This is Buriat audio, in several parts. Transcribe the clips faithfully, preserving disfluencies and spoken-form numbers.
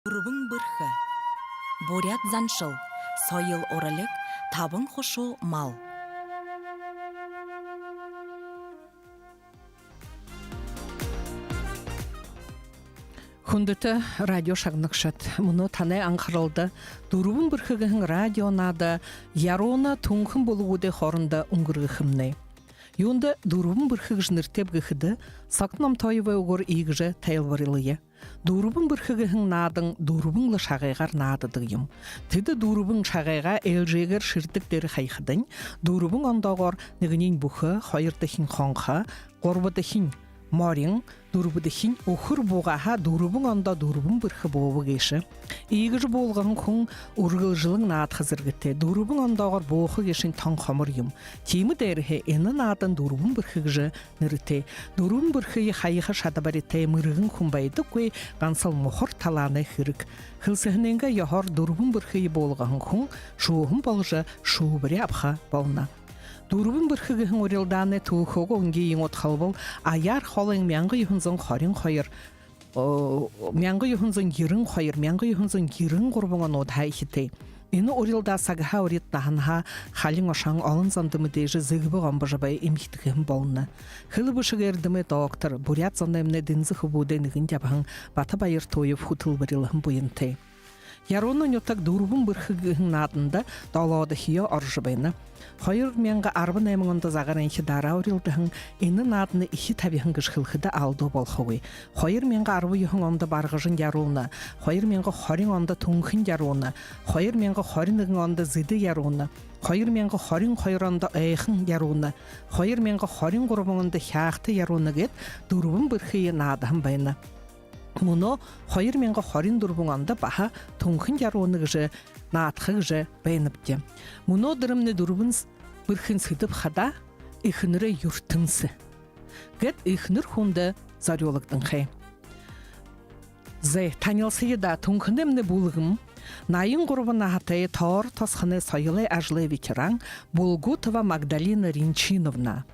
Дүрбэн бэрхэ. Буряад заншал. Соёл уралиг, табан хушуу мал. Хүндэтэ радио шагнагшад, мүнөө танай анхаралда «Дүрбэн бэрхэ» гэһэн радио наада Яруунын, Түнхэн бүлэгүүдэй хоорондо үнгэргэгдэнэ. Юундэ «Дүрбэн бэрхэ» гэжэ нэрэтэйб гэхэдэ, Согто Номтоевай үгөөр иигэжэ тайлбарилая. «Дүрбэн бэрхэ» гэһэн наадан дүрбэн лэ шагайгаар наададаг юм. Тэдэ дүрбэн шагайгаа ээлжээгээр шэрдэг дээрэ хаяхадань, дүрбэн ондоогоор нэгэниинь бүхэ, хоёрдохинь хонхо, гурбадахинь морин, дүрбэдэхинь үхэр буугаа һаа, дүрбэн ондоо дүрбэн бэрхэ бууба гээшэ. Иигэжэ буулгаһан хүн үргэлжэлэн наадаха зэргэтэй. Дүрбэн ондоогоор бууха гээшэнь тон хомор юм. Тиимэ дээрэһээ энэ наадан «Дүрбэн бэрхэ» гэжэ нэрэтэй. Дүрбэн бэрхые хаяха шадабаритай мэргэн хүн байдаггүй, гансал мухар талаанай хэрэг. Хэлсэһэнэйнгээ ёһоор дүрбэн бэрхые буулгаһан хүн шүүһэн боложо, шүүбэри абаха болоно. «Дүрбэн бэрхэ» гэһэн урилдаанай түүхэ үнгын удхалбал аяар холын мянга юһэн зуун хорин хоёр, о, мянга юһэн зуун ерэн хоёр, мянга юһэн зуун ерэн гурбан онуудһаа эхитэй. Энэ урилдаа сагһаа урид, наһанһаа халин ошоһон, олон зондо мэдээжэ Зэгбэ Гомбожабай эмхидхэһэн болоно. Хэлэ бэшэг эрдэмэй доктор, буряад зоноймнай дэнзэ хүбүүдэй нэгэн ябаһан Бата Баяртуев хүтэлбэрилһэн буянтай. Яруунын нютаг «Дүрбэн бэрхэ» гэһэн нааданда долоодохёо орожо байна. Хоёр мянга арбан найман ондо Загарайнхида урилдаһан, энэ нааданай эхи табиһан гэжэ хэлэхэдэ алдуу болохогүй. Хоёр мянга арбан юһэн ондо Баргажан Яруунын, хоёр мянга хорин ондо Түнхэн Яруунын, хоёр мянга хорин нэгэн ондо Зэдэ Яруунын, хоёр мянга хорин хоёр ондо Ойхон Яруунын, хоёр мянга хорин гурбан ондо Хяагта Яруунын гээд дүрбэн бэрхые наадаһан байна. Мүнөө хоёр мянга хорин дүрбэн ондо баһа Түнхэн Яруунын гэжэ наадаха гэжэ байнабди. Мүнөөдэрмнай «Дүрбэн с-, бэрхын» сэдэб хадаа «Эхэнэрэй юртэмсэ» гээд эхэнэр хүндэ зорюулагданхай. Зай, танилсая даа. Түнхэнэймнай бүлгэм наян гурбан наһатай, Тоорор тосхоной соёлой ажалай ветеран Булгутова Магдалина Ринчиновна.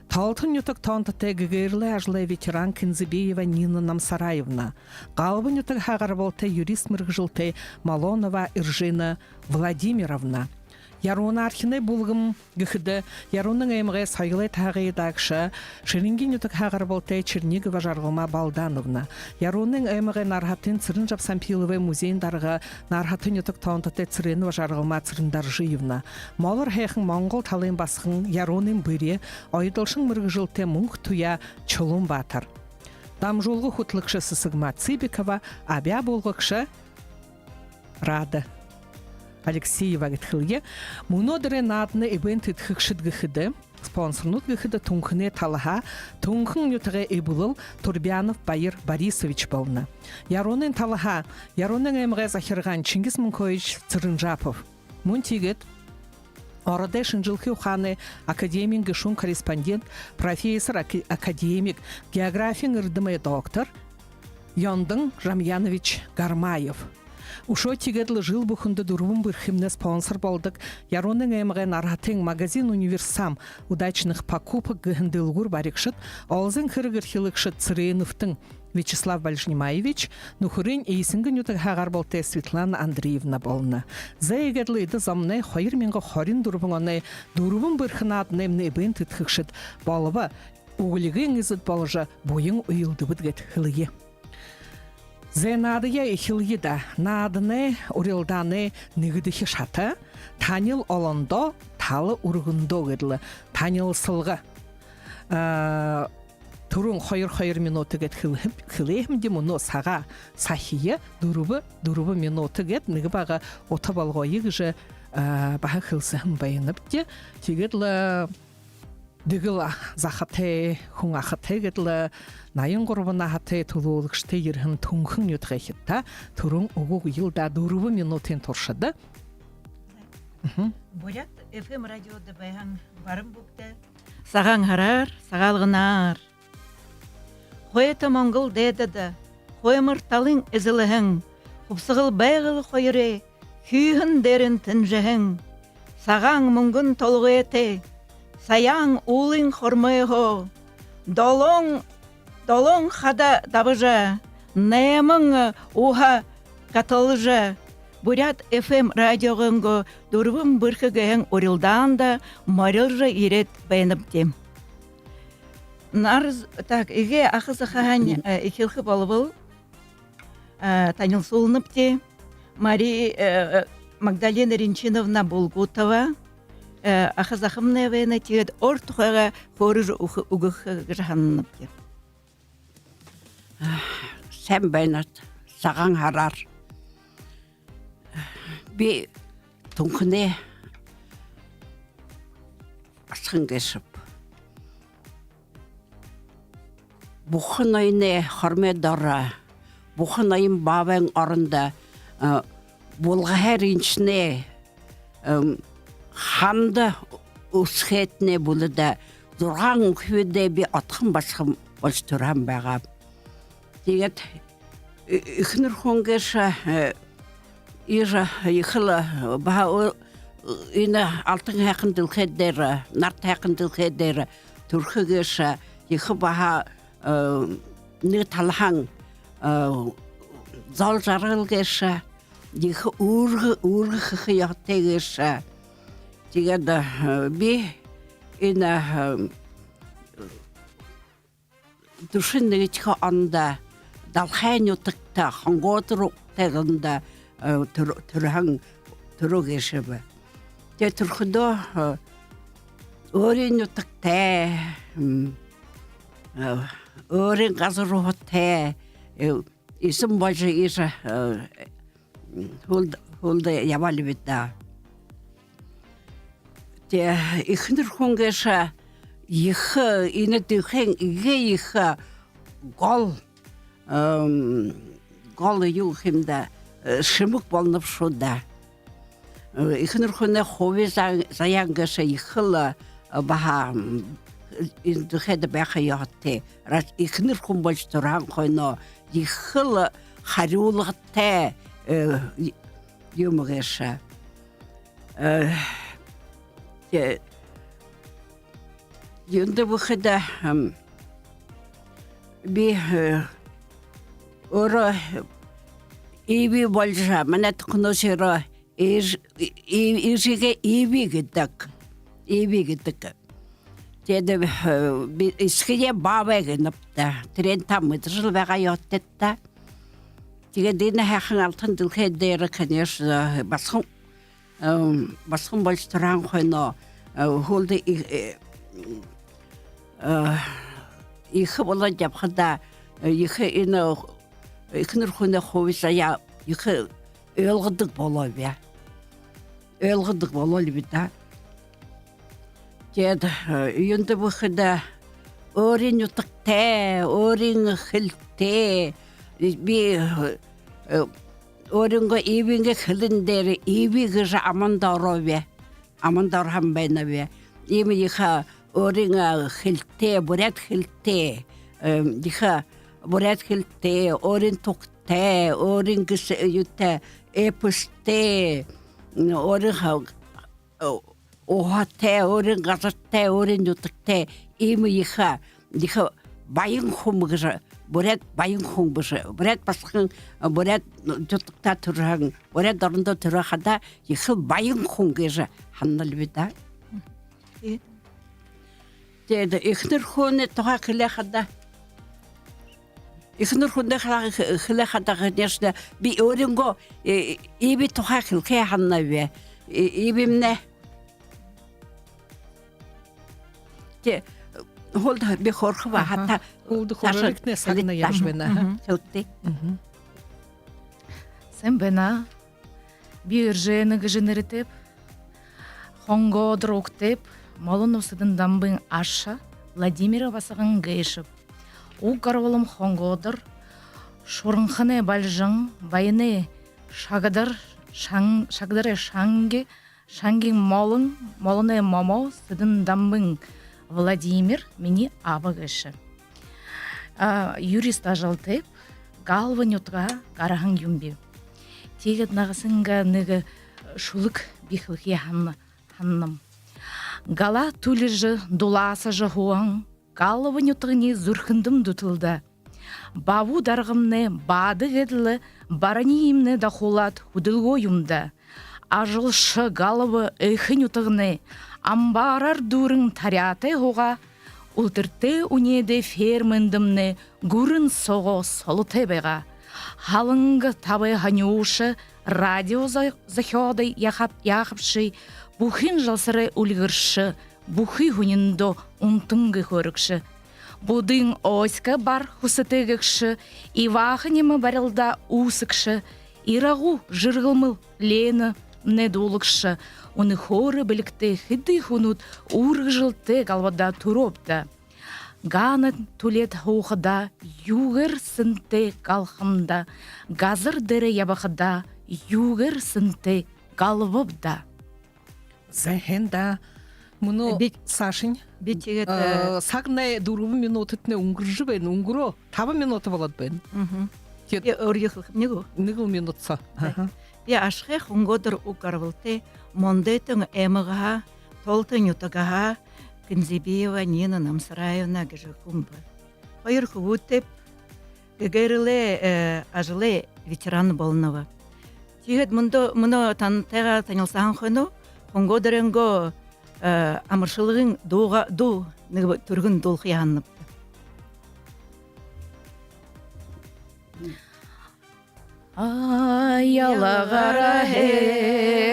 Тоолтон нютаг тоонтотой гэгээрэлэй ажалай ветеран Кинзебиева Нина Намсараевна. Галбын нютагһаа гарбалтай, юрист мэргэжэлтэй Малонова Эржена Владимировна. Яруунаархинай бүлгэм гэхэдэ, Яруунын аймагай соёлой таһагые даагша, Шэрэнгын нютагһаа гарбалтай Чернигова Жаргалма Балдановна. Яруунын аймагай Нарһатын Цырен-Жаб Сампиловай музейн дарга, Нарһатын нютаг тоонтотой Цыренова Жаргалма Цырендоржиевна. Молор һайхан монгол талын басаган, Яруунын бэри, оёдолшон мэргэжэлтэй Мүнхэ Туяа Чулуун-Баатар. Дамжуулга хүтэлэгшэ Сэсэгма Цыбикова, абяа буулгагша Рада Алексеева гээд хэлэе. Мүнөөдэрэй нааданай эбээн тэдхэгшэд гэхэдэ, спонсорнууд гэхэдэ, Түнхэнэй талаһаа Түнхэн нютагай эблэл Турбянов Баир Борисович болоно. Яруунын талаһаа Яруунын аймагай захиргаан Чингис Мүнхөөевич Цырен-Жапов. Мүн тиигээд Ородой шэнжэлхы ухаанай академиин гэшүүн-корреспондент, профессор, ака-, академик, географиин эрдэмэй доктор Ёндон Жамьянович Гармаев. Үшөө тиигээд лэ жэл бүхэндэ «Дүрбэн бэрхэмнай» спонсор болодог Яруунын аймагай Нарһатын магазин «Универсам удачных покупок» гэһэн дэлгүүр баригшад, олзын хэрэг эрхилэгшэд Цыреновтэн Вячеслав Бальжинимаевич, нүхэрынь Эсэнгын нютагһаа гарбалтай Светлана Андреевна болоно. Зай, иигээд лэ эдэ зомнай хоёр мянга хорин дүрбэн оной «Дүрбэн бэрхэ» нааданаймнай эбээн тэдхэгшэд болобо. Үглигын эзэд боложо буян үйлэдэбэд гээд хэлэе. Зай, наадаяа эхилэе даа. Нааданай урилдаанай нэгэдэхи шата «Танил олондоо, тала үргэндөө» гээд лэ танилсалга. А, түрүүн хоёр хоёр минута гээд хэлэһэм-, хэлэһэмди, мүнөө сагаа сахия, дүрбэ, дүрбэ минута гээд нэгэ бага ута болгоё гэжэ, а, баһа хэлсэһэн байнабди. Тиигээд лэ дэгэл захатай, хүн ахатай гээд лэ наян гурбан наһатай түлөөлэгшэтэй ерэһэн Түнхэн нютагайхидтаа түрүүн үгэ үгэел даа, дүрбэ минутын туршада. Мгм. Буряад F M радиодо байһан баран бүгэдэ Сагаан һараар, Сагаалганаар! Хойто Монгол дайдада хоймор талын эзэлһэн, хубсаһал Байгал хоёрой хүйһэн дээрэнь тэнжэһэн, Сагаан мүнгэн толгойтой Саяан уулын хормойһоо долоон, долоон хада дабажа, найман уһа хаталжа, Буряад ФМ радиогойнгоо «Дүрбэн бэрхэ» гэһэн урилдаанда морилжо ерээд байнабди. Нар, так, эгээ аха захаһаань, э, эхилхэ болбол, э, танилсуулнабди. Мари-, э, Магдалина Ринчиновна Булгутова, э, аха захамнай байна, тиигээд өөр тухайгаа хөөрэжэ үгэ-, үгэхэ гэжэ һананабди. Сайн байна, Сагаан һараар. Би Түнхэнэй Асхан гээшэб. Бүхэ ноёной хормой доро, бүхэ ноён баабайн орондо, э, Булгаһай Ринчинэй, эм, ханда үсхэтнэ бүлэдэ зургаан үхибүүдэй би отхон басаган болжо түрэһэн байгааб. Тиигээд э-, эхэнэр хүн гээшэ, э, иижэ ехэл, э, баһа, э, энэ алтан һайхан дэлхэй дээрэ, нарт һайхан дэлхэй дээрэ түрэхэ гээшэ ехэ баһа, э, нэгэ талаһаань, э, зол жаргал гээшэ, ехэ үүргэ, үүргэ хэхэ ёһотой гээшэ. Тиигээд, э, би энэ, э, дүшэн нэгэдэхи ондо Далхай нютагта, Хонгоодор угтай зондо, э, түр-, түрэһэн, түрөө гээшэб. Тиигээд түрэхэдөө, э, өөрын нютагтай, м, э, өөрын газар уһатай, э, эзэн болжо иижэ, э, һүүлд-, һүүлдэ ябаал бэд даа. Тэ, эхэнэр хүн гээшэ ехэ, энэ дэлхэйн эгээ ехэ гол, эм, гол юу гэхэ юм даа, э, шэмэг болоноб шуу даа. Э, эхэнэр хүнэй хуби за-, заяан гээшэ ехэл, э, баһа, м, энэ дэлхэйдэ байха ёһотой. Раз эхэнэр хүн болжо түрэһэн хойноо ехэл харюулгатай, э, юумэ гээшэ. Э, тэ, юундэб гэхэдэ, ам, би, э, өөрөө Иви болжо, манай Түнхэнһөө өөрөө Иж-, И-, И-, Ижигээ Иви гэдэг. Иви гэдэг. Тиигээд, э, би эсэгэеэ баабай гэнэб даа. Тэрээн та мэдэжэл байгаа ёһотойт даа. Тиигээд энэ һайхан алтан дэлхэй дээрэ, конечно, басаган, эм, басаган болжо түрэһэн хойноо, э, һүүлдэ и-, э, э, ехэ болоод ябахадаа, э, ехэ энэ, э, эхэнэр хүнэй хуби заяа ехэ ойлгодог болоо бэ. Ойлгодог болоо лэ бэд даа. Тиигээд, э, юундэб гэхэдэ, өөрын нютагтай, өөрын хэлэтэй. Би, э, өөрынгөө Ивиингээ хэлэн дээрэ Иви гэжэ аманда ороо бэ. Аманда ороһон байна бэ. Иимэ ехэ өөрын, э, хэлэтэй, буряад хэлэтэй, э, ехэ буряад хэлэтэй, өөрын тугтай, өөрын гэсэ юутэй, эпостой, м, өөрын ха-, э, уһатай, өөрын газартай, өөрын нютагтай, иимэ ехэ, ехэ баян хүн гэжэ, буряад баян хүн гэжэ, буряад басаган, буряад нютагта түрэһэн, буряад орондо түрөө хадаа ехэл баян хүн гэжэ һананал би даа. Тиигээд, тиигээд эхэнэр хүнэй тухай хэлээ хадаа, эхэнэр хүнэй тухай хэ-, хэлээ хадаа, конечно, би өөрынгөө, э, Иви тухай хэлэхэ һананаб. Э, Ивимнай. Тэ, һүүлдэ би хөөрхэ баһа. Аха. Та һүүлдэ саашаа хөөрэлтэнэй сагнай хэлэгты. Ябажа байна. Мгм. Хэлэгты. Мгм. Сайн байна. Би Эржена гэжэ нэрэтэйб. Хонгоодор угтайб. Молонов Сэдэн Дамбын аша, Владимирай басаган гээшэб. Уг гарбалам Хонгоодор Шуранханай Бальжан, Баянай Шагдар, Шан-, Шагдарай Шанги, Шангин Молон, Молоной Момо, Сэдэн Дамбын Владимир минии аба гээшэ. А, юрист ажалтайб, Галва нютагаа гараһан юм би. Тиигээд нагасынгаа нэгэ шүлэг би хэлэхэ һана-, һананам. Гала түлижэ, дулаасажа һууһан Галва нютагни зүрхэндэм дүтэлдэ. Бабу даргамнай баада гэдэл бараниимнай дахуулаад хүдэлгөө юм даа. Ажалша галба эхэ нютагнай амбаараар дүүрэн таряатай һуугаа, үлтэртэй үнеэдэ фермэндэмнай гүрэн соогоо солотой байгаа. Халанга табай һонюуша радио зо-, зохёодо яахаб-, яахабши, бүхын жалсарай үльгэршэ, бүхы һүниндөө үнтэнгэ хөөрэгшэ. Будын осько бар хүсэтэй гэгшэ, иваха ниимэ барилдаа үүсэгшэ, ирагуу жэргэлмэл Ленэмнай дуулагша, үнэхөөрөө бэлигтэй хэды хүнүүд үргэлжэлтэй галбадаа түрөөб даа. Гаана түлеэд һуухадаа юугээр сэнтэй галхам даа, газар дээрээ ябахадаа юугээр сэнтэй галбаб даа. Зэ, һайн даа. Мүнөө би, саашань. Би тиигээд, э, э, сагнай дүрбэн минутатнай үнгэржэ байна. Үнгэрөө. Табан минута болоод байна. Мгм. Тиигээд би өөрөө хэлэхэм гү? Нэгэл минута соо. Зэ. Аха. Би Ашхай Хүнгөөдэр уг гарбалтай, Мондойтын аймагһаа, Толото нютагһаа Кензебиева Нина Намсараевна гэжэ хүн бэ. Хоёр хүбүүтэйб, гэгээрэлэй, э, ажалай ветеран болоноб. Тиигээд мүнөө, мүнөө тантайгаа танилсаһан хойно Хүнгөөдэрэйнгөө, э, амаршалгын дуугаа, дуу нэгэ түргэн дуулахаяа һананаб. Аялгаараа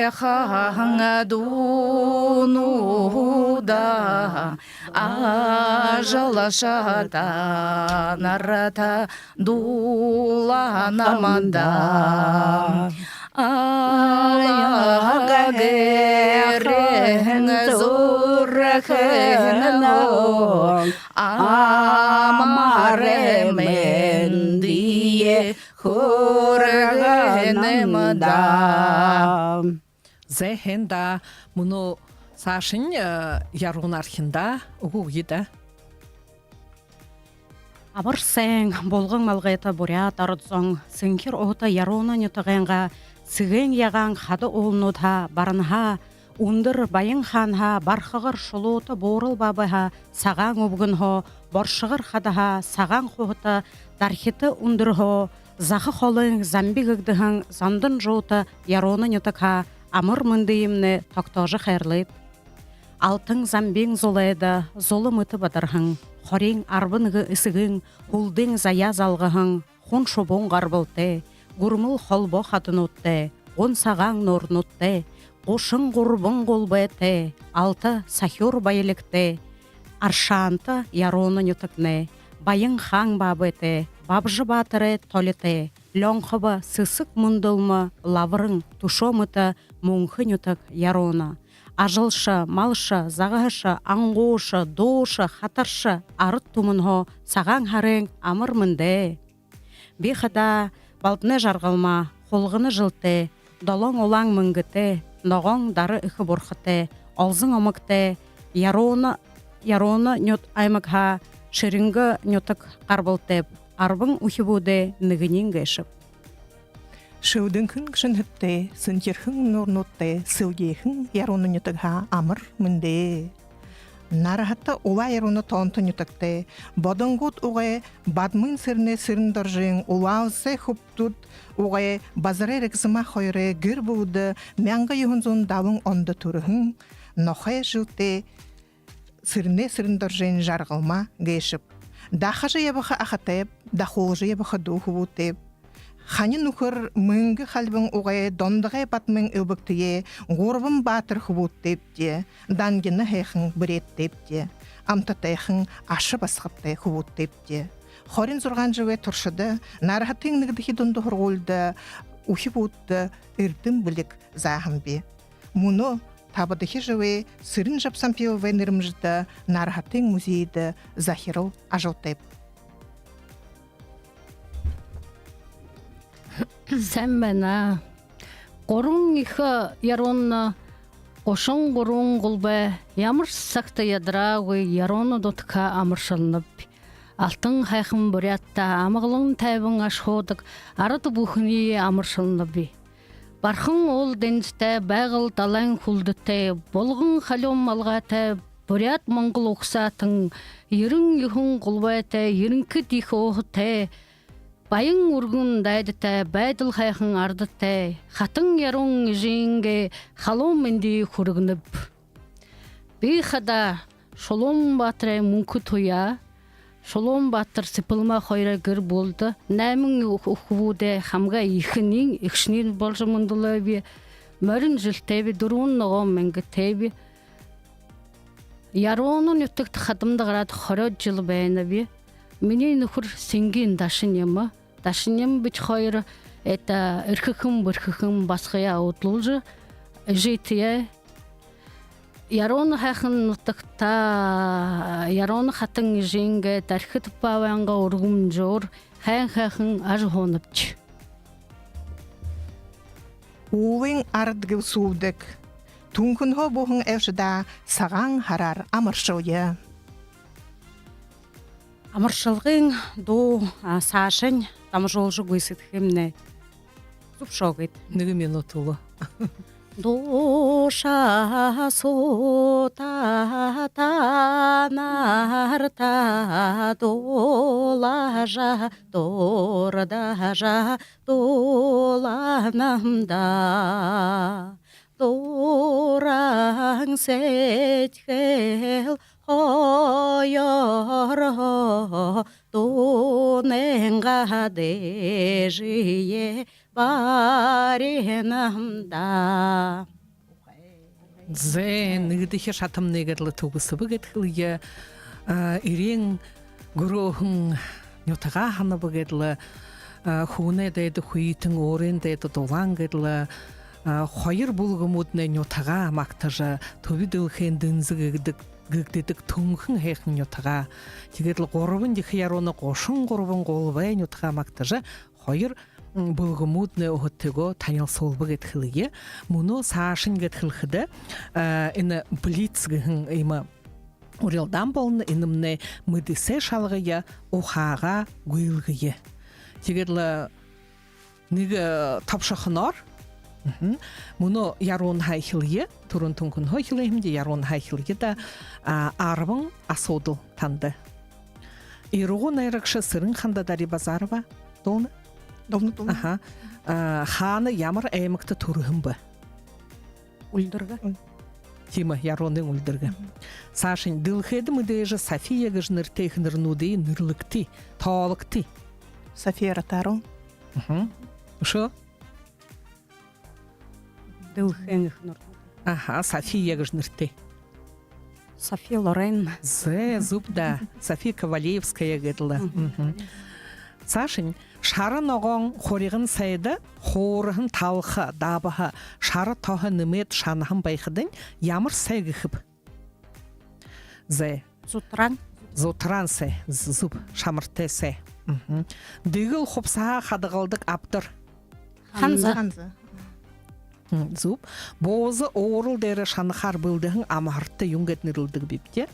һайхан дуунуудаа, ажалшад танарта дуулаһан намда. Алга гэрһээн зүрхэнһөө амар мэндые хүргэнэм даа. Зэ, һайн даа. Мүнөө саашань, э, Яруунаархин даа. Үгы, үгы даа. Амар сайн, булган малгайтай буряад арад зон, сэнхир уһатай Яруунын нютагайнгаа Сэгээн Ягаан хада уулануудһаа, баранһаа, үндэр Баян хаанһаа, бархагар Шулуута Буурал баабайһаа, сагаан үбгэнһөө, боршогор хадаһаа, сагаан хуһата Дархита үндэрһөө, заха холын Замби гэгдэһэн Зандан Жуута Яруунын нютагһаа амар мэндыемнай тогтоожо хайрлыт. Алтан Замбиин зулайда зула мэтэ бадарһан, хориин арбан нэгэ эсэгын һүлдын заяа залгаһан, хун шубуун гарбалтай, гүрмэл холбоо хадануудтай, гун сагаан нуурнуудтай, гушан гурбан гулбайтай, алта сахюур баялигтай, аршаанта Яруунын нютагнай, Баян хаан баабайтай, Бабжа баатарай толитой, лёнхобо сэсэг мүндэлмэ лабаран түшөө мэтэ мүнхэ нютаг Яруунын. Ажалша, малша, загаһаша, ангууша, дууша, хатарша, арад түмэнһөө Сагаан һарын амар мэндэ. Би хадаа Балданай Жаргалма, хулгана жэлтэй, долоон улаан мэнгэтэй, ногоон дара эхэ бурхатай, олзон омогтой, Яруунын, Яруунын нют-, аймагһаа Шэрэнгэ нютаг гарбалтайб, арбан үхибүүдэй нэгэниинь гээшэб. Шэбдэнхэн шэнэхэтэй, сэнхирхэн нуурнуудтай, сэлгеэхэн Яруунын нютагһаа амар мэндэ. Нараһата Улаа Яруунын тоонто нютагтай, бодонгууд угай Бадмын Сэрэнэй Сэрэн-Доржын улаалзай хүбүүд угай Базарай Регзима хоёрой гэр бүлэдэ мянга юһэн зуун далан ондо түрэһэн, нохой жэлтэй Сэрэнэй Сэрэн-Доржын Жаргалма гээшэб. Дахажа ябаха ахатайб, дахуулжа ябаха дүү хүбүүтэйб. Хани нүхэр Мэнгэ Хальбан угай Дондогой Бадмын элбэгтэеэ гурбан баатар хүбүүтэйбди. Дангина һайхан бэреэдтэйбди. Амтатайхан аша басагадтай хүбүүтэйбди. Хорин зургаан жэлэй туршада Нараһатын нэгэдэхи дунда һургуулида үхибүүдтэ эрдэм бэлиг зааһан би. Мүнөө табадахи жэлэй Сэрэн Жапсампиловай нэрэмжэтэ Нараһатын музейдэ захирал ажалтайб. Сайн байна. Гурбан ехэ Яруунын гушан гурбан гулбай ямар сагта ядараагүй Яруунын нютагһаа амаршалнаб. Алтан һайхан Буряадта амгалан тайбан аш һуудаг арад бүхэниие амаршалнаб. Бархан уул дэндэтэй, Байгал далайн хүлдэтэй, булган халюун малгайтай, Буряад-монгол угсаатан, ерэн юһэн гулвайтай, ерэнхид ехэ ууһатай, баян үргэн дайдатай, байдал һайхан арадай, хатан Яруун эжынгээ халуун мэндые хүргэнэб. Би хадаа Шулуун-Баатарай Мүнхэ Туяа, Шулуун-Баатар Сэпэлма хоёрой гэр бүлэдэ найман үх-, үхибүүдэй хамагай ехэнэй, эгшэнэй боложо мүндэлөөб. Морин жэлтэйб, дүрбэн ногоон мэнгэтэйб. Яруунын нютагта хадамда гараад хорёод жэл байнаб. Минии нүхэр Сэнгын Дашаньяма. Дашаньяма бидэ хоёр, это, эрхэхэн, бэрхэхэн басагаяа үдэлжэ, эжытэеэ. Яруунын һайхан нютагта, Яруунын хатан эжынгээ Дархитов Баабайнгаа үргэмжөөр һайн һайхан ажаһуунабди. Уулын арад гэлсүүлдэг. Түнхэнһөө бүһэн элшэдэ Сагаан һараар амаршалъя. Амаршалгын дуу, а, саашань дамжуулжа гүйсэдхэхэмнай. Зүбшөөгыт. Нэгэ минута үлөө. Дуушаа суута танарта дуулажа, дурдажа дууланам даа. Дуран сэдьхэл хоёрһоо дуунайнгаа дээжые баринам даа. Зэ, нэгэдэхи шатамнай гээд лэ түгэсэбэ гээд хэлэе. А, эреэн гүрөөһэн нютагаа һанабаб гээд лэ, а, хүнэй дайда хүйтэн, өөрын дайда дулаан гээд лэ, а, хоёр бүлгэмүүднай нютагаа магтажа, түби дэлхэйн дэнзэ гэгдэдэг, гэгдэдэг Түнхэн һайхан нютагаа. Тиигээд лэ гурбан ехэ Яруунын гушан гурбан гулвай нютагаа магтажа, хоёр, м, бүлгэмүүднай өөһэдыгөө танилсуулба гээд хэлэе. Мүнөө саашань гээд хэлэхэдэ, а, энэ блиц гэһэн иимэ урилдаан болоно, энэмнай мэдэсэ шалгая, ухаагаа гүйлгэе. Тиигээд лэ нэгэ, э, тобшохоноор. Мгм. Мүнөө Яруунһаа эхилэе, түрүүн Түнхэнһөө эхилээ һэмди, Яруунһаа эхилэе даа. А, арбан асуудал танда. Ирагуу найрагша Сэрэн-Ханда Дарибазарова. Дуулна? Дуулна, дуулна. Аха. А, хаана, ямар аймагта түрэһэн бэ? Үльдэргэ. Тиимэ, Яруунын Үльдэргэ. Мгм. Саашань, дэлхэйдэ мэдээжэ София гэжэ нэрэтэй эхэнэрнүүдые нэрлэгты, тоологты. София Ротару. Мгм. Үшөө? Дэлхэйн эхэнэр. Аха, София гэжэ нэрэтэй. Софи Лорен. Зэ, зүб даа. София Ковалевская гээд лэ. Мгм. Мгм. Саашань, шара ногоон хурьган сайда хуурһан талха, дабһа, шара тоһо нэмээд шанаһан байхадань, ямар сай гэхэб? Зэ. Зутараан. Зутараан сай. З-, зүб. Шамартай сай. Мгм. Дэгэл хубсаһаа хадагалдаг абдар. Ханза. Ханза. М, зүб. Бууза уурал дээрэ шанахаар бэлдэһэн амһарта юун гээд нэрлэдэг бибди?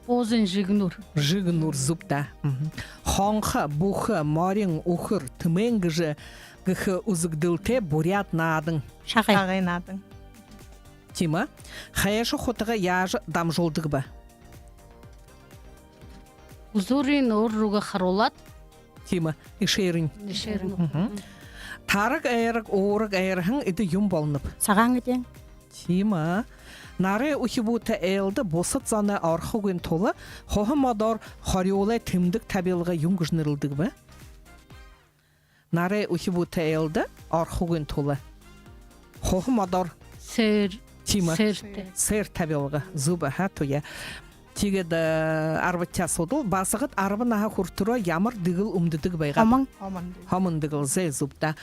Буузын жэгнүүр. Жэгнүүр, зүб даа. Мгм. Хонхо, бүхэ, морин, үхэр, тэмээн гэжэ, гэхэ үзэгдэлтэй буряад наадан. Шагай. Шагай наадан. Тиимэ. Хайша хутага яажа дамжуулдаг бэ? Үзүүрынь өөр руугаа харуулаад. Тиимэ. Эшээрынь. Эшээрынь. Мгм. Тараг айраг, уураг айрһан эдэ юун болоноб? Сагаан эдеэн. Тиимэ. Нарай үхибүүтэй айлда бусад зоной орохогүйн тула хуһа модоор хорюулай тэмдэг табилга юун гэжэ нэрлэдэг бэ? Нарай үхибүүтэй айлда орохогүйн тула хуһа модоор. Сээр. Тиимэ. Сээртэй. Сээр табилга. Зүб, аха, туяа. Тиигээд, э, арбадахи асуудал. Басагад арбан наһа хүрэтэрөө ямар дэгэл үмдэдэг байгааб? Һомон. Һомон дэгэл. Һомон дэгэл, зэ, зүб даа.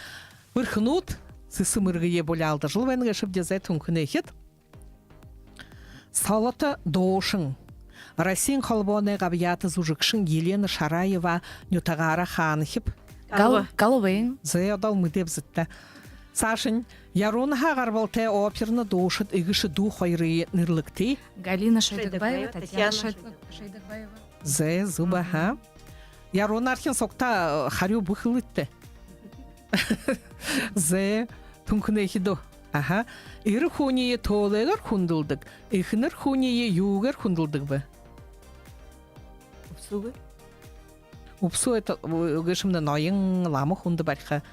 Бэрхэнүүд, сэсэ мэргэеэ буляалдажал байна гээшэбди, зэ, Түнхэнэй эхид. Солото дуушан, Россиин холбооной габьяата зүжэгшэн Елена Шараева нютагаараа хаанахиб? Гал-, Галбын. Зэ, одоол мэдэбэт даа. Саашань, Яруунһаа гарбалтай оперно дуушад эгэшэ дүү хоёрые нэрлэгты. Галина Шойдагбаева, Татьяна Шойдагбаева. Зэ, зүб, аха. Яруунаархин сугтаа, э, харюу бү хэлыт даа. Зэ, Түнхэнэй эхидөө. Аха. Эрэ хүниие төөлэйгээр хүндэлдэг, эхэнэр хүниие юугээр хүндэлдэг бэ? Үбсүүгээр. Үбсүү это, э, гээшэмнай ноён, лама хүндэ бариха,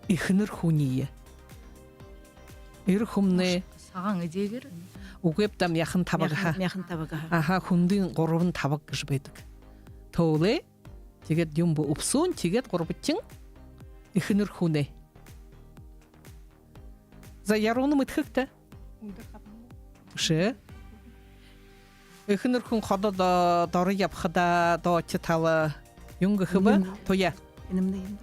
эхэнэр хүниие. Эрэ хүмнай. Сагаан эдеэгээр. Үгы, там мяхан табаг ха. Мяхан, мяхан табаг ха. Аха, хүндын гурбан табаг гэжэ байдаг. Төөлэй, тиигээд юм бэ, үбсүүн, тиигээд гурбадахинь эхэнэр хүнэй. За, Яруунаа, мэдэхэ гүт? Бэшэ. Эхэнэр хүн ходо до-, доро ябахадаа доодо тала юун гэхэ бэ? Юун? Туяа. Энэмнай юм.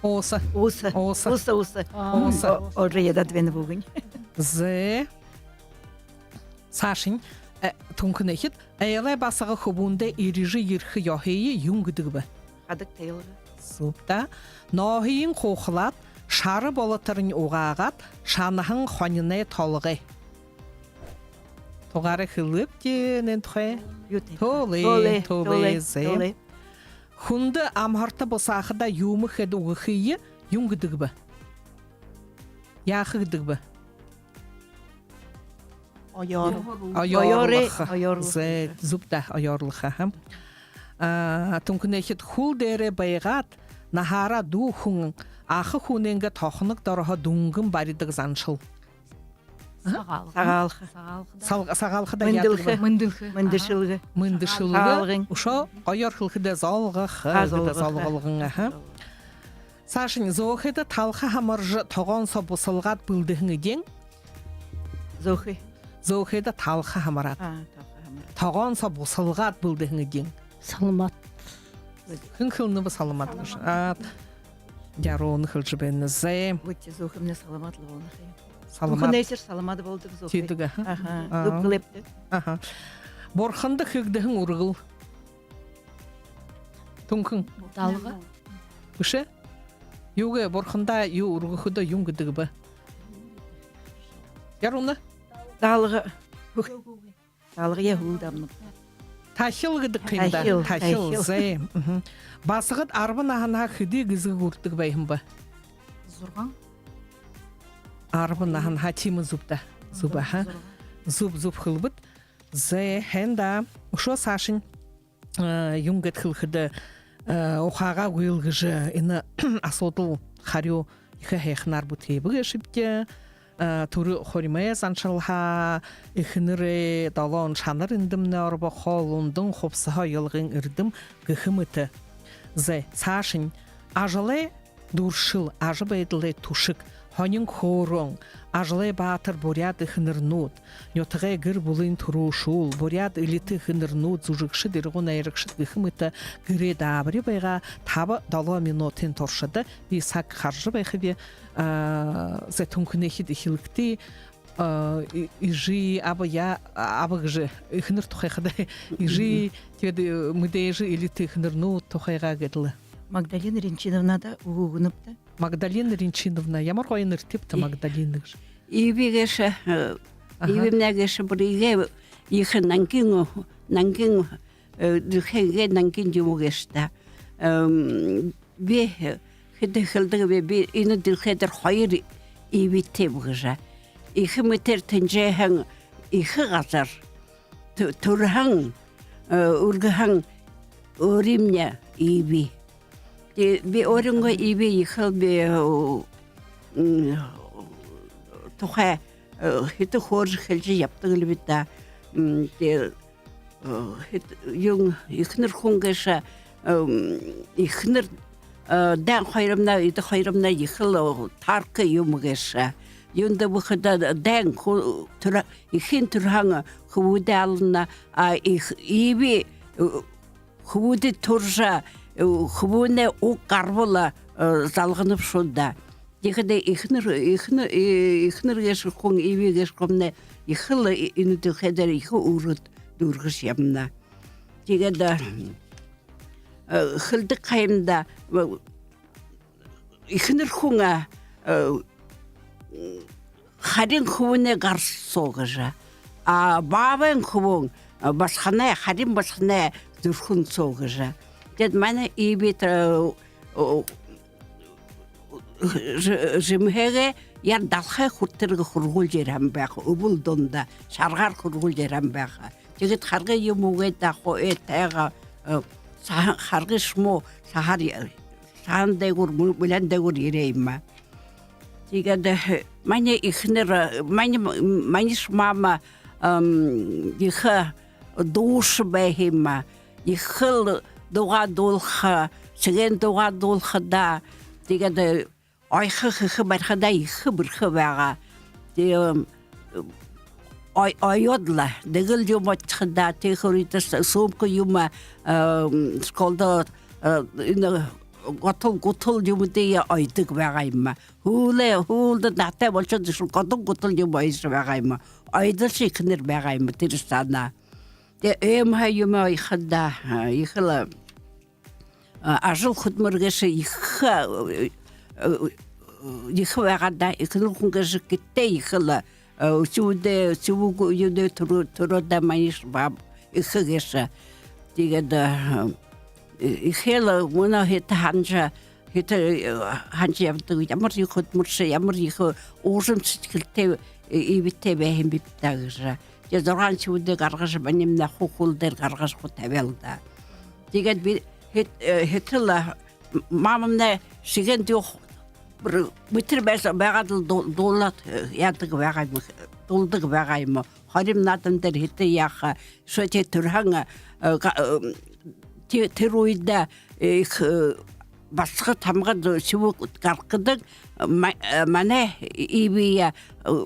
Ууса. Ууса. Ууса. Ууса, ууса. Аа. Ууса. О-, уже ядаад байна бүгэни. Зэ. Саашань, э, Түнхэнэйхид, айлай басага хүбүүндээ эрижэ ерэхэ ёһые юун гэдэг бэ? Хадаг тайлга. Зүб даа. Нооһыень хуухалаад, шара болоторынь угаагаад, шанаһан хониной толгой. Тугаараа хэлэбэбди энээн тухай. Юу тээ? Төөлэй, төөлэй, төөлэй, төөлэй, зэ. Төөлэй. Хүндэ амһарта бусаахадаа юумэ хээд үгэхые юун гэдэг бэ? Яаха гэдэг бэ? Оёор-, оёорлохо. Оёорлохо. Зэ, зүб даа, оёорлохо, аха. А, Түнхэнэйхид, хүл дээрээ байгаад, наһаараа дүү хүн аха хүнэйнгээ тохоног дороһоо дүнгэн баридаг заншал. Сагаалха. Сагаалха. Сагаалха. Сал-, сагаалхада яадаг бэ? Мэндэлхэ. Мэндэлхэ. Мэндэшэлгэ. Мэндэшэлгэ. Сагаалгын. Үшөө гоёор хэлэхэдэ золгохо. А, гэдэг золгохо. Золголгон, аха. Золгохо. Саашань, зөөхэйдэ талха һамаржа, тогоон соо бусалгаад бэлдэһэн эдеэн. Зөөхэй. Зөөхэйдэ талха һамараад. А, талха һамараад. Тогоон соо бусалгаад бэлдэһэн эдеэн. Саламат. Хэн хэлэнэ бэ саламат гэжэ? А, Яруунаа хэлэжэ байна. Зэ. Үгы, зөөхэмнай саламат лэ болоно ха юм. Саламат. Түнхэнэйхидээр саламат болодог зөөхэй. Тиидэг, аха. Аха. Аа. Зүб хэлээбта. Аха. Бурханда хэгдэһэн үргэл. Түнхэн. Даалга. Бэшэ. Юугээ, бурханда юу үргэхэдөө юун гэдэг бэ? Яруунаа. Даалга. Даалгаяа һүүлдэ абанабди. Тахил гэдэг юм даа. Тахил, тахил, тахил. Зэ. Мгм. Басагад арбан наһанһаа хэды гэзэгэ гүрэдэг байһан бэ? Зургаан. Арбан наһанһаа, тиимэ, зүб даа. Зүб, аха. Зургаан. Зүб, зүб хэлэбэт. Зэ, һайн даа. Үшөө саашань, э, юун гээд хэлэхэдэ, э, ухаагаа гүйлгэжэ, энэ асуудал харюу ехэ һайханаар бүтээбэ гээшэбди. Э, түрэ хуримай заншалһаа, эхэнэрэй долоон шанар эндэмнай орбохо, лундан хубсаһа оёлгын эрдэм гэхэ мэтэ. Зэ, саашань, ажалай дүршэл, ажабайдалай түшэг, һонин хөөрөөн, ажалай баатар буряад эхэнэрнүүд, нютагай гэр бүлын түрүүшүүл, буряад элитэ эхэнэрнүүд, зүжэгшэд, ирагуу найрагшад гэхэ мэтэ гэрэй даабари байгаа. Таба-долоо минутын туршада би саг хаража байхаб. А, зэ, Түнхэнэйхид, эхилэгты. А, э-, эжы, абаяа, а, аба гэжэ эхэнэр тухай хадаа, эжы, тиигээд, э, мэдээжэ элитэ эхэнэрнүүд тухайгаа гээд лэ. Магдалина Ринчиновнада үгэ үгэнэбди. Магдалина Ринчиновна, ямар гоё нэрэтэйбта, Магдалина гэжэ. Иви гээшэ, э, аха, ивимнай гээшэ бүри иигээ ехэ нангин, нангин, э, дэлхэйн иигээ нангин юумэ гээшэ даа. Эм, би хэды хэлэдэг бэ, би энэ дэлхэй дээрэ хоёр ивитэйб гэжэ. Эхэ мэтээр тэнжээһэн эхэ газар, тө-, түрэһэн, э, үргэһэн өөрымни иви. Тэ, би өөрынгөө иви ехэл би, э, м, тухай, э, хэдэ хөөрэжэ хэлэжэ ябадаг лэ бэд даа. М, тэ, э, хэд-, юун, эхэнэр хүн гээшэ, э, м, эхэнэр, э, дайн хоёрымнай, эдэ хоёрымнай ехэл, э, таархы юумэ гээшэ. Юундэб гэхэдэ, дайн ху-, түрэ-, эхын түрэһэн хүбүүдээ алана, а, ехэ, иви, э, хүбүүдые түрэжэ, э, хүбүүнэй уг гарбал, э, залгана бшуу даа. Тиихэдэ эхэнэр, эхэнэ-, э, эхэнэр гээшэ хүн, иви гээшэ хүмнай ехэл, э, энэ дэлхэй дээрэ ехэ үүргэ дүүргэжэ ябана. Тиигээд, э, хэлэдэг ха юм даа, э, эхэнэр хүн, э, харин хүбүүнэй гар соо гэжэ. А баабайн хүбүүн, э, басаганай, харин басаганай зүрхэн соо гэжэ. Тиигээд манай иви, э, э, жэ-, жэмһээгээ яар далхай хүрэтэргэ һургуулжа ерэһэн байха, үбэл дунда шаргаар һургуулжа ерэһэн байха. Тиигээд харгы юумэ үгы даа, хуу э тайга, э, саһан, харгы шмуу саһаар, саһан дээгүүр, мү-, мүлэн дээгүүр ерээ юм аа. Тиигээд, э, манай эхэнэр, э, манай, манайш мама, эм, ехэ дуушан байһан юм аа. Ехэл дуугаа дуулаха, сэгээн дуугаа дуулаха даа. Тиигээд, э, ойхо хэхэ барихадаа ехэ бэрхэ байгаа. Тиигээд, эм, ой-, оёод лэ, дэгэл юумэ одхиходоо, тиихэ үедэ с-, сумка юумэ, эм, школдо, э, энэ готол, гутал юумэдые оёдог байгаа юм аа. Һүүлдэ, һүүлдэ наһатай болошоод, ши-, готол, гутал юумэ оёжо байгаа юм аа. Оёдолшо эхэнэр байгаа юм аа, тэрэ саана. Тиигээд эм хай юумэ оёходоо, э, ехэл, э, ажал хүдэлмэри гээшэ ехэ, э, э, ехэ байгаа даа, эхэнэр хүн гээшэ гэртээ ехэл, э, үхибүүдээ, үхибүүн юудээ түрөө-, түрөөд, манайш баабай эхэ гээшэ. Тиигээд, э, эхэл мүнөө хэтэ һанажа, хэтэ, э, һанажа ябадаг, ямар ехэ хүдэлмэришэ, ямар ехэ уужам сэдьхэлтэй, э, эбтэй байһан бибди даа гэжэ. Тиигээд зургаан үхибүүдээ гаргажа, маниимнай хуу хүл дээрэ гаргажа хуу табяал даа. Тиигээд би хэт-, э, хэтэл, э, м-, мамамнай шэгэн дүүх бэр-, бэдэр байса-, байгаад лэ ду-, дуулаад, э, яадаг байгаа юм, дуулдаг байгаа юм. Хорим наадан дээрэ хэды яаха, шоти түрэһэн, э, га-, э, тэ-, тэрэ үедэ, э, ехэ, э, басагад, тамгад, э, үхибүүд гаргадаг, ма-, э, манай эбээ, э,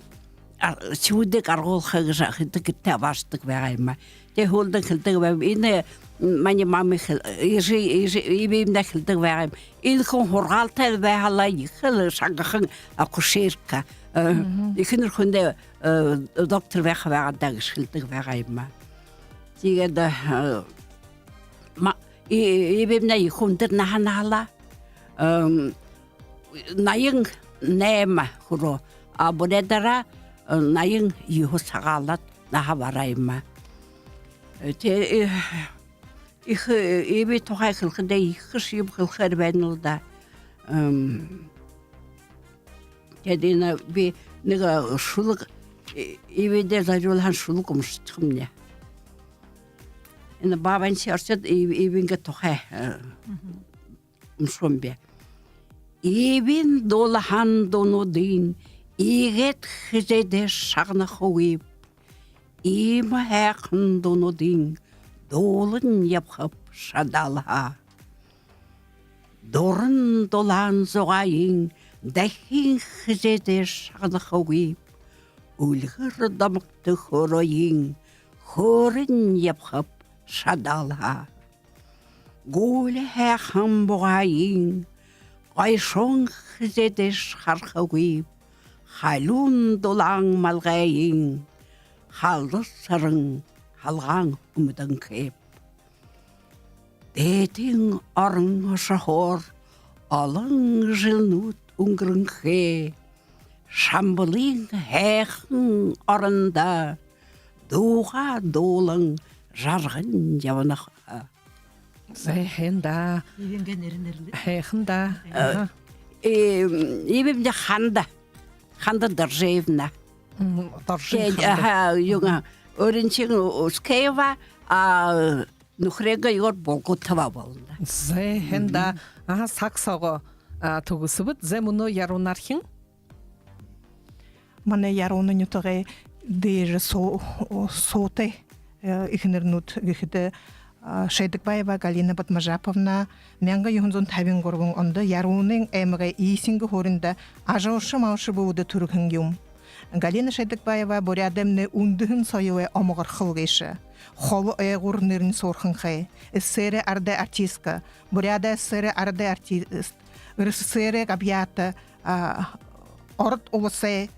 а, үхибүүдые гаргуулха гэжэ хэды гэртээ абаашадаг байгаа юм аа. Тиигээд һүүлдэнь хэлэдэг байгааб. Энэ, м, манай мама хэл-, эжы, эжы, эбээмнай хэлэдэг байгаа юм. Энэ хүн һургаалтай байһан лэ, ехэл шангахан акушерка. Э, эхэнэр хүндэ, э, доктор байха байгаа даа гэжэ хэлэдэг байгаа юм аа. Тиигээд, э, ма-, э-, эбээмнай ехэ үндэр наһа наһалаа. Эм, наян найма хүрөө. А буряадаараа, э, наян юһэ сагаалаад наһа бараа юм аа. Э, тэ-, э, ехэ, э, эбээ тухай хэлэхэдээ, ехэ шье юумэ хэлэхээр байна лэ даа. Эм, тиигээд энэ би нэгэ, э, шүлэг, э, эбээдээ зорюулһан шүлэг уншахам даа. Энэ баабайнь шье оршоод, э-, эбэйнгээ тухай, э, уншахам би. Эбэйн дуулаһан дуунуудынь иигээд хэзээдэшье шагнахагүйб. Иимэ һайхан дуунуудынь дуулан ябахаб шадаалһаа. Дуран дулаан зугаайень дахин хэзээдэшье шагнахагүйб. Үльгэр домогто хөөрөөень хөөрэн ябахаб шадаалһаа. Гүүлэ һайхан бугайень гойшон хэзээдэшье харахагүйб. Халюун дулаан малгайень халдас саран халгаан үмдэнхэйб. Дээдын орон ошохоор олон жэлнүүд үнгэрэнхэй. Шамбалын һайхан орондо дуугаа дуулан жарган ябана ха. Зэ, һайн даа. Эбэйнгээ нэрэ нэрлээ. Һайхан даа. Э, аха. Э, эбэймнай Ханда. Ханда Доржиевна. М, Доржиевна. Тиигээд, Ханда. Аха, юун, Оринчиевна Ускеева, а, нүхэрынгээ юугээр Булгутова болоно. Зэ, һайн даа. Аха, саг соогоо, а, түгэсэбэт. Зэ, мүнөө Яруунаархин. Манай Яруунын нютагай дээжэ суу-, суутай, э, эхэнэрнүүд гэхэдэ, а, Шойдагбаева Галина Бадмажаповна мянга юһэн зуун табин гурбан ондо Яруунын аймагай Исингэ һууринда ажалша малша бүлэдэ түрэһэн юм. Галина Шойдагбаева Буряадаймнай үндэһэн соёлой омогорхол гээшэ. Холо ойгуур нэрэнь суурханхай. СССР-эй арадай артистка, Буряад ССР-эй арадай артист, РСФСР-эй габьяата, а, Ород Уласай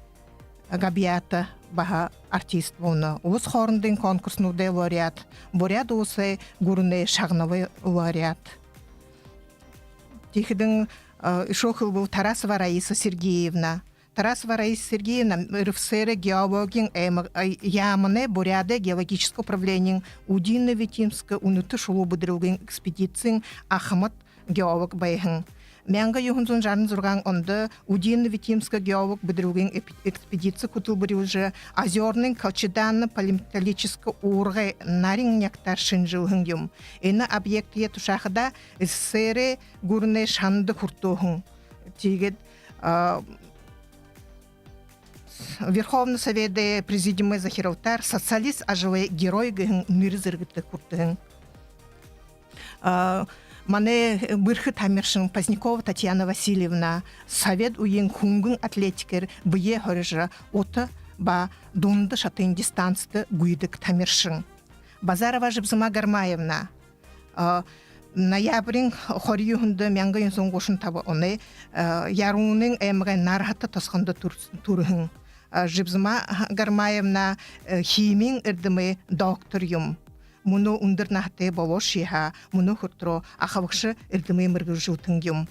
габьяата баһа артист болоно. Улас хоорондын конкурснуудай лауреат, Буряад Уласай гүрэнэй шагналай лауреат. Тиихэдэнь, а, үшөө хэлэбэл Тарасова Раиса Сергеевна. Тарасова Раиса Сергеевна РСФСР-эй геологиин аймаг-, а, яаманай Буряадай геологическа управлениин Удинно-Витимска үнэтэ шулуу бэдэрэлгын экспедициин ахамад геолог байһан. мянга юһэн зуун жаран зургаан ондо Удинно-Витимска геолог бэдэрүүгэй эп-, экспедици хүтэлбэрилжэ, Озёрнын колчеданно-палеометаллическа уургай нарин нягтаар шэнжэлһэн юм. Энэ объектые тушаахадаа СССР-эй гүрэнэй шанда хүртөөһэн. Тиигээд, а, Верховный Совет Президиумай захиралтаар социалист ажалай герой гэһэн нэрэ зэргэдэ хүртэһэн. А, манай бэрхэ тамиршан Позднякова Татьяна Васильевна, совет үеын хүнгэн атлетикээр бэеэ хорижо, ута ба дунда шатын дистанцида гүйдэг тамиршан. Базарова Жибзима Гармаевна, а, ноябриин хорин юһэндэ мянга юһэн зуун гушан табан оной, а, Яруунын аймагай Нарһата тосхондо түр-, түрэһэн. А, Жибзима Гармаевна, э, химиин эрдэмэй доктор юм. Мүнөө үндэр наһатай болоошье һаа, мүнөө хүрэтэрөө ахабагша эрдэмэй мэргэжэлтэн юм.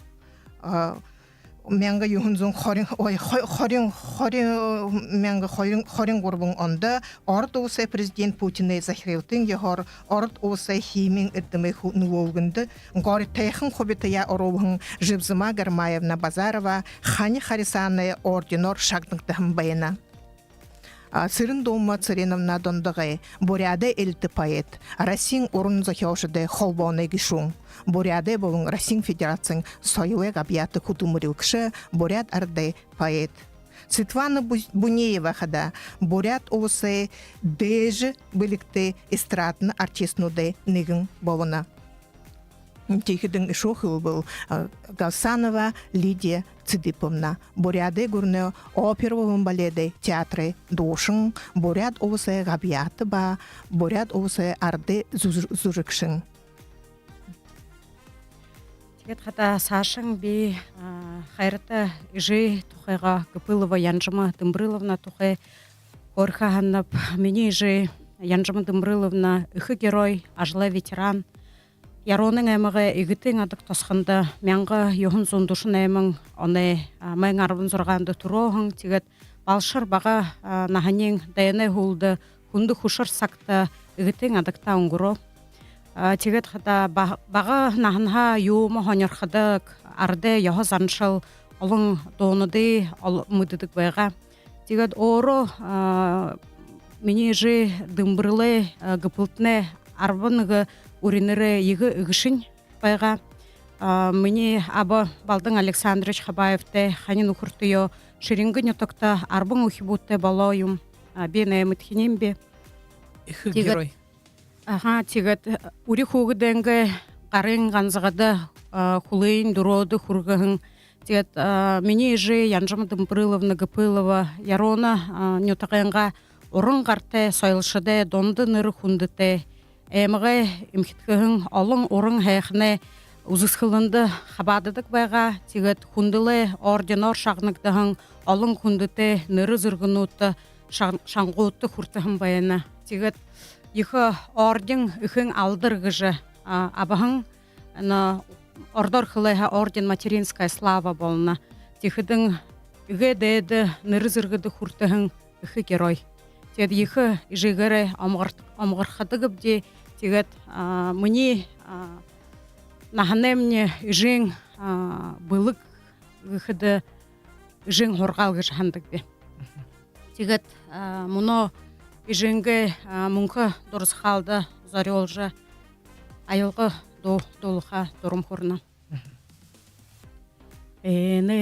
А, мянга юһэн зуун хорин, ой, хо-, хорин, хорин, мянга хорин, хорин гурбан ондо Ород Уласай президент Путинай захиралтын ёһоор Ород Уласай химиин эрдэмэй хү-, нүлөөлгэндэ горитойхон хубитаяа оруулһан Жибзима Гармаевна Базарова Хани Хари Саанай орденоор шагнагдаһан байна. А, Цырен-Дулма Цыреновна Дондогой, Буряадай элитэ поэт, Россиин уран зохёолшодой холбооной гэшүүн, Буряадай болон Россиин Федерациин соёлой габьяата хүдэлмэрилэгшэ, буряад арадай поэт. Светлана Бу-, Бунеева хадаа Буряад Уласай дээжэ бэлигтэй эстрадна артистнуудай нэгэн болоно. Тиихэдэнь үшөө хэлэбэл, а, Галсанова Лидия Цыдыповна, Буряадай гүрэнэй опера болон баледэй театрай дуушан, Буряад Уласай габьяата ба Буряад Уласай арадай зүжэ-, зүжэгшэн. Тиигээд хадаа саашань би, а, хайрата эжы тухайгаа, Гапылова Янжама Дымбрыловна тухай хөөрхэ һанааб. Минии эжы Янжама Дымбрыловна ехэ герой, ажалай ветеран. Яруунын аймагай Эгэтын-Адаг тосхондо мянга юһэн зуун дүшэн найман оной, а, майн арбан зургаанда түрөөһэн. Тиигээд балшар бага, а, наһаниинь дайнай һүүлдэ хүндэ хүшэр сагта Эгэтын-Адагта үнгэрөө. А, тиигээд хадаа ба-, бага наһанһаа юумэ һонирходог, арадай ёһо заншал, олон дуунуудые ол-, мэдэдэг байгаа. Тиигээд өөрөө, а, минии эжы Дымбрылай, а, Гапылтанай арбан нэгэ үринэрэй эгэ эгэшэнь байгаа. А, минии аба Балдан Александрович Хабаевтай хани нүхэртэеэ Шэрэнгын нютагта арбан үхибүүдтэй болоо юм. А, би наймадахинь би. Ехэ герой. Аха, тиигээд, э, үри хүүгэдэйнгээ гарын ганзагада, а, хүлыень дүрөөдэ хүргэһэн. Тиигээд, а, минии эжы Янжама Дымбрыловна Гапылова Яруунын, а, нютагайнгаа уран гартай, соёлшодой дунда нэрэ хүндэтэй, аймагай эмхидхэһэн олон уран һайханай үзэсхэлэндэ хабаададаг байгаа. Тиигээд хүндэлэй орденоор шагнагдаһан, олон хүндэтэй нэрэ зэргэнүүдтэ, шан-, шангуудта хүртэһэн байна. Тиигээд ехэ орден, Эхын алдар гэжэ, а, абаһан, но ородоор хэлээ һаа орден Материнская слава болоно. Тиихэдэнь эгээ дээдэ нэрэ зэргэдэ хүртэһэн ехэ герой. Тиигээд ехэ эжыгээрээ омогор-, омогорходогбди. Тиигээд, а, минии, а, наһанаймни эжын, а, бэлэг гэхэдэ, эжын һургаал гэжэ һанадагби. Тиигээд, а, мүнөө эжынгээ, а, мүнхэ дурасхаалда зорюулжа аялга дуу дуулаха дурам хүрэнэ. Энэ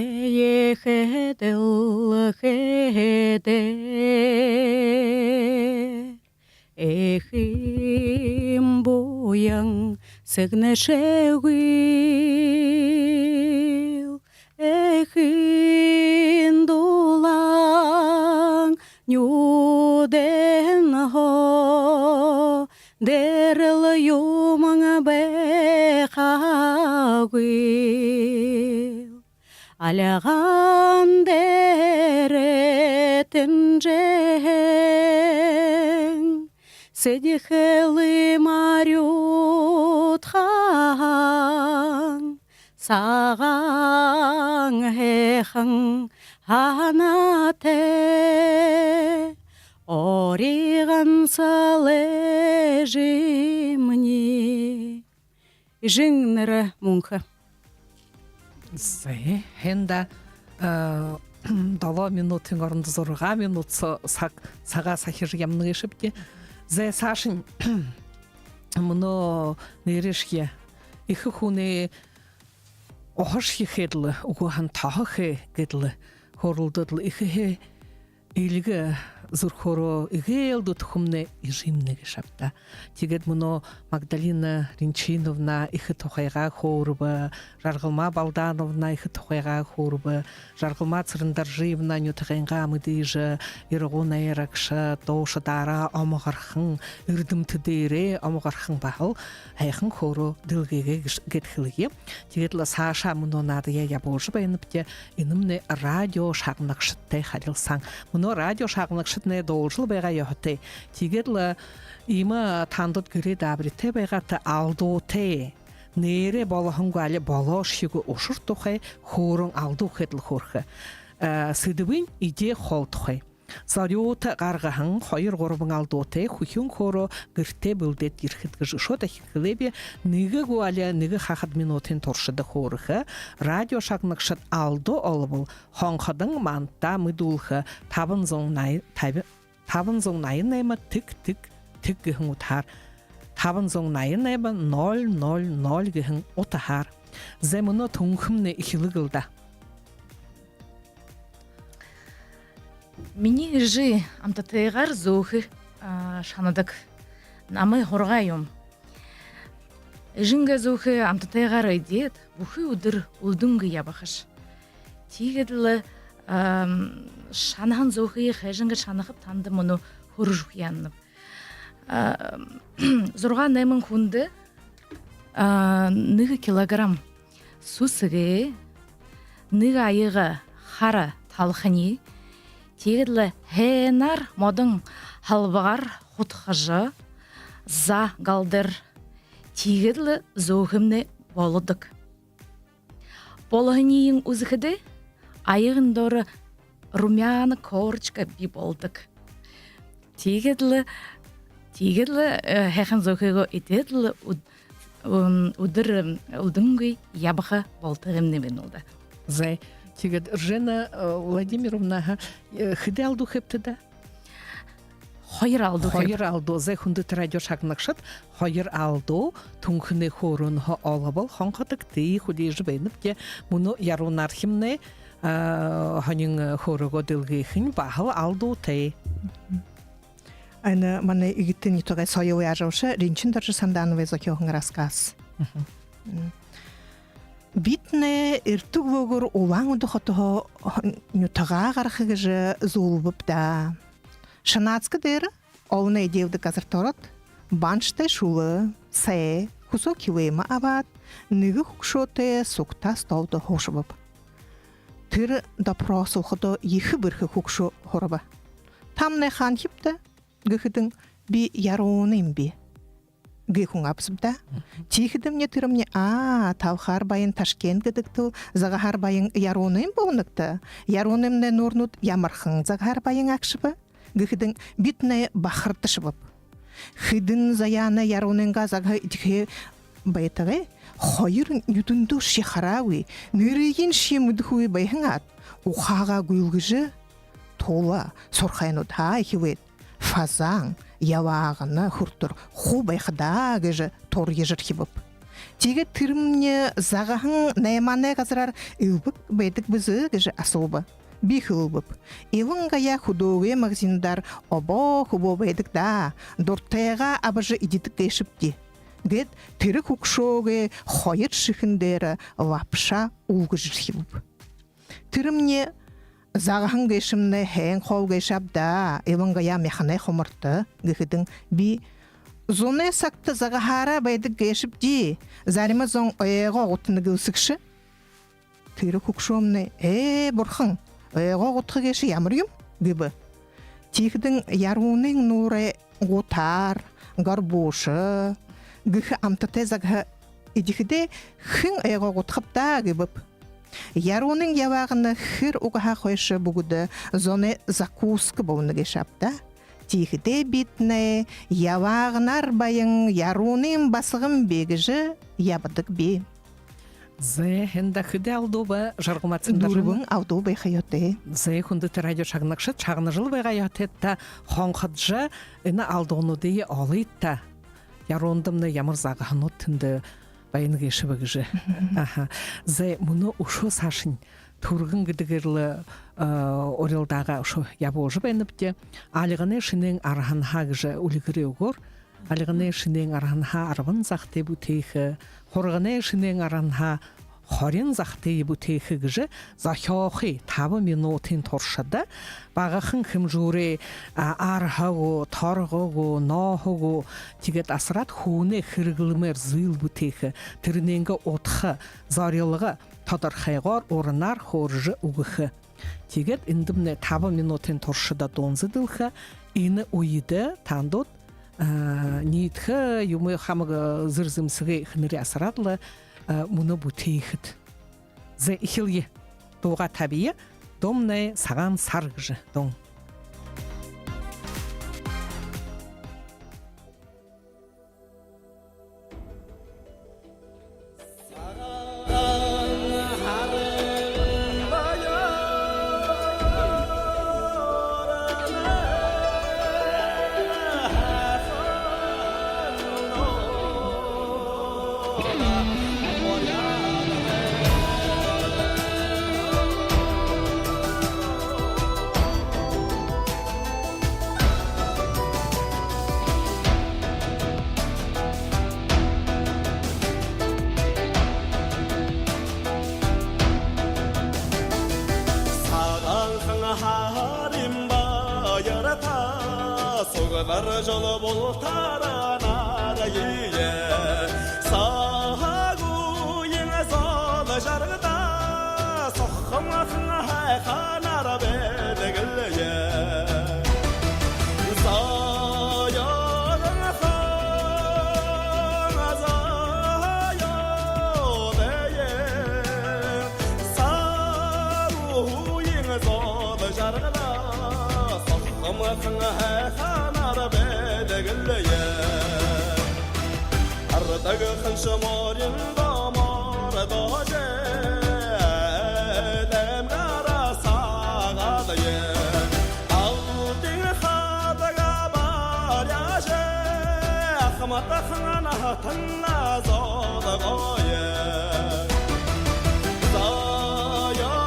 ехэ дэлхэйдэ эхын буян сэгнэшэгүй л, эхын дулаан нюдэн һоо дээрэл юумэн байхагүй л. Альган дээрэ тэнжээһэн сэдьхэлэй марюудхан, сагаан һайхан һанаатай оригон сал эжымни. Эжын нэрэ мүнхэ. Зэ, һэн даа, э, долоо минутын орондо зургаа минут са-, саг, сагаа сахижа ябана гээшэбди. Зэ, саашань мүнөө нээрээшье ехэ хүнэй уһашье хээд лэ, үгы һаань тоһо хээ гээд лэ хөөрэлдөөд лэ, ехэһээ эльгэ зүрхөөрөө эгээл дүтэхэмнай эжымнай гээшэ ааб даа. Тиигээд мүнөө Магдалина Ринчиновна эхэ тухайгаа хөөрэбэ, Жаргалма Балдановна эхэ тухайгаа хөөрэбэ, Жаргалма Цырендоржиевна нютагайнгаа мэдээжэ, ирагуу найрагша, дуушадаараа омогорхон, эрдэмтэдээрээ омогорхон баһал һайхан хөөрөө дэлгээгээ гэжэ, гээд хэлэе. Тиигээд лэ саашаа мүнөө наадаяа ябуулжа байнабди. Энэмнай радио шагнагшадтай харилсаан. Мүнөө радио шагнагшаднай дуулжал байгаа ёһотой. Тиигээд лэ иимэ тандаа гэрэй даабаритай байгаат, алдуутай, нээрээ болоһонгүй, али болоошьегүй ушар тухай хөөрөөн, алдуу хээд лэ хөөрэхэ. Э, сэдэбынь эдеэ хоол тухай. Зорюута гаргаһан хоёр-гурбан алдуутай хүхюун хөөрөө гэртээ бэлдээд ерэхэт гэжэ үшөө дахин хэлээб. Нэгэ гү, али нэгэ хахад минутын туршада хөөрэхэ. Радио шагнагшад алдуу олобол, хонходон манда мэдүүлхэ. Табан зуун наян, таби-, табан зуун наян найма тэг тэг тэг гэһэн утаһаар. Табан зуун наян найма ноль ноль ноль гэһэн утаһаар. Зэ, мүнөө Түнхэмнай эхилэг лэ даа. Минии эжы амтатайгаар зөөхэ, а, шанадаг. Намай һургаа юм. Эжынгээ зөөхэ амтатайгаар эдеэд, бүхы үдэр үлдэнгүй ябахаш. Тиигээд лэ, ам, шанаһан зөөхые хайшан гэжэ шанахаб, танда мүнөө хөөржэ үгэхэ һанааб. А, зургаа-найман хүндэ, а, нэгэ килограмм сүсэгэй, нэгэ аяга хара талханиие, тиигээд лэ һайнаар модон һалбагаар худхажа, заа гал дээрэ, тиигээд лэ зөөхэмнай болодог. Болоһониинь үзэхэдэ, аяган доро румяна корочка бии болодог. Тиигээд лэ, тиигээд лэ, э, һайхан зөөхыгөө эдеэд лэ үд-, м, үдэр, м, үлдэнгүй ябаха болтогой юм байна лэ даа. Зэ, тиигээд Эржена, э, Владимировна, аха, э, хэды алдуу хээбта даа? Хоёр алдуу хээб. Хоёр алдуу. Зэ, хүндэтэ радио шагнагшад, хоёр алдуу Түнхэнэй хөөрөөнһөө олобол, хонходогты, хүлеэжэ байнабди. Мүнөө Яруунаархимнай, а, һонин хөөрөөгөө дэлгэхэнь баһал алдуутай. Энэ манай Эгэтын нютагай соёлой ажалша Ринчин-Доржо Сандановай зохёоһон рассказ. Мгм. М. Бидэнэй эртэ үглөөгүүр Улаан-Үдэ хотоһоо нютагаа гараха гэжэ зүүлбэб даа. Шанаадска дээрэ олоной эдеэлдэг газарта ороод, баншатай шүлэ, сай, кусок хилээмэ абаад, нэгэ хүгшөөтэй сугтаа столдо һуушабаб. Тэрэ допросолходоо ехэ бэрхэ хүгшөө һураба: «Тамнай хаанахибта?» — гэхэдэнь: «Би Яруунын би», — гээ хүн абзаб даа. Тиихэдэмни тэрэмни: «Аа, талхаар баян Ташкент гэдэгтэл загаһаар баян Яруунын болоногты. Яруунымнай нуурнууд ямархан загаһаар баян агшаба?» — гэхэдэнь: «Бидэнэй бахарда шабаб». Хэдэн заяанай Яруунынгаа загаһа эдихэ байтараа, хоёр нюдэндөөшье хараагүй, нэрыешье мэдэхэгүй байһан аад, ухаагаа гүйлгэжэ, тула сурхайнуудһаа эхилээд, фазан, ябаагана хүрэтэр хуу байха даа гэжэ турьяжархибаб. Тиигээд тэрэмни: «Загаһан наймаанай газараар элбэг байдаг бэзэ?» — гэжэ асууба. Би хэлэбэб: «Илангаяа хүдөөгэй магазинуудаар обоо хүбөө байдаг даа, дуратайгаа абажа эдидэг гээшэбди», — гээд, тэрэ хүгшөөгэй хоёр шэхэн дээрэ лапша үлгэжэрхибэб. Тэрэмни: «Загаһан гээшэмнай һайн хоол гээшэ ааб даа, илангаяа мяханай хумарта», — гэхэдэнь би: «Зунай сагта загаһаараа байдаг гээшэбди, зарима зон ойгоо гутана гэлсэгшэ». Тэрэ хүгшөөмнай: «Ээ, бурхан, ойгоо гутаха гээшэ ямар юм?» — гэбэ. Тиихэдэнь: «Яруунын нуурай гутаар, горбуша гэхэ амтатай загаһа эдихэдээ, хэн ойгоо гутахаб даа?» — гэбэб. «Яруунын ябаагана хэр угаһаа хойшо бүгэдэ зоной закуска болоно гээшэ ааб даа. Тиихэдээ бидэнэй ябааганаар баян Яруунын басаган би гэжэ ябадаг би». Зэ, һэн даа, хэды алдуу бэ, Жаргалма Цандаржановна? Дүрбэн алдуу байха ёһотой. Зэ, хүндэтэ радио шагнагшад, шагнажал байгаа ёһотойт та, хонходожо энэ алдуунуудые олыт та. Яруунда мүнөө ямар загаһанууд тэндэ байна гээшэб гэжэ. Аха. Зэ, мүнөө үшөө саашань түргэн гэдэгээр лэ, э, урилдаагаа үшөө ябуулжа байнабди. Альганай шэнээн арһанһаа гэжэ үльгэр үгөөр. Альганай шэнээн арһанһаа арбан захатай бүтэхэ, хурганай шэнээн арһанһаа хорин захатай бүтэхэ гэжэ зохёохы табан минутын туршада багахан хэмжүүрэй, а, арһа гү, торго гү, нооһо гү, тиигээд асараад хүнэй хэрэглэмээр зүйл бүтэхэ, тэрэнэйнгээ удха, зорилго тодорхойгоор уранаар хөөрэжэ үгэхэ. Тиигээд эндэмнай табан минутын туршада дуун зэдэлхэ. Энэ үедэ таанадууд, а, ниидэхэ юумэ, хамаг, а, зэр зэмсэгээ хэнэри асараад лэ, а, мүнөө бүтэхэт. Зэ, эхилэе. Дуугаа табия. Дуумнай «Сагаан сар» гэжэ дуун. Сагаанхан һарын баярта, сугларжал бултараа наадая. Сагаан үеын зол жаргалда, сохомхон һайханаар байдаг лэ. Заяахан заяа даяа, сагаан үеын зол жаргалда, сохомхон һайханаар байдаг лэ. Ардагхан шамуурин домор дожо, даймгаараа сагаалая. Алтан хатагаа баряажа, ахамадхан наһатанаа золгоё. Заяахан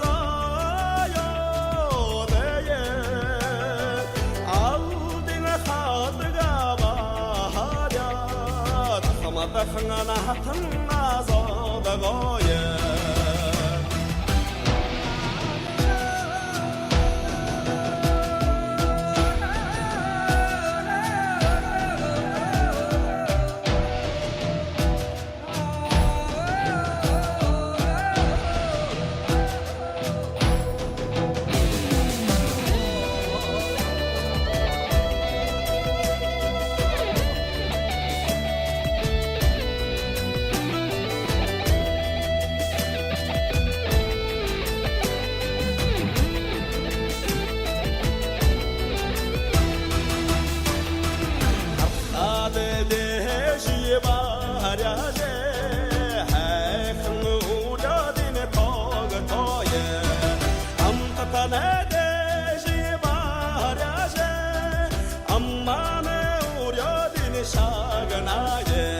заяа даяа, алтан хатагаа баряад, ахамадхан наһатанаа золгоё. Хада дээшээ баряажа, һайхан үреэлдэнь тогтоё. Амтатанай дээшээ баряажа, аммаанай үреэлдэнь шагная.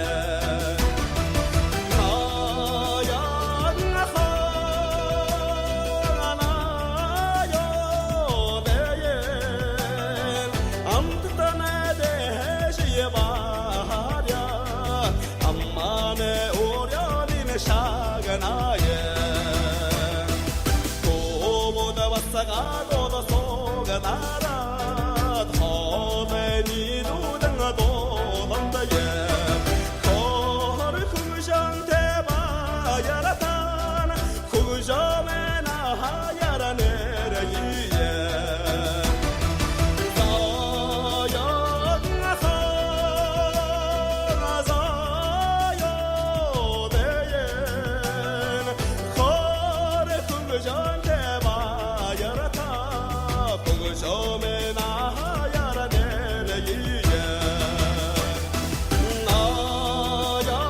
Аян ханаа ёо даяа, амтатанай дээшээ баряа, аммаанай үреэлдэнь шагная. Хүбүүд басагад суглараад, хоолойнь нюдэн дуулая. Хөөрхэн хүгжэнтэй баяртаа, хүгжэмэй наһаяар нэрые. Заяахан заяа даяа, хөөрхэн хүгжэнтэй баяртаа, хүгжэмэй наһаяар нэрые. Аян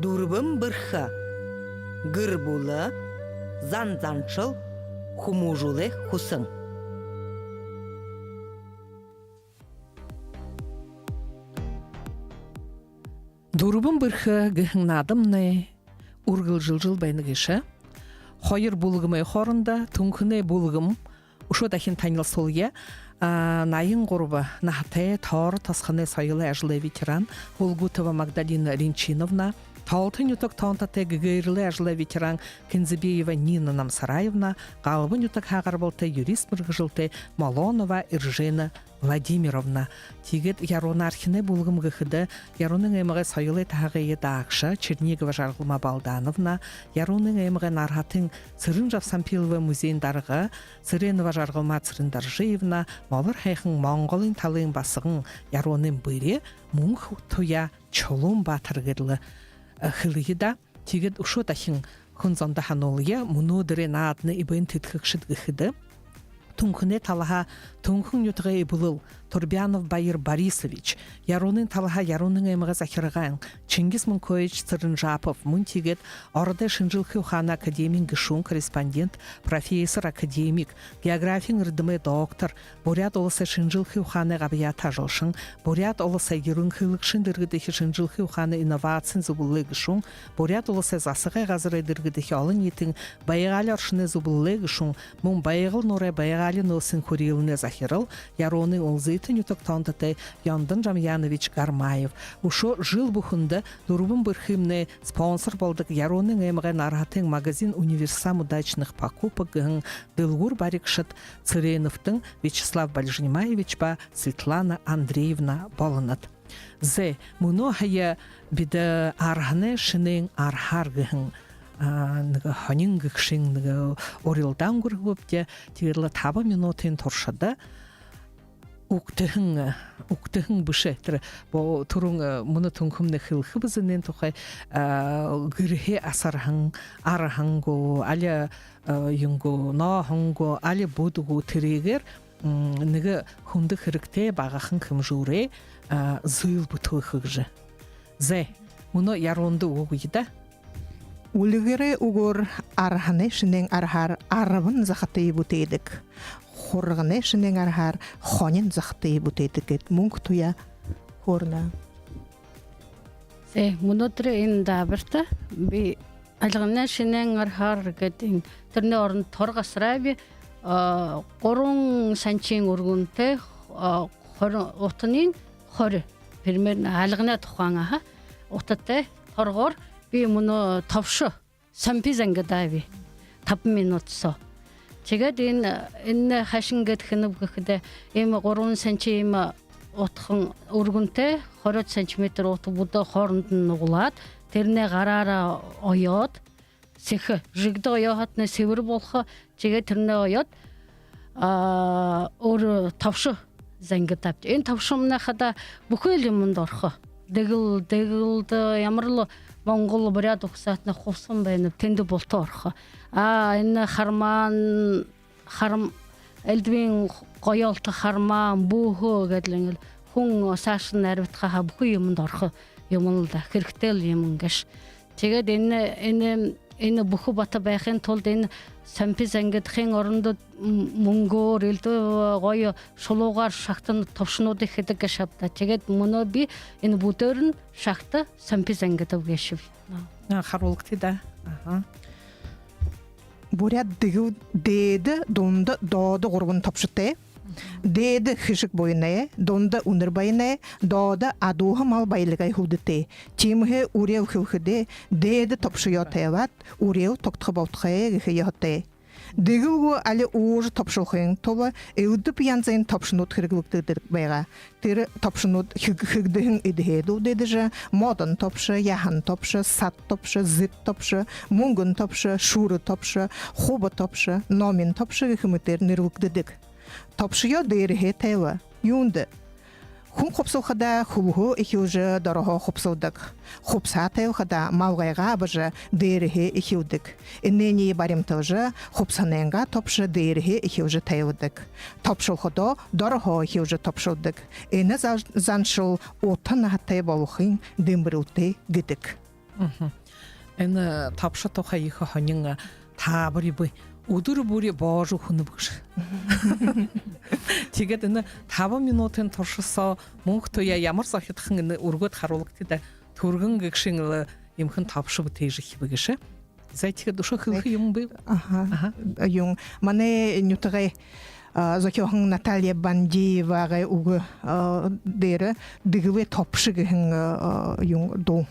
Дүрбэн бэрхэ. Гэр бүлэ, зан заншал, хүмүүжүүлэй хүсэн. Дүрбэн бэрхэ гэһэн наадамнай үргэлжэлжэл байна гээшэ. Хоёр бүлгэмэй хоорондо, Түнхэнэй бүлгэм, үшөө дахин танилсуулая. А, наян гурба наһатай, Тоорор тосхоной соёлой ажалай ветеран Хулгутова Магдалина Ринчиновна, Тоолтын нютаг тоонтотой гэгээрэлэй ажалай ветеран Кинзебиева Нина Намсараевна, Галбын нютагһаа гарбалтай юрист мэргэжэлтэй Молонова Эржена Владимировна. Тиигээд Ярууна архинай бүлгэм гэхэдэ, Ярууна аймагай соёлой таһагай даагша Чернигова Жаргалма Балдановна, Ярууна аймагай Нарһатын Цырен-Жаб Сампиловай музейн дарга Цыренова Жаргалма Цырендоржиевна, моложо һайхан Монголой талын басаган, Яруунын бэри, мүнхэ туяа Чулуун баатар гээд лэ, э, хэлэе даа. Тиигээд үшөө дахин хүн зондо һануулая, мүнөөдэрэй нааданай эбээн тэдхэгшэд гэхэдэ, Түнхэнэй талаһаа Түнхэн нютагай эблэл Турбянов Баир Борисович, Яруунын талаһаа Яруунын аймагай захиргаан Чингис Мункоевич Цыренжапов, мүн тиигээд Ородой шэнжэлхы ухаанай академиин гэшүүн, корреспондент, профессор, академик, географиин эрдэмэй доктор, Буряад Уласай шэнжэлхы ухаанай габьяата ажалшан, Буряад Уласай ерэнхылэгшын дэргэдэхи шэнжэлхы ухаанай инновациин зүблэлэй гэшүүн, Буряад Уласай засагай газарай дэргэдэхи олониитын байгаали оршоной зүблэлэй гэшүүн, мүн Байгал нуурай байгаали нөөсын хүрээлэнэй захирал, Яруунын Улзытын нютаг тоонтотой Ёндон Жамьянович Гармаев. Үшөө жэл бүхэндэ дүрбэн бэрхымнай спонсор болодог Яруунын аймагай Нарһатын магазин «Универсам удачных покупок» гэһэн дэлгүүр баригшад Цыреновтан Вячеслав Бальжинимаевич ба Светлана Андреевна болонот. Зэ, мүнөө һая бидэ арһанай шэнээн арһаар гэһэн, а, нэгэ һонин гэгшын нэгэ урилдаан үнгэргэбэбди. Тиигээд лэ табан минутын туршада үгтэһэн, үгтэһэн бэшэ. Тэрэ бо-, түрүүн, э, мүнөө Түнхэмнай хэлэхэ бэзэ энээн тухай, э, гэрһээ асарһан, арһан гү, али, э, юун гү, нооһон гү, али бүд гү, тэрээгээр, м, нэгэ хүндэ хэрэгтэй багахан хэмжүүрээ, э, зүйл бүтээхэ гэжэ. Зэ, мүнөө Яруунада үгэе даа. Үльгэрэй үгөөр арһанай шэнээн арһаар арбан захатые бүтээдэг. Хурганай шэнээн арһаар хонин захатые бүтээдэг гээд мүнхэ туяа хөөрэнэ. Зэ, мүнөөдэр энэ даабарта би альганай шэнээн арһаар гээд энэ, тэрэнэй орондо торго асараа би, а, гурбан сантиин үргэнтэй, а, хори, утаниинь хори, примерно альганай тухайн, аха, утатай торгоор би мүнөө тобшо, сампи зангидаа би табан минута соо. Тиигээд энэ, энэ хайшан гээд хэнэб гэхэдэ, иимэ гурбан санти иимэ утахан үргэнтэй, хорёод сантиметр утахан бүдөө хоорондонь нугалаад, тэрэнээ гараараа оёод, сэхэ, жэгдэ оёо һаатнай сэбэр болохо, тиигээд тэрэнээ оёод, а, өөр тобшо зангидаабди. Энэ тобшомнай хадаа бүхы л юумэндэ орохо. Дэгэл, дэгэлдэ, ямар лэ монгол, буряад угсаатнай хубсаһан байнаб, тэндэ булта орохо. А, энэ хармаан, харм-, элдэбын гоёолто хармаан, бүүһэ гээд лэ иигээд лэ хүн саашань арбитхаһаа бүхы юумэндэ орохо юумэн лэ даа, хэрэгтэй л юумэн гээшэ. Тиигээд энэ, энэ, энэ бүхэ бата байхын тулад энэ сампи зангидахын орондо м-, мүнгөөр, элдэб гоё шулуугаар шагта тобшонуудые хэдэг гээшэб даа. Тиигээд мүнөө би энэ бүдөөрнь шагта сампи зангидааб гээшэб. А, харуулагты даа. Аха. Буряад дэгэл дээдэ, дунда, доодо гурбан тобшотой. Дээдэ хэшэг буянай, дунда үнэр баянай, доодо адууһа мал баялигай һүлдэтэй. Тиимэһээ үреэл хэлэхэдээ, дээдэ тобшоёо тайбаад, үреэл тогтохо болтогой гэхэ ёһотой. Дэгэлгүй али уужа тобшолхын тула элдэб янзын тобшонууд хэрэглэгдэдэг байгаа. Тэрэ тобшонууд хэг-, хэгдэһэн эдэһээ дүүдэжэ, модон тобшо, яһан тобшо, сад тобшо, зэд тобшо, мүнгэн тобшо, шүрэ тобшо, хуба тобшо, номин тобшо гэхэ мэтээр нэрлэгдэдэг. Тобшоёо дээрэһээ тайла. Юундэ? Хүн хубсалхадаа хүлһөө эхилжэ, дороһоо хубсалдаг. Хубсаһа тайлахадаа малгайгаа абажа, дээрэһээ эхилдэг. Энээниие баримталжа, хубсаһанайнгаа тобшо дээрэһээ эхилжэ тайладаг. Тобшолходоо дороһоо эхилжэ тобшолдог. Энэ за-, заншал ута наһатай болохын дэмбэрэлтэй гэдэг. Мгм. Энэ тобшо тухай ехэ һонин, а, таабари бии. Үдэр бүри боожо үхэнэб гэжэ. Тиигээд энэ табан минутын туршада соо мүнхэ туяа ямар зохидхон энэ үргөөд харуулагты даа. Түргэн гэгшын лэ юумэхэн тобшо бүтээжэ эхилбэ гээшэ. За, тиигээд үшөө хэлэхэ юумэн бии? Аха. Аха. Юун, манай нютагай, а, зохёоһон Наталья Бандиевагай үгэ, а, дээрэ «Дэгэлэй тобшо» гэһэн, а, юун, дуу.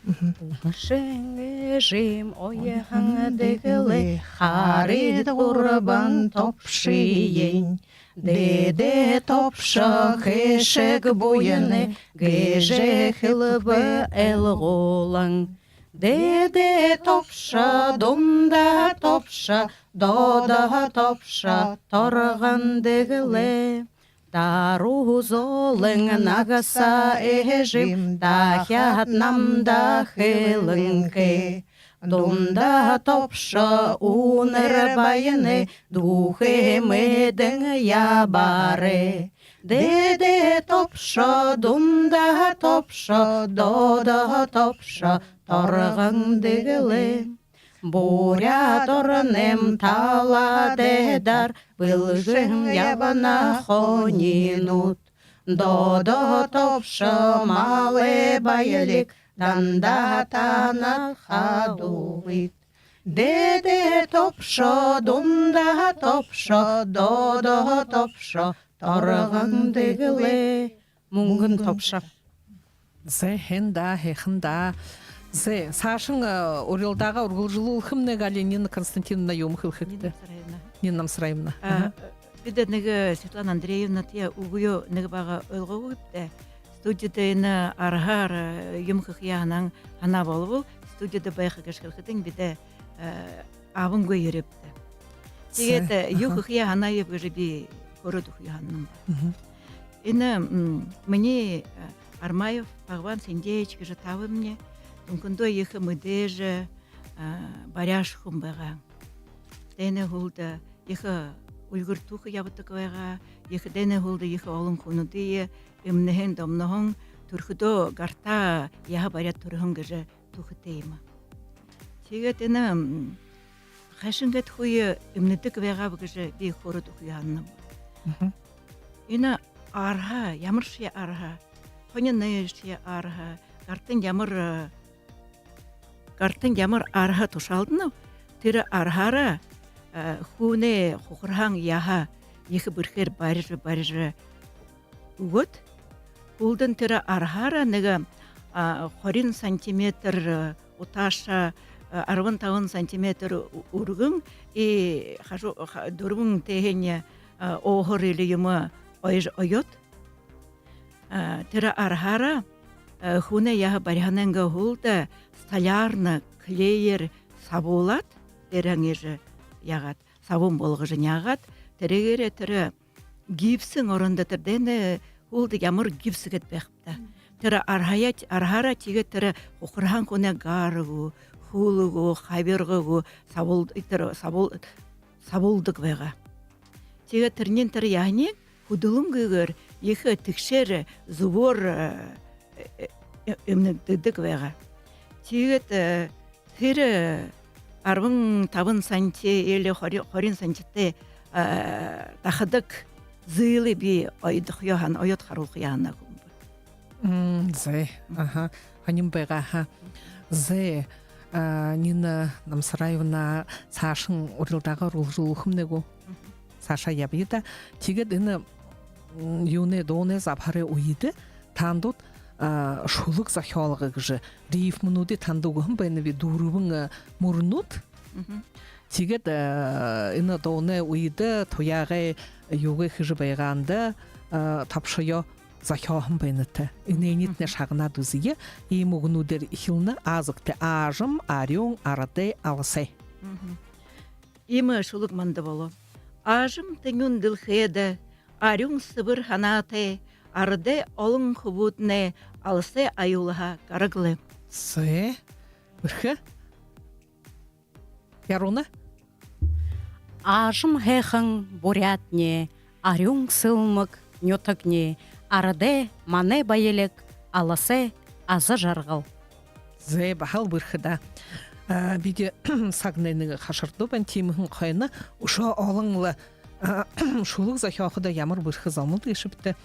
Мгм. Шэнгэжэм оёһон дэгэлэй харид гурбан тобшыень. Дээдэ тобшо хэшэг буянай гэжэ хэлэбэ элгүүлэн. Дээдэ тобшо, дунда тобшо, доодо тобшо, торгон дэгэлэй. Даруу золын нагаса эжым дахяад намда хэлэнхэй. Дунда тобшо, үнэр баянай дүүхэй мэдэн ябаарай. Дээдэ тобшо, дунда тобшо, доодо тобшо, торгон дэгэлэй. Буряад оронойм тала дайдаар бэлгэн ябана хонинууд. Доодо тобшо, малай баялиг дандаа танаад хадуугыт. Дээдэ тобшо, дунда тобшо, доодо тобшо, торгон дэгэлэй. Мүнгэн тобшо. Зэ, һайн даа, һайхан даа. Зэ, саашань, э, урилдаагаа үргэлжэлүүлхэмнай гү, али Нина Константиновна юумэ хэлэхэбта? Нина Намсараевна. Нина Намсараевна. А, аха. Бидэ нэгэ, э, Светлана Андреевнатаяа үгөө нэгэ бага ойлгоогүйбди. Студида энэ арһаар, э, юумэ хэхэеэ һанаан, һанаа болбол, студида байха гэжэ хэлэхэдэнь бидэ, э, абангүй ерээбди. Тиигээд, зэ, э, юу, аха, хэхэеэ һанааб гэжэ би хөөрөөд үгэхэ һананам. Мгм. Энэ, м, минии, э, Армаев Бхагаван Синдеевич гэжэ таабаймни, Түнхэндөө ехэ мэдээжэ, э, баряашан хүн байгаа. Дайнай һүүлдэ ехэ үльгэр түүхэ ябадаг байгаа. Ехэ, дайнай һүүлдэ ехэ олон хүнүүдые эмнэһэн, домноһон, түрэхэдөө гартаа яһа баряад түрэһэн гэжэ түүхэтэй юм. Тиигээд энэ, м, хайшан гээд хүйе эмнэдэг байгааб гэжэ би хөөрөөд үгэхэ һананам. Мгм. Энэ арһа, ямаршье арһа, һониншье арһа, гартань ямар, э, гартань ямар арһа тушаалданаб, тэрэ арһаараа, э, хүнэй хухарһаан яһа ехэ бэрхээр барижа, барижа үгөөд, һүүлдэнь тэрэ арһаараа нэгэ, а, хорин сантиметр, э, утаашаа, э, арбан табан сантиметр ү-, үргэн, и хажуу, ха-, дүрбэн тээһээнь, э, өөһэр или юумэ оёж-, оёод, э, тэрэ арһаараа, э, хүнэй яһа бариһанайнгаа һүүлдэ столярна клеер сабуулаад, дээрэһээнь иигэжэ яагаад, сабуун болгожо няагаад, тэрээгээрээ тэрэ гипсэн орондо, тэрэ дайнай һүүлдэ ямар гипс гээд байхаб даа. Мм. Тэрэ арһаяа, арһаараа тиигээд тэрэ хухарһаан хүнэй гар гү, хүл гү, хабирга гү сабуул-, тэрэ сабуул-, сабуулдаг байгаа. Тиигээд тэрэниинь тэрэ яһаниинь хүдэлэнгүйгөөр ехэ тэгшээр зүбөөр, э, э, э, эмнэгдэдэг байгаа. Тиигээд, э, тэрэ арбан табан санти или хори-, хорин сантитай, э, дахадаг зээлээ би оёдохоёо һан-, оёод харуулхаяа һанаагүй юм бэ. М, зэ. Аха. Һонин байгаа ха. Зэ. А, Нина Намсараевна, саашань урилдаагаа үргэлжэлүүлхэмнай гү? Мгм. Саашаа ябая даа. Тиигээд энэ, м, юунэй, дуунай забһарай үедэ таанадууд, а, шүлэг зохёолго гэжэ рифмэнүүдые танда үгэһэн байнаб, дүрбэн, а, мүрнүүд. Мгм. Тиигээд, э, энэ дуунай үедэ туяагай юугээ хэжэ байгаанда, э, тобшоёо зохёоһон байнат. Энээниитнай шагнаад үзэе. Иимэ үгэнүүдээр эхилнэ. А зүгтэ: аажам, арюун, арадай, аласай. Иимэ шүлэг манда болоо. Аажам тэнюун дэлхэйдэ арюун сэбэр һанаатай, арадай олон хүбүүднай, аласай аюулһаа гараг лэ. Зэ, бэрхэ. Яруунаа. Аажам һайхан Буряадни, арюун сэлмэг нютагни, арадай манай баялиг, аласай аза жаргал. Зэ, баһал бэрхэ даа. А, бидэ сагнай нэгэ хашардуу байна, тиимэһэн хойно үшөө олон лэ, а, шүлэг зохёоходо ямар бэрхэ зомнай гээшэбта.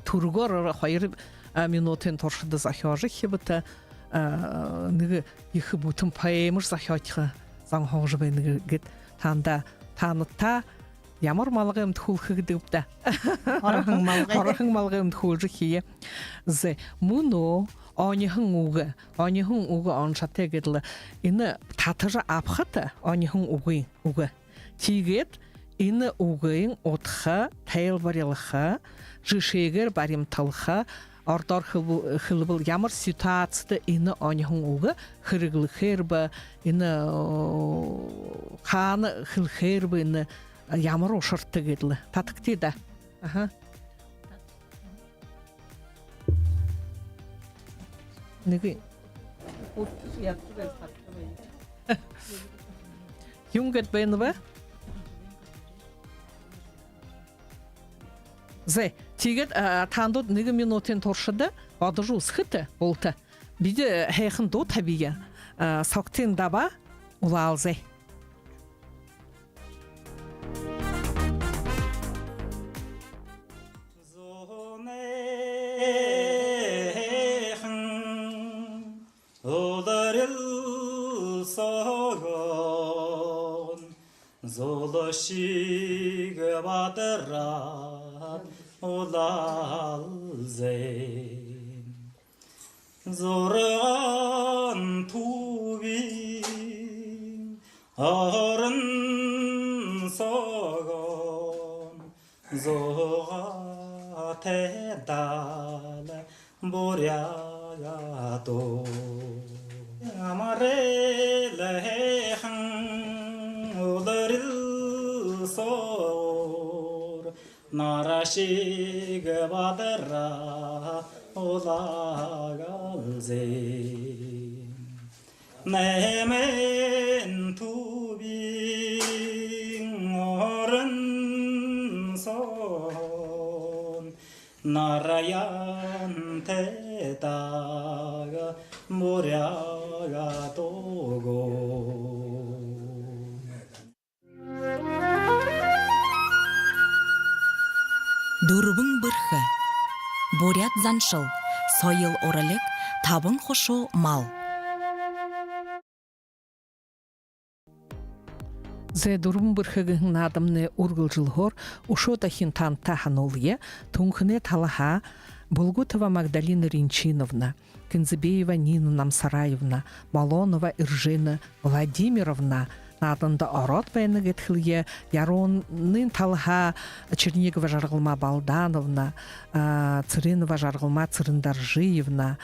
Түргөөр хоёр, а, минутын туршада зохёожо эхибэбта, а, нэгэ ехэ бүтэн поэмаш зохёохо зон һуужа байна гээд, таанадта, таанадта ямар малгай үмдэхүүлхэ гэдэг бэ даа. Һораһан малгай. Һораһан малгай үмдэхүүлжэ эхиие. Зэ, мүнөө оньһон үгэ, оньһон үгэ уншатай гээд лэ, энэ татажа абахат оньһон үгын үгэ. Тиигээд энэ үгыень удха, тайлбарилха, жэшээгээр баримталха, ородоор хэлбэ-, хэлэбэл, ямар ситуацида энэ оньһон үгэ хэрэглэхээр бэ, энэ, оо, хаана хэлэхээр бэ, энэ ямар ушарта гээд лэ. Татагты даа. Аха. Нэгэ. Юун гээд байна бэ? Зэ, тиигээд, а, таанадууд нэгэ минутын туршада бодожо үзэхэт, булта. Бидэ һайхан дуу табия, а, Согтын Даба, «Улаалзай». Зунайхан ударил согоон, зулшиг бадараад улаалзай. Зургаан түбиин орон согоон, зугаатай дала буряад дуу. Амарэл һайхан ударил суур, нарашиг бадараа улаагалзай. Найман түбиин орон соон, нараяан тайдаг буряад дуу. Дүрбэн бэрхэ. Буряад заншал, соёл уралиг, табан хушуу мал. Зэ, «Дүрбэн бэрхэ» гэһэн наадамнай үргэлжэлһөөр, үшөө дахин таанадта һануулъя: Түнхэнэй талаһаа Булгутова Магдалина Ринчиновна, Кинзебеева Нина Намсараевна, Молонова Эржена Владимировна нааданда ороод байна гэжэ хэлэе. Яруунын талаһаа Чернигова Жаргалма Балдановна, а, Цыренова Жаргалма Цырендоржиевна,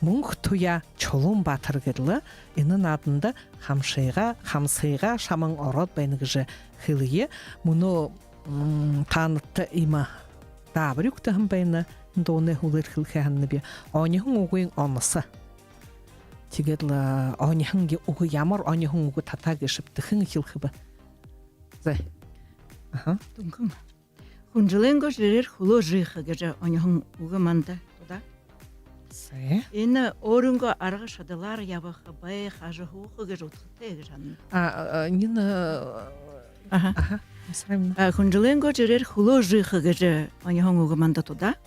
Мүнхэ Туяа Чулуун Баатар гээд лэ энэ нааданда хамсыгаа, хамсыгаа шаман ороод байна гэжэ хэлэе. Мүнөө, м, таанадта иимэ даабари үгтэһэн байна. Дуунай һүүлээр хэлэхэ һананаб: оньһон үгын оносо. Тиигээд лэ, а, оньһон гэ-, үгэ, ямар оньһон үгэ татаа гээшэбта, хэн эхилхэб? Зэ. Аха. Түнхэн. «Хүнжэлэйнгөө жэрээр хүлөө жыйха» гэжэ оньһон үгэ манда тудаа. Зэ. Энэ өөрынгөө арга шадалаар ябаха, байха, ажаһууха гэжэ удхатай гэжэ һанана. А, а, а, Нина, а, аха. Аха, Намсараевна. А, «Хүнжэлэйнгөө жэрээр хүлөө жыйха» гэжэ оньһон үгэ манда тудаа.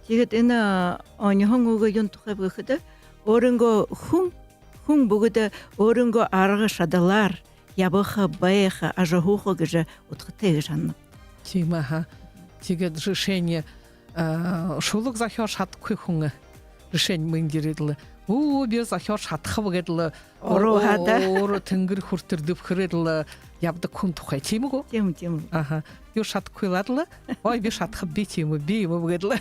Тиигээд энэ, а, оньһон үгэ юун тухайб гэхэдэ, өөрынгөө хүн, хүн бүгэдэ өөрынгөө арга шадалаар ябаха, байха, ажаһууха гэжэ удхатай гэжэ һанана. Тиимэ, аха. Тиигээд жэшээнь, а, шүлэг зохёожо шадахагүй хүн, жэшээнь, мэндэ ерээд лэ Өө, би зохёожо шадахаб гээд лэ, Ороо хадаа. Өө, тэнгэр хүрэтэр дэбхэрээд лэ ябадаг хүн тухай, тиимэ гү? Тиимэ, тиимэ. Аха. Юу шадахагүйл аад лэ. Ой, би шадахаб, би тиимэ, би юумэб гээд лэ.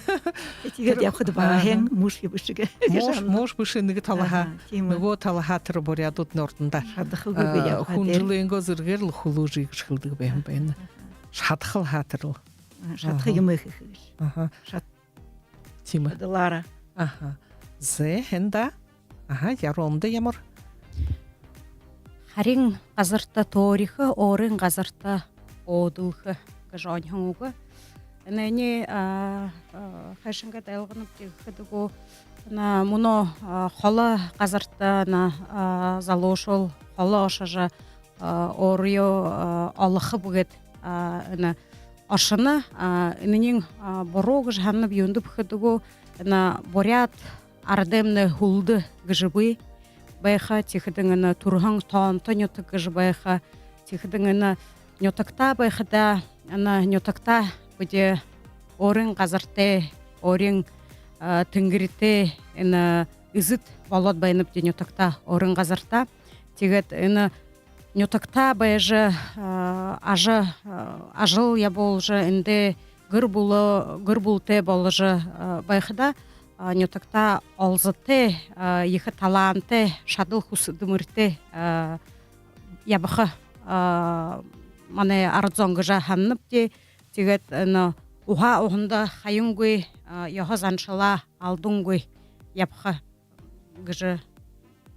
Тиигээд ябахада баһа һайн муушье бэшэ гэ. Мууш, мууш бэшэ нэгэ талаһаа. Аха, тиимэ. Нүгөө талаһаа тэрэ буряадууднай урдандаа. Шадахагүй, а, ябаха хүн дээрэ. Жэлэйнгөө зэргээр лэ хүлөө гэжэ хэлэдэг байһан байна. Шадахал һаа тэрэл. Шадахал юумэ хэхэ гэжэ. Аха. Шад- Тиимэ. Шадалаараа. Аха. Зэ, һайн даа. Аха, Яруунада ямар? Харин газарта төөрихэ, өөрын газарта өөдэлхэ гэжэ оньһон үгэ. Энээниие, а, а, хайшан гээд ойлгонобди гэхэдэ гү, энэ мүнөө, а, холо газарта, энэ, а, залуушуул холо ошожо, а, өөрынгөө, а, олохо бүгэд, а, энэ ошоно, а, энэниинь, а, буруу гэжэ һананаб, юундэб гэхэдэ гү, энэ буряад арадаймнай һүлдэ гэжэ бии байха, тиихэдэнь энэ түрэһэн тоонто нютаг гэжэ байха, тиихэдэнь энэ нютагтаа байхадаа, энэ нютагтаа бидэ өөрын газартай, өөрын, а, тэнгэритэй, энэ эзэд болоод байнабди нютагтаа, өөрын газартаа. Тиигээд энэ нютагтаа байжа, а, ажа-, а, ажал ябуулжа, эндээ гэр бүлэ-, гэр бүлэтэй боложо, а, байхада, а, нютагтаа олзотой, а, ехэ талаантай, шадал хүсэ дэмэрэтэй, а, ябаха, а, манай арад зон гэжэ һананабди. Тиигээд энэ уһа уһанда хаянгүй, а, ёһо заншалаа алдангүй ябаха гэжэ,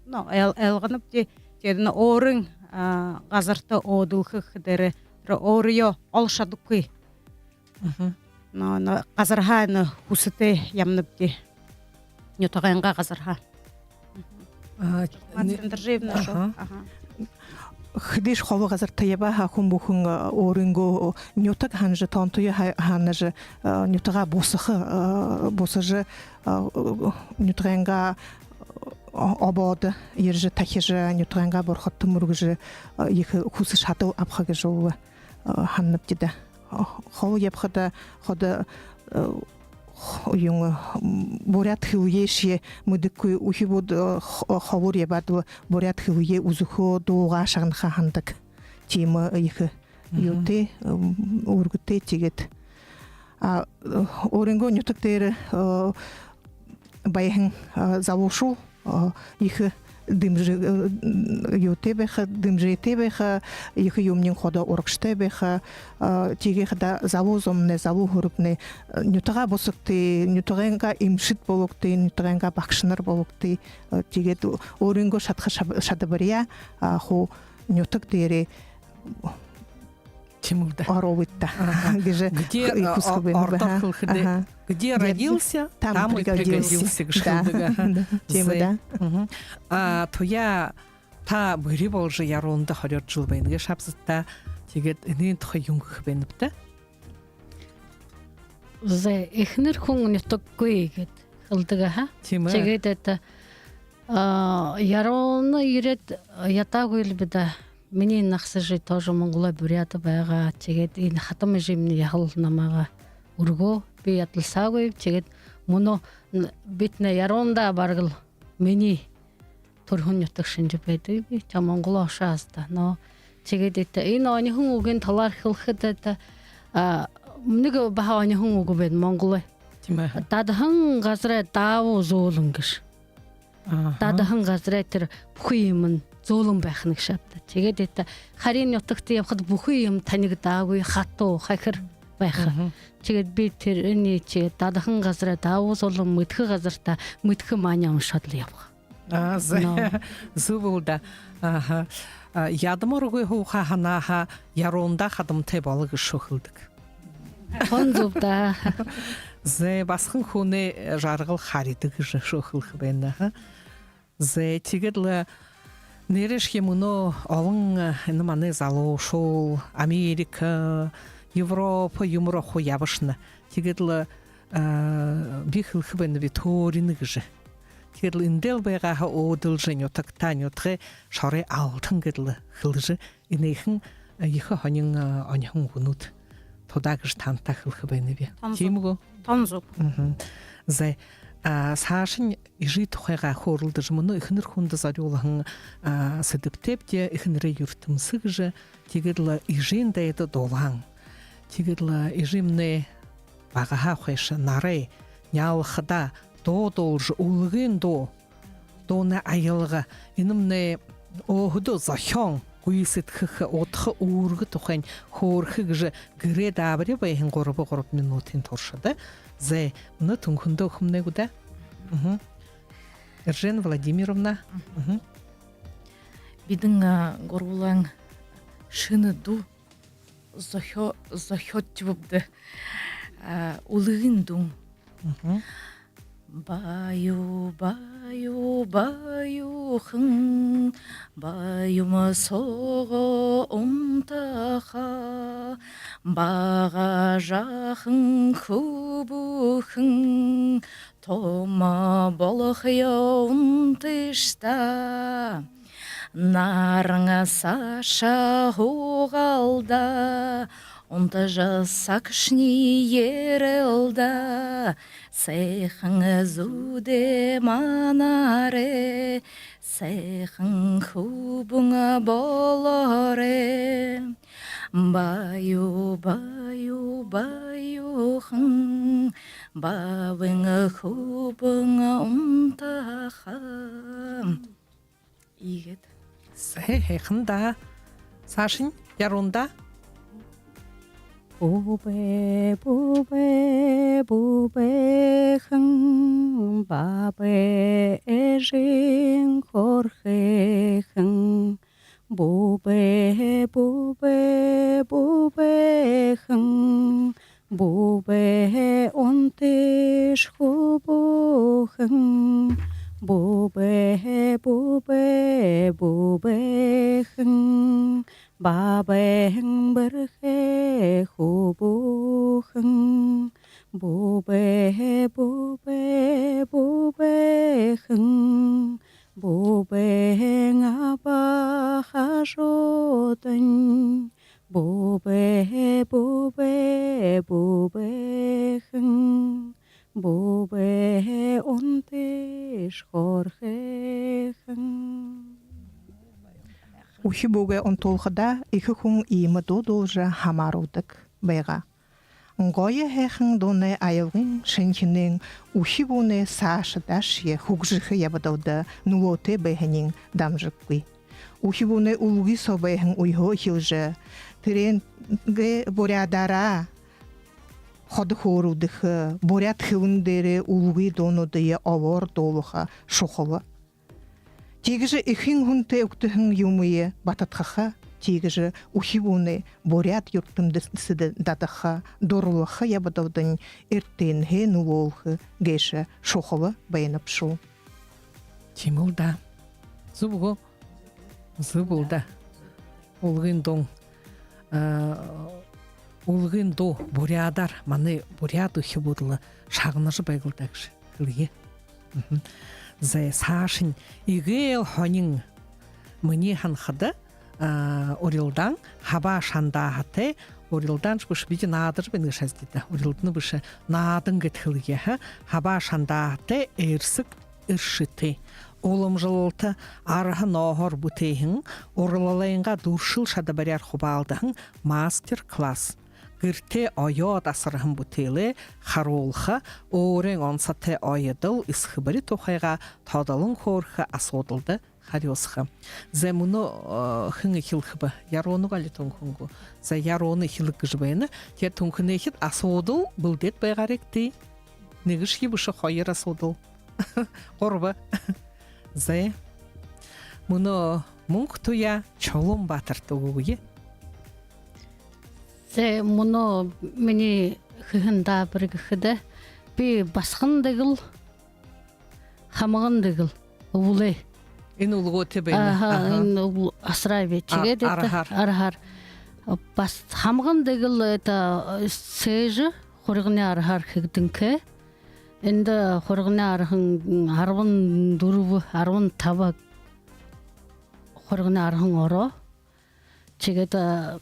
ну, эл-, ойлгонобди. Тиигээд энэ өөрын, а, газарта өөдэлхэ гэхэдээ, тэрэ өөрынгөө оло шадахагүй. Аха. Но, но газарһаа энэ хүсэтэй ябанабди. Нютагайнгаа газарһаа. А, Мацан не- Доржиевна шүү. Аха. Аха. Хэдышье холо газарта ябаа һаа, хүн бүхэн, а, өөрынгөө нютаг һанажа, тоонтоёо һа-, һанажа, а, нютагаа бусаха, а, бусажа, а, нютагайнгаа, а, обоодо ерэжэ тахижа, нютагайнгаа бурхадта мүргэжэ, а, ехэ хүсэ шадал абаха гэжэ лэ, а, һананабди даа. Холо ябахада ходо, э, х-, юун, м, буряад хэлэеэ шье мэдэхэгүй үхибүүд, э, х-, холуур ябаад лэ буряад хэлэеэ үзэхэ, дуугаа шагнаха һанадаг. Тиимэ ехэ юутэй, м, үүргэтэй тиигээд. А, э, өөрынгөө нютаг дээрэ, э, байһан, а, залуушуул, а, ехэ дэмжэ-, э, юутэй байха, дэмжээтэй байха, ехэ юумэниинь ходо урагшатай байха, а, тиигэхэдэ залуу зомнай, залуу һүрэгнай, э, нютагаа бусагты, нютагайнгаа эмшэд бологты, нютагайнгаа багшанар бологты, э, тиигээд өөрынгөө шадаха шаб-, шадабарияа, а, хуу нютаг дээрээ Тиимэл даа. Оруулыт даа. Аха. Гэжэ. Где, э, хүсэхэ байна, ородоор хэлэхэдэ, где родился, там и пригодился гэжэ хэлэдэг. Аха. Тиимэ даа. А, Туяа, та бүри боложо Яруунада хорёод жэл байна гээшэ аабзат даа. Тиигээд энээн тухай юун гэхэ байнабта? Зэ, эхэнэр хүн нютаггүй гээд хэлэдэг, аха. Тиимэ. Тиигээд это, а, Яруунада ерээд ядаагүйл би даа. Минии нагаса эжы тоже монголой буряад байгаа. Тиигээд энэ хатам эжымни яһала намайгаа үргөө. Би ядалсаагүйб. Тиигээд мүнөө н-, биднэй Яруунада бараг лэ минии түрэһэн нютаг шэнги байдаг би. Тээ, Монголоо ошоо һаа даа. Но тиигээд это, энэ оньһон үгын талаар хэлэхэдэ, это, а, нэгэ баһа оньһон үгэ байна монголой. Тиимэ. Дадаһан газарай даабуу зөөлэн гэжэ. Аха. Дадаһан газарай тэрэ бүхы юумэн зөөлэн байха гээшэ аабза даа. Тиигээд это, харин нютагта ябахада бүхы юумэн танигдаагүй, хатуу, хахир байха. Мгм. Тиигээд би тэрэнээ, тиигээд дадаһан газарай даабуу зөөлэн, мэдэхэ газартаа мэдэхэ маани уншаад лэ ябаха. А, зэ. Но. Зүб лэ даа. Аха. А, ядамаргүй һууха һанааһаа Яруунада хадамтай боло гэжэ шүүхэлдэг. Тон зүб даа. Зэ, басаган хүнэй жаргал харюудаг гэжэ шүүхэлхэ байна, аха. Зэ, тиигээд лэ нээрээшье мүнөө олон, э, энэ манай залуушуул Америка, Европа юумэ руу хуу ябашана. Тиигээд лэ, э, би хэлэхэ байнаб, би төөринэ гэжэ. Тиигээд лэ эндэл байгаа һаа өөдэлжэ, нютагтаа, нютагай шорой алтан гээд лэ хэлэжэ, энэхэн, э, ехэ һонин, э, оньһон үгэнүүд тудаа гэжэ танда хэлэхэ байнаб. Тон зүб. Тиимэ гү? Тон зүб. Мгм. Зэ, А, саашань эжы тухайгаа хөөрэлдэжэ, мүнөө эхэнэр хүндэ зорюулһан, а, сэдэбтэйбди, эхэнэрэй юртэмсэ гэжэ, тиигээд лэ эжын дайда дулаан. Тиигээд лэ эжымнай багаһаа хойшо нарай няалхадаа дуу дуулжа, үлгын дуу, дуунай аялга, энэмнай өөһэдөө зохёон, гүйсэдхэхэ, удха үүргэ тухайнь хөөрэхэ гэжэ гэрэй даабари байһан гурба, гурба минутын туршада. Зай, мүнөө Түнхэндэ үгэхэмнай гү даа. Мгм. Эржена Владимировна. Мгм. Бидэн, а, гурбуулан шэнэ дуу зохё-, зохёожо ябабди. А, үлгын дуун. Мгм. Баю, баю, баюухан, баюм соогоо унтаха, бага жаахан хүбүүхэн, томо болохоёо унтыш даа. Наран саашаа һуугаал даа, унтажа сагшни ерээл даа. Сайхан зүүдээ манаарай, сайхан хүбүүн болоорой. Баю, баю, баюухан, бабын хүбүүн унтаха. Иигээд. Сэ-, һайхан даа. Саашань, Яруун даа. Бүбэ, бүбэ, бүбэхэн, баабай эжын хүгжэхэн. Бүбэ, бүбэ, бүбэхэн, бүбэ унтыш хүбүүхэн. Бүбэ, бүбэ, бүбэхэн, баабайн бэрхэ хүбүүхэн. Бүбэ, бүбэ, бүбэхэн, бүбэхэн аба хажуудань. Бүбэ, бүбэ, бүбэхэн, бүбэ унтыш хүгжэхэн. Үхибүүгээ унтуулхадаа ехэ хүн иимэ дуу дуулажа хамааруулдаг байгаа. Гоё һайхан дуунай аялгын шэнхинэн үхибүүнэй саашадаашье хүгжэхэ ябадалда нүлөөтэй байһаниинь дамжаггүй. Үхибүүнэй үлгы соо байһан үеһөө эхилжэ, тэрээнгээ буряадаараа ходо хөөрэлдэхэ, буряад хэлэн дээрээ үлгы дуунуудые олоор дуулаха шухала. Тиигэжэ эхын һүнтэй үгтэһэн юумые батадхаха, тиигэжэ үхибүүнэй буряад юртэмдэстэдэ дадаха, дурлаха ябадалдань эртэнһээ нүлөөлхэ гээшэ шухала байна бшуу. Тиимэл даа. Зүб гү? Зүб лэ даа. Үлгын дуун. А, үлгын дуу буряадаар манай буряад үхибүүд лэ шагнажа байг лэ даа гэжэ хэлэе. Мгм. Зай, саашань эгээл һонин, минии һанахада, а, урилдаан хабаа шандааһатай, урилдааншье бэшэ, бидэ наадажа байна гээшэ һэн даа. Урилдаан бэшэ, наадан гээд хэлэе һаа. Хабаа шандааһатай, эрсэг эршэтэй, уламжалалта арһа нооһоор бүтээһэн, урлалайнгаа дүршэл шадабаряар хубаалдаһан мастер-класс. Гэртээ оёод асарһан бүтээлээ харуулха, өөрын онсотой оёдол эсхэбэри тухайгаа тодолон хөөрэхэ, асуудалда харюусаха. Зай, мүнөө, э, хэн эхилхэб? Яруун гү, али Түнхэн гү? Зай, Яруун эхилэг гэжэ байна. Тиигээд Түнхэнэйхид асуудал бэлдээд байгаарагты. Нэгэшье бэшэ, хоёр асуудал. Гурба. Зай. Мүнөө мүнхэ туяа Чулуун баатарта үгэе. Зай, мүнөө минии хэһэн даабари гэхэдэ, би басаган дэгэл, хамаган дэгэл, үбэлэй. Энэ үлгөөтэй байна. Аха, аха. Энэ үбэл асараа би. А, тиигээд это арһаар. Арһаар. Бас хамаган дэгэл это, э, сээжэ хурьганай арһаар хэгдэнхэй. Эндэ хурьганай арһан арбан дүрбэ, арбан таба хурьганай арһан ороо. Тиигээд, э,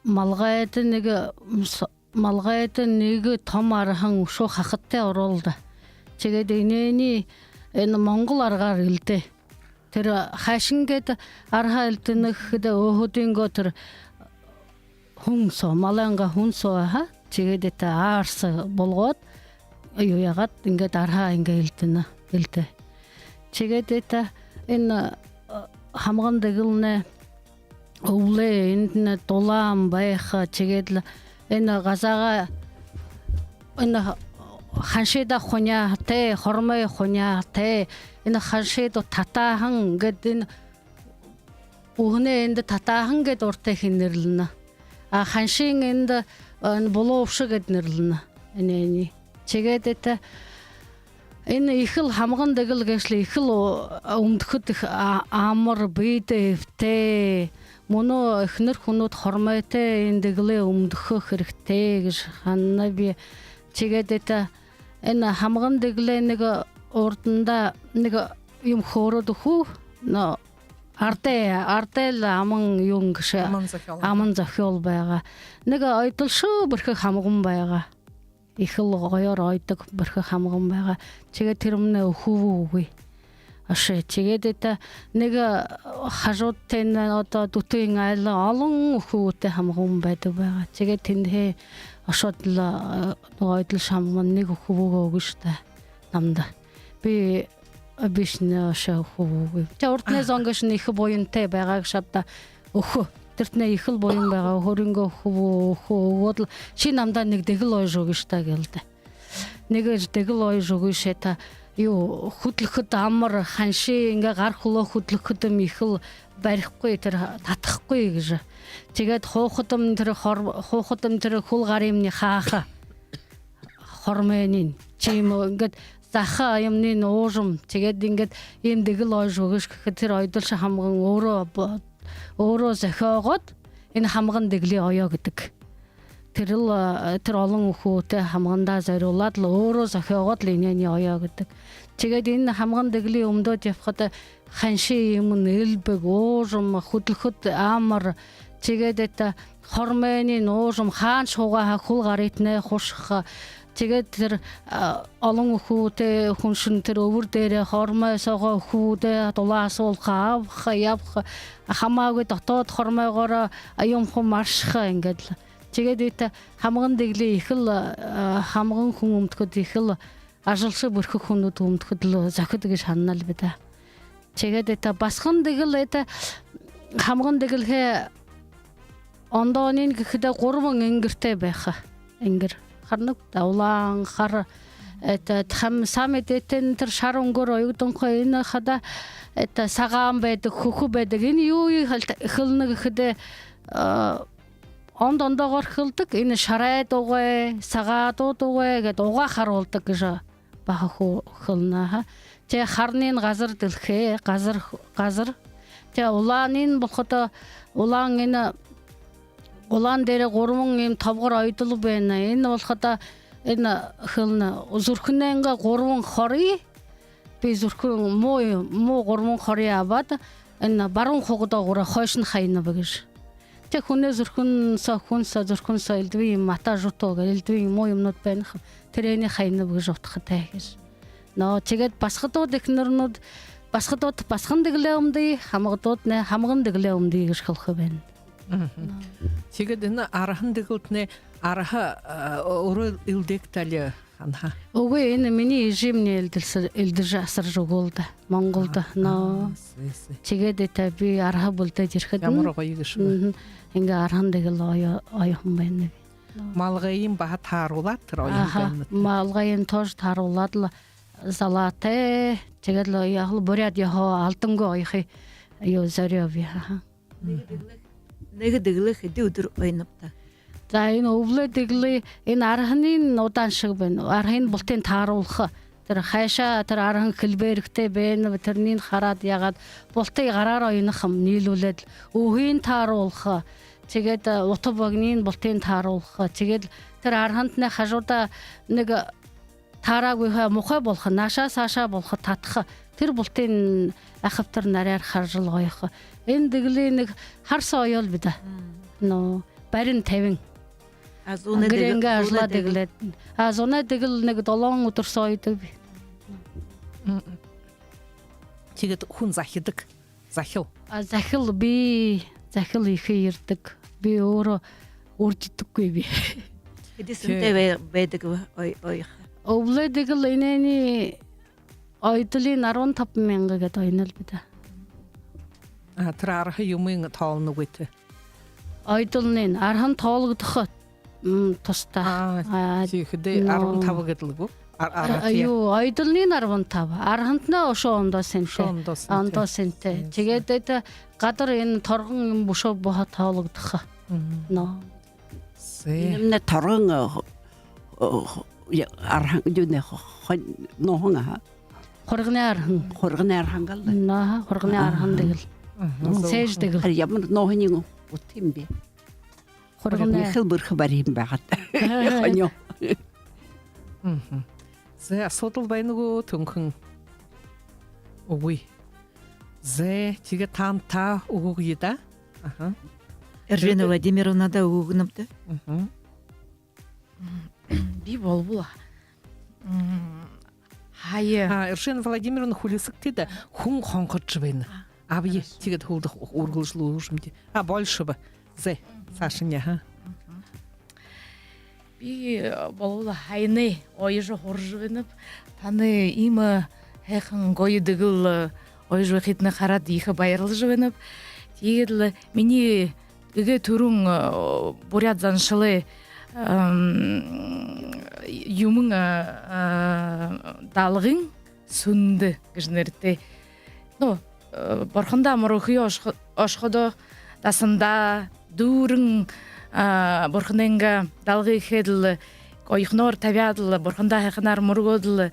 малгайда нэгэ, м, со-, малгайда нэгэ томо арһан үшөө хахадтай ороол даа. Тиигээд энээниие энэ монгол аргаар элдээ. Тэрэ хайшан гээд арһа элдэнэ гэхэдэ, өөһэдынгөө тэрэ һүн соо, малайнгаа һүн соо, аха. Тиигээд этэ аарса болгоод, юу яагаад, ингээд арһа ингээд элдэнэ, элдээ. Тиигээд этэ энэ, э, хамган дэгэл нэ, үбэлэй эндэнь дулаан байха, тиигээд лэ энэ газаагаа, энэ ханшыда хуняатай, хормой хуняатай, энэ ханшыда татааһан гээд, энэ үһэнэй эндэ татааһан гээд уртахи нэрлэнэ. А ханшын эндэ, э, булуубша гээд нэрлэнэ. Энээниие. Тиигээд этэ энэ ехэл хамган дэгэл гээшэл ехэл, о-, үмдэхэдэ ехэ а-, амар, бэедэ эбтэй. Мүнөө эхэнэр хүнүүд хормойтой энэ дэгэлээ үмдэхэ хэрэгтэй гэжэ һананаб би. Тиигээд этэ энэ хамган дэгэлээ нэгэ урдандаа нэгэ юм хөөрөөд үгэхүү, но ардай, ардай лэ аман юун гээшэ, аман зохёол, аман зохёол байгаа. Нэгэ оёдолшоо бэрхэ хамган байгаа. Ехэл гоёор оёдог бэрхэ хамган байгаа. Тиигээд тэрэмнай үхэбүү үгы. Ашаа, тиигээд этэ нэгэ хажуудтань одоо дүтын айлда олон үхибүүтэй хамган байдаг байгаа. Тиигээд тэндэһээ ошоод лэ, э, нүгөө оёдолшо хамган нэгэ үхибүүгээ үгыш даа намда. Би, э, бишни ошоо үхэбүүгүй. Тэ урданай зон гээшэнь ехэ буянтай байгаа гээшэ ааб даа. Үхэ. Тэрэтнай ехэл буян байгаа. Өөрынгөө үхибүүгээ үхөө, үгөөд лэ, ши намда нэгэ дэгэл оёжо үгыш даа гээл даа. Нэгэ дэгэл оёжо үгыш, этэ юу, хүдэлхэдэ амар, ханшын иигээ гар хүлөө хүдэлхэдэм ехэл барихагүй, тэрэ татахагүй гэжэ. Тиигээд хуухадам тэрэ хор-, хуухадам тэрэ хүл гарымни хааха. Хормойнь. Тиимэ, иигээд заха юумэниинь уужам. Тиигээд иигээд иимэ дэгэл оёжо үгыш гэхэдэ, тэрэ оёдолшо хамган өөрөө бо-, өөрөө зохёогоод, энэ хамган дэгэлые оёо гэдэг. Тэрэл, э, тэрэ олон үхибүүтэй хамгандаа зорюулаад лэ, өөрөө зохёогоод лэ энээниие оёо гэдэг. Тиигээд энэ хамган дэгэлые үмдөөд ябахада, ханшын юумэн элбэг, уужам, хүдэлхэдэ амар. Тиигээд этэ хормойнь уужам, хаанашье һуугаа һаа, хүл гарыетнай хушаха. Тиигээд тэрэ, а, олон үхибүүтэй хүншэн тэрэ үбэр дээрээ хормой соогоо үхибүүдээ дулаасуулха, абаха, ябаха. Хамаагүй дотоод хормойгоороо юумэ хуу маршаха, иигээд лэ. Тиигээд этэ хамган дэгэлые ехэл, а, хамган хүн үмдэхэдэ, ехэл ажалша бэрхэ хүнүүд үмдэхэдэ лэ зохид гэжэ һананал би даа. Тиигээд этэ басаган дэгэл, этэ хамган дэгэлһээ ондоониинь гэхэдэ гурбан энгэртэй байха. Энгэр. Харанаб даа, улаан, хара, этэ хам-, сам эдеэтэнь тэрэ шара үнгөөр оёгдонхой, энэ хадаа этэ сагаан байдаг, хүхэ байдаг. Энэ юу хэлэ-, хэлэнэ гэхэдэ, э, ондо ондоогоор хэлэдэг, энэ шарайд угай, сагаадууд угай гээд угаа харуулдаг гэжэ баһа хө-, хэлэнэ, аха. Тэ хараниинь газар дэлхэй, газар, газар. Тэ улааниинь болоходо, улаан энэ, улаан дээрэ гурбан иимэ тобгор оёдол байна. Энэ болоходо, энэ хэлэнэ, зүрхэнэйнгээ гурбан хори, би зүрхэн муу, муу гурбан хори абаад, энэ баруун хугадаа гүрөө хойшонь хаянаб гэжэ. Тэ хүнэй зүрхэн соо, хүн соо, зүрхэн соо элдэбын мата, жута гээд элдэбын муу юумэнүүд байна ха. Тэрэниие хаянаб гэжэ удхатай гэжэ. Но тиигээд басагадууд, эхэнэрнүүд, басагадууд басаган дэгэлээ үмдэе, хамгадууд нэ хамган дэгэлээ үмдэе гэжэ хэлэхэ байна. Мгм. Тиигээд энэ арһан дэгэлтнай арһа, а, өөрөө элдэхэ гү, али һанаха? Үгы, энэ минии эжымни элдэлсэ-, элдэжэ асаржа үгөөл даа Монголдо. Но. Аа, сэ, сэ. Тиигээд этэ би арһа бэлдээд ерэхэдэнь. Ямар гоё гээшэб. Мгм. Иигээ арһан дэгэл оё-, оёһон байнаб. Малгайень баһа тааруулаад, тэрэ оёһон байнат. Аха, малгайень тоже тааруулаад лэ, залаатай. Тиигээд лэ яахал, буряад ёһо алдангүй оёхые юу, зорёоб, аха. Нэгэ дэгэлээ, нэгэ дэгэлээ хэды үдэр оёноб та? За, энэ үбэлэй дэгэлые, энэ арһаниинь удаан шэг байна. Арһаниинь бултыень тааруулха. Тэрэ хайшаа тэрэ арһан хэлбэртэй байна бэ, тэрэниинь хараад яагаад, бултыень гараараа оёно ха юм, ниилүүлээд лэ. Үһыень тааруулха. Тиигээд, э, ута богониинь бултыень тааруулха. Тиигээд тэрэ арһантнай хажуудаа нэгэ таараагүй һаа, муухай болохо, наашаа саашаа болохо, татаха. Тэрэ бултыень ахабтар наряар хаража лэ оёхо. Энэ дэгэлые нэгэ хара соо оёол би даа. Мм. Но, барин табин. А, зунай дэгэл, гэрэнгээ зунай ажалаа дэгэл. Дэгэлээд. А, зунай дэгэл нэгэ долоон үдэр соо оёдог би. Мм. Тиигээд хүн захидаг. Захил. А, захил би, захил ехэ ерэдэг. Би өөрөө үрдидэггүй би. Хэды сэнтэй бай-, байдаг бэ, ой-, оёхо? Үбэлэй дэгэл энээниие оёдолынь арбан табан мянга гээд оёно лби даа. А, тэрэ арһа юумыень тоолоно гүт? Оёдолынь арһан тоологдохо, м, тусдаа. А, а, тиихэдээ но. Арбан таба гээд лэ гү? Ар-, а, арһатаяа. Юу, оёдолынь арбан таба. Арһантнай үшөө ондоо сэнтэй. Үшөө ондоо сэнтэй. Ондоо сэнтэй. Мм. Тиигээд тэрэ гадар энэ торгон юм бүшөө баһа тоологдохо. Мм. Но. Зэ. Энэмнай торгон, э, э, я-, арһан, юунэй, хо-, хо-, нооһон, аха. Хурганай арһан. Хурганай арһан гал даа. Нааха, хурганай арһан дэгэл. Аха. Сээжэ дэгэл. Харин ямар нооһониинь утатай юм бэ? Хурганай. Хурганай хэл бэрхэ бари юм байгаад. Хонёо. Мгм. Зэ, асуудал байна гү, Түнхэн? Үгы. Зэ, тиигээ таанадта үгы даа. Аха. Эржена Владимировнада үгы гэнэб даа. Мгм. Би болбол, м, хая. А, Эржена Владимировна, хүлисэгты даа, хүн хонходожо байна. А, абая, хорошо. Тиигээд һүүлдэ үргэлжэлүүлжэ юм даа. А, болишобо. Зэ, саашань, аха. Мгм. Би, э, болбол хаяниие оёжо һуража байнаб. Танай иимэ һайхан гоё дэгэл, э, оёжо байхыетнай хараад, ехэ баярлажа байнаб. Тиигээд лэ минии эгээ түрүүн, э, буряад заншалай, эм, юумэн, э, э, «Далгын сүндэ» гэжэ нэрэтэй. Ну, э, бурхандаа мүргэхөө ошохо-, ошоходоо дасандаа дүүрэн, э, бурханайнгаа далгые хээд лэ, гоёхоноор табяад лэ, бурхандаа һайханаар мүргөөд лэ,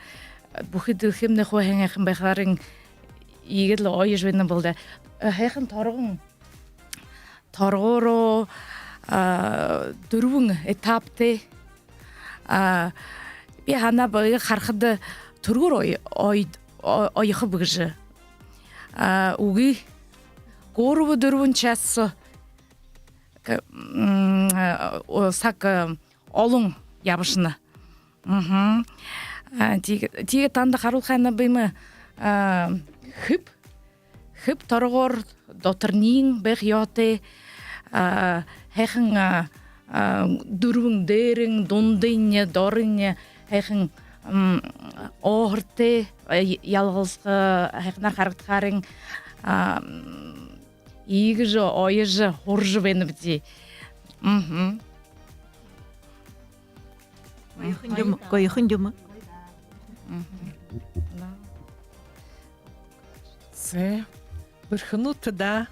бүхы дэлхэймнай хуу һайн һайхан байхаарнь, иигээд лэ оёжо байнабди даа. Э, һайхан торгон. Торгоороо, а, дүрбэн этаптай. А, би һанааб, эгээ харахада түргөөр ой-, ой-, о-, оёхоб гэжэ. А, үгы. Гурба-дүрбэн час соо, к-, м, а, о, саг, а, олон ябашана. Мгм. А, тиигээ, тиигээ танда харуулха һанааб иимэ, а, хэб, хэб торгоор, доторнь байха ёһотой, а, һайхан, а, а, дүрбэн дээрэнь, дундынь, доронь һайхан, м, өөһэртэй, а, ялгалзаха, һайханаар харагдахаарнь, а, м, иигэжэ оёжо һуража байнабди. Мгм. Гоёхон юм, гоёхон юм. Мгм. Да. Зэ, бэрхэнүүд даа,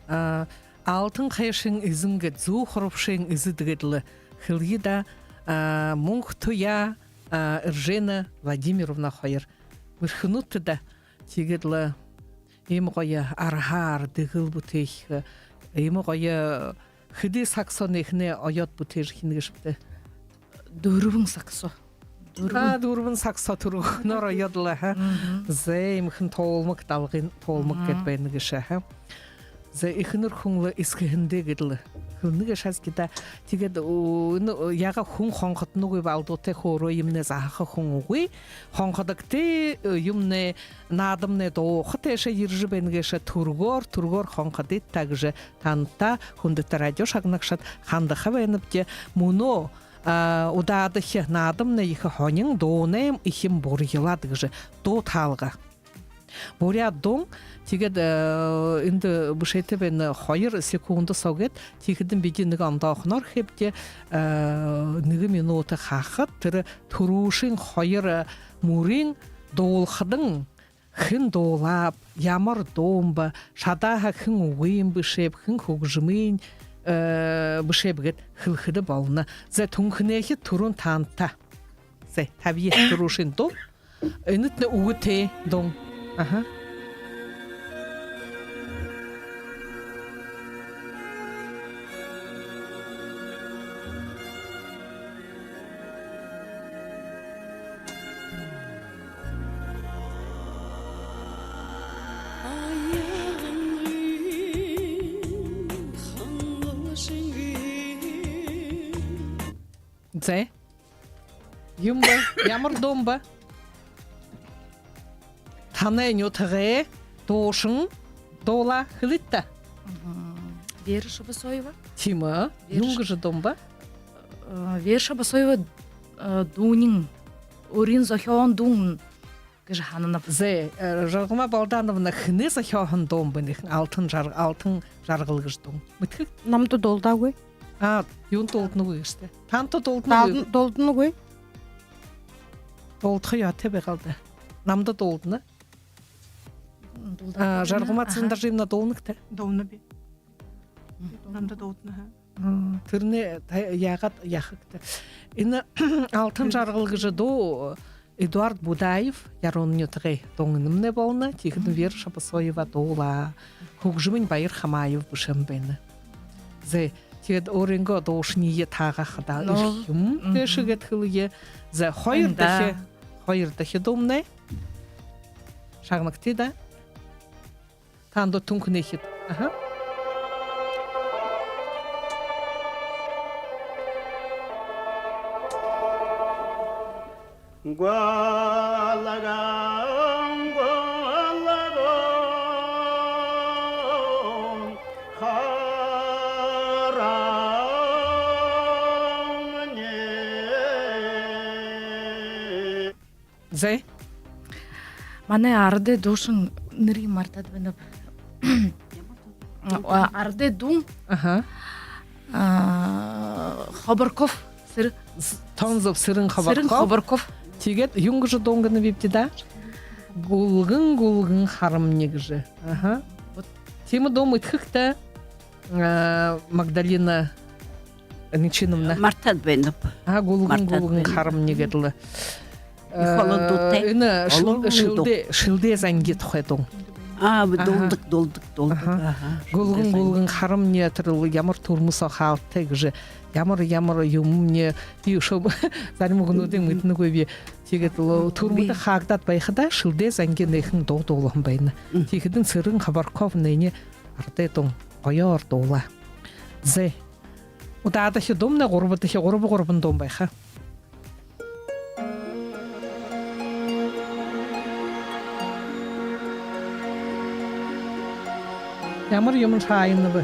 а, алтан хайшын эзэн гээд, зүү хурабшын эзэд гээд лэ хэлэе даа, а, Мүнхэ Туяа, а, Эржена Владимировна хоёр. Бэрхэнүүд даа. Тиигээд лэ иимэ гоё арһаар дэгэл бүтээхэ, иимэ гоё хэды саг соо эхинээ оёод бүтээжэ эхинэ гээшэбта? Дүрбэн саг соо. Дүрбэн. А, дүрбэн саг соо түргөөр оёод лэ, ха? Мгм. Зэ, иимэхэн туулмаг, далгын туулмаг гээд байна гээшэ, ха? Зэ, эхэнэр хүн лэ эсэгэһэндээ гээд лэ хэлэнэ гээшэ һэн даа. Тиигээд, өө, энэ, өө, яагаа хүн хонходоногүйб, алдуутай хөөрөө юумэнэй заһаха хүн үгы. Хонходогты, өө, юумэнэй, наадамнай дууха тээшээ ерэжэ байна гээшэ, түргөөр, түргөөр хонходыт даа гэжэ танда, хүндэтэ радио шагнагшад, хандаха байнабди. Мүнөө, а, удаадахи наадамнай ехэ һонин, дуунайм эхин бурьялаад гэжэ дуу таалга. Буряад дуун, тиигээд, э, эндэ бэшээтэй байна хоёр секунда соо гээд, тиихэдэнь бидэ нэгэ ондоохоноор хэбди, э, нэгэ минута хахад, тэрэ түрүүшын хоёр, э, мүрын дуулахадань, хэн дуулааб, ямар дуун бэ, шадааһа хэн үгын бэшээб, хэн хүгжэмын, э, бэшээб гээд хэлэхэдэ болоно. Зэ, Түнхэнэйхид, түрүүн танда. Зэ, табия түрүүшын дуун. Энэтнай үгэтэй дуун. Аха. Зэ. Юун бэ? Ямар дуун бэ? Танай нютагай дуушан дуулаа, хэлыт даа. Вера Шабасоева. Тиимэ. Вера Ш- Юун гэжэ дуун бэ? Э, Вера Шабасоева, э, дуунинь, өөрын зохёоһон дуун гэжэ һананаб. Зэ, э, Жаргалма Балдановна, хэнэй зохёоһон дуун бэ энэхэн «Алтан жар-, алтан жаргал» гэжэ дуун? Мэдэхэ гүт? Намда дуулдаагүй. А, юундэ дуулданагүй гээшэбта? Танда дуулданагүй. Тан-, дуулданагүй. Дуулдаха ёһотой байгаал даа. Намда дуулдана. Дуулдана. А, Жаргалма Цырендоржиевна, дуулнагты? Дуулнаб. Намда дуулдана, ха. М, тэрэнээ та-, яагаад яахабта? Энэ «Алтан жаргал» гэжэ дуу Эдуард Будаев, Ярууна нютагай дуун, энэмнай болоно. Тиихэдэнь Вера Шабасоева дуулаа. Хүгжэмынь Баяр Хамаев бэшэһэн байна. Зэ, тиигээд өөрынгөө дуушаниие таагаа хадаа эрхим гээшэ гээд хэлэе. Зэ, хоёрдохи, хоёрдохи дуумнай. Шагнагты даа. Танда Түнхэнэй эхид. Аха. Зэ. Манай арадай дуушан, нэрыень мартаад байнаб. А, арадай дуун. Аха. А, Хоборков. Сэр-, С-, тон зүб, Сэрэн Хоборков. Сэрэн Хоборков. Тиигээд юун гэжэ дуун гэнэ бибди даа? «Гүлгэн, гүлгэн харамни» гэжэ. Аха. Вот. Тиимэ дуун мэдэхэ гүт даа, а, Магдалина Ничиновна? Мартаад байнаб. А, «Гүлгэн, гүлгэн харамни» гээд лэ. Ехэ олон дуутай. Э, энэ шэл-, шэлдээ, шэлдээ занги тухай дуун. А, дуулдаг, дуулдаг, дуулдаг. Аха. Аха. «Гүлгэн, гүлгэн харамни» тэрэл ямар түрмэ соо хаалтатай гэжэ, ямар, ямар юумэмни, би үшөө зарим үгэнүүдые мэдэнэгүйб. Тиигээд лэ түрмэдэ хаагдаад байхадаа шэлдээ занги нэгэ дуу дуулаһан байна. Тиихэдэнь Сэрэн Хоборков энээниие арадай дуун гоёор дуулаа. Зэ. Удаадахи дуумнай, гурбадахи, гурба, гурбан дуун байха. Ямар юумэн шаанаб?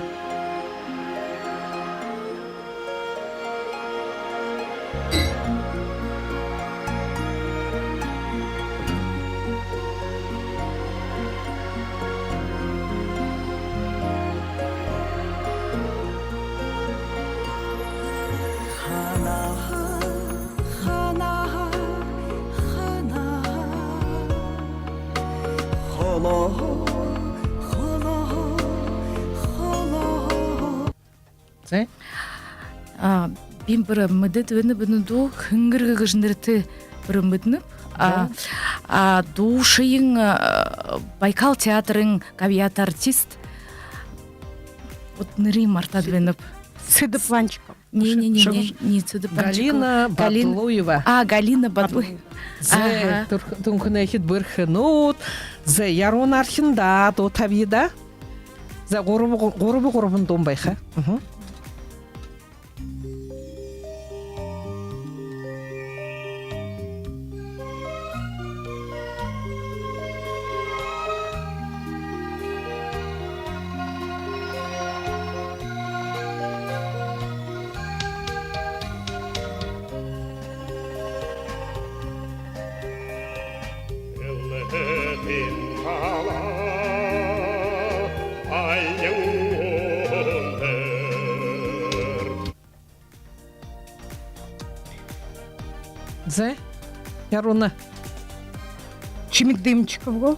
Зэ. А, би бүри мэдээд байнаб, энэ дуу «Хэнгэргэ» гэжэ нэрэтэй бүри мэдэнэб. А, а, дуушан, а, Байкал театрай габьяата артист. Вот нэрыень мартаад байнаб. Цыдып Ванчиков. Не, не, не, не, не Цыдып Ванчиков. Галина Батлуева. А, Галина Батлуева. Зэ, аха. Түр-, Түнхэнэй эхид, бэрхэнүүд. Зэ, Ярууна, архин даа, дуу табия даа. Зэ, гурба, гу-, гурба, гурбан дуун байха. Мгм. Зэ, Ярууна. Чимит Дымчиков гү?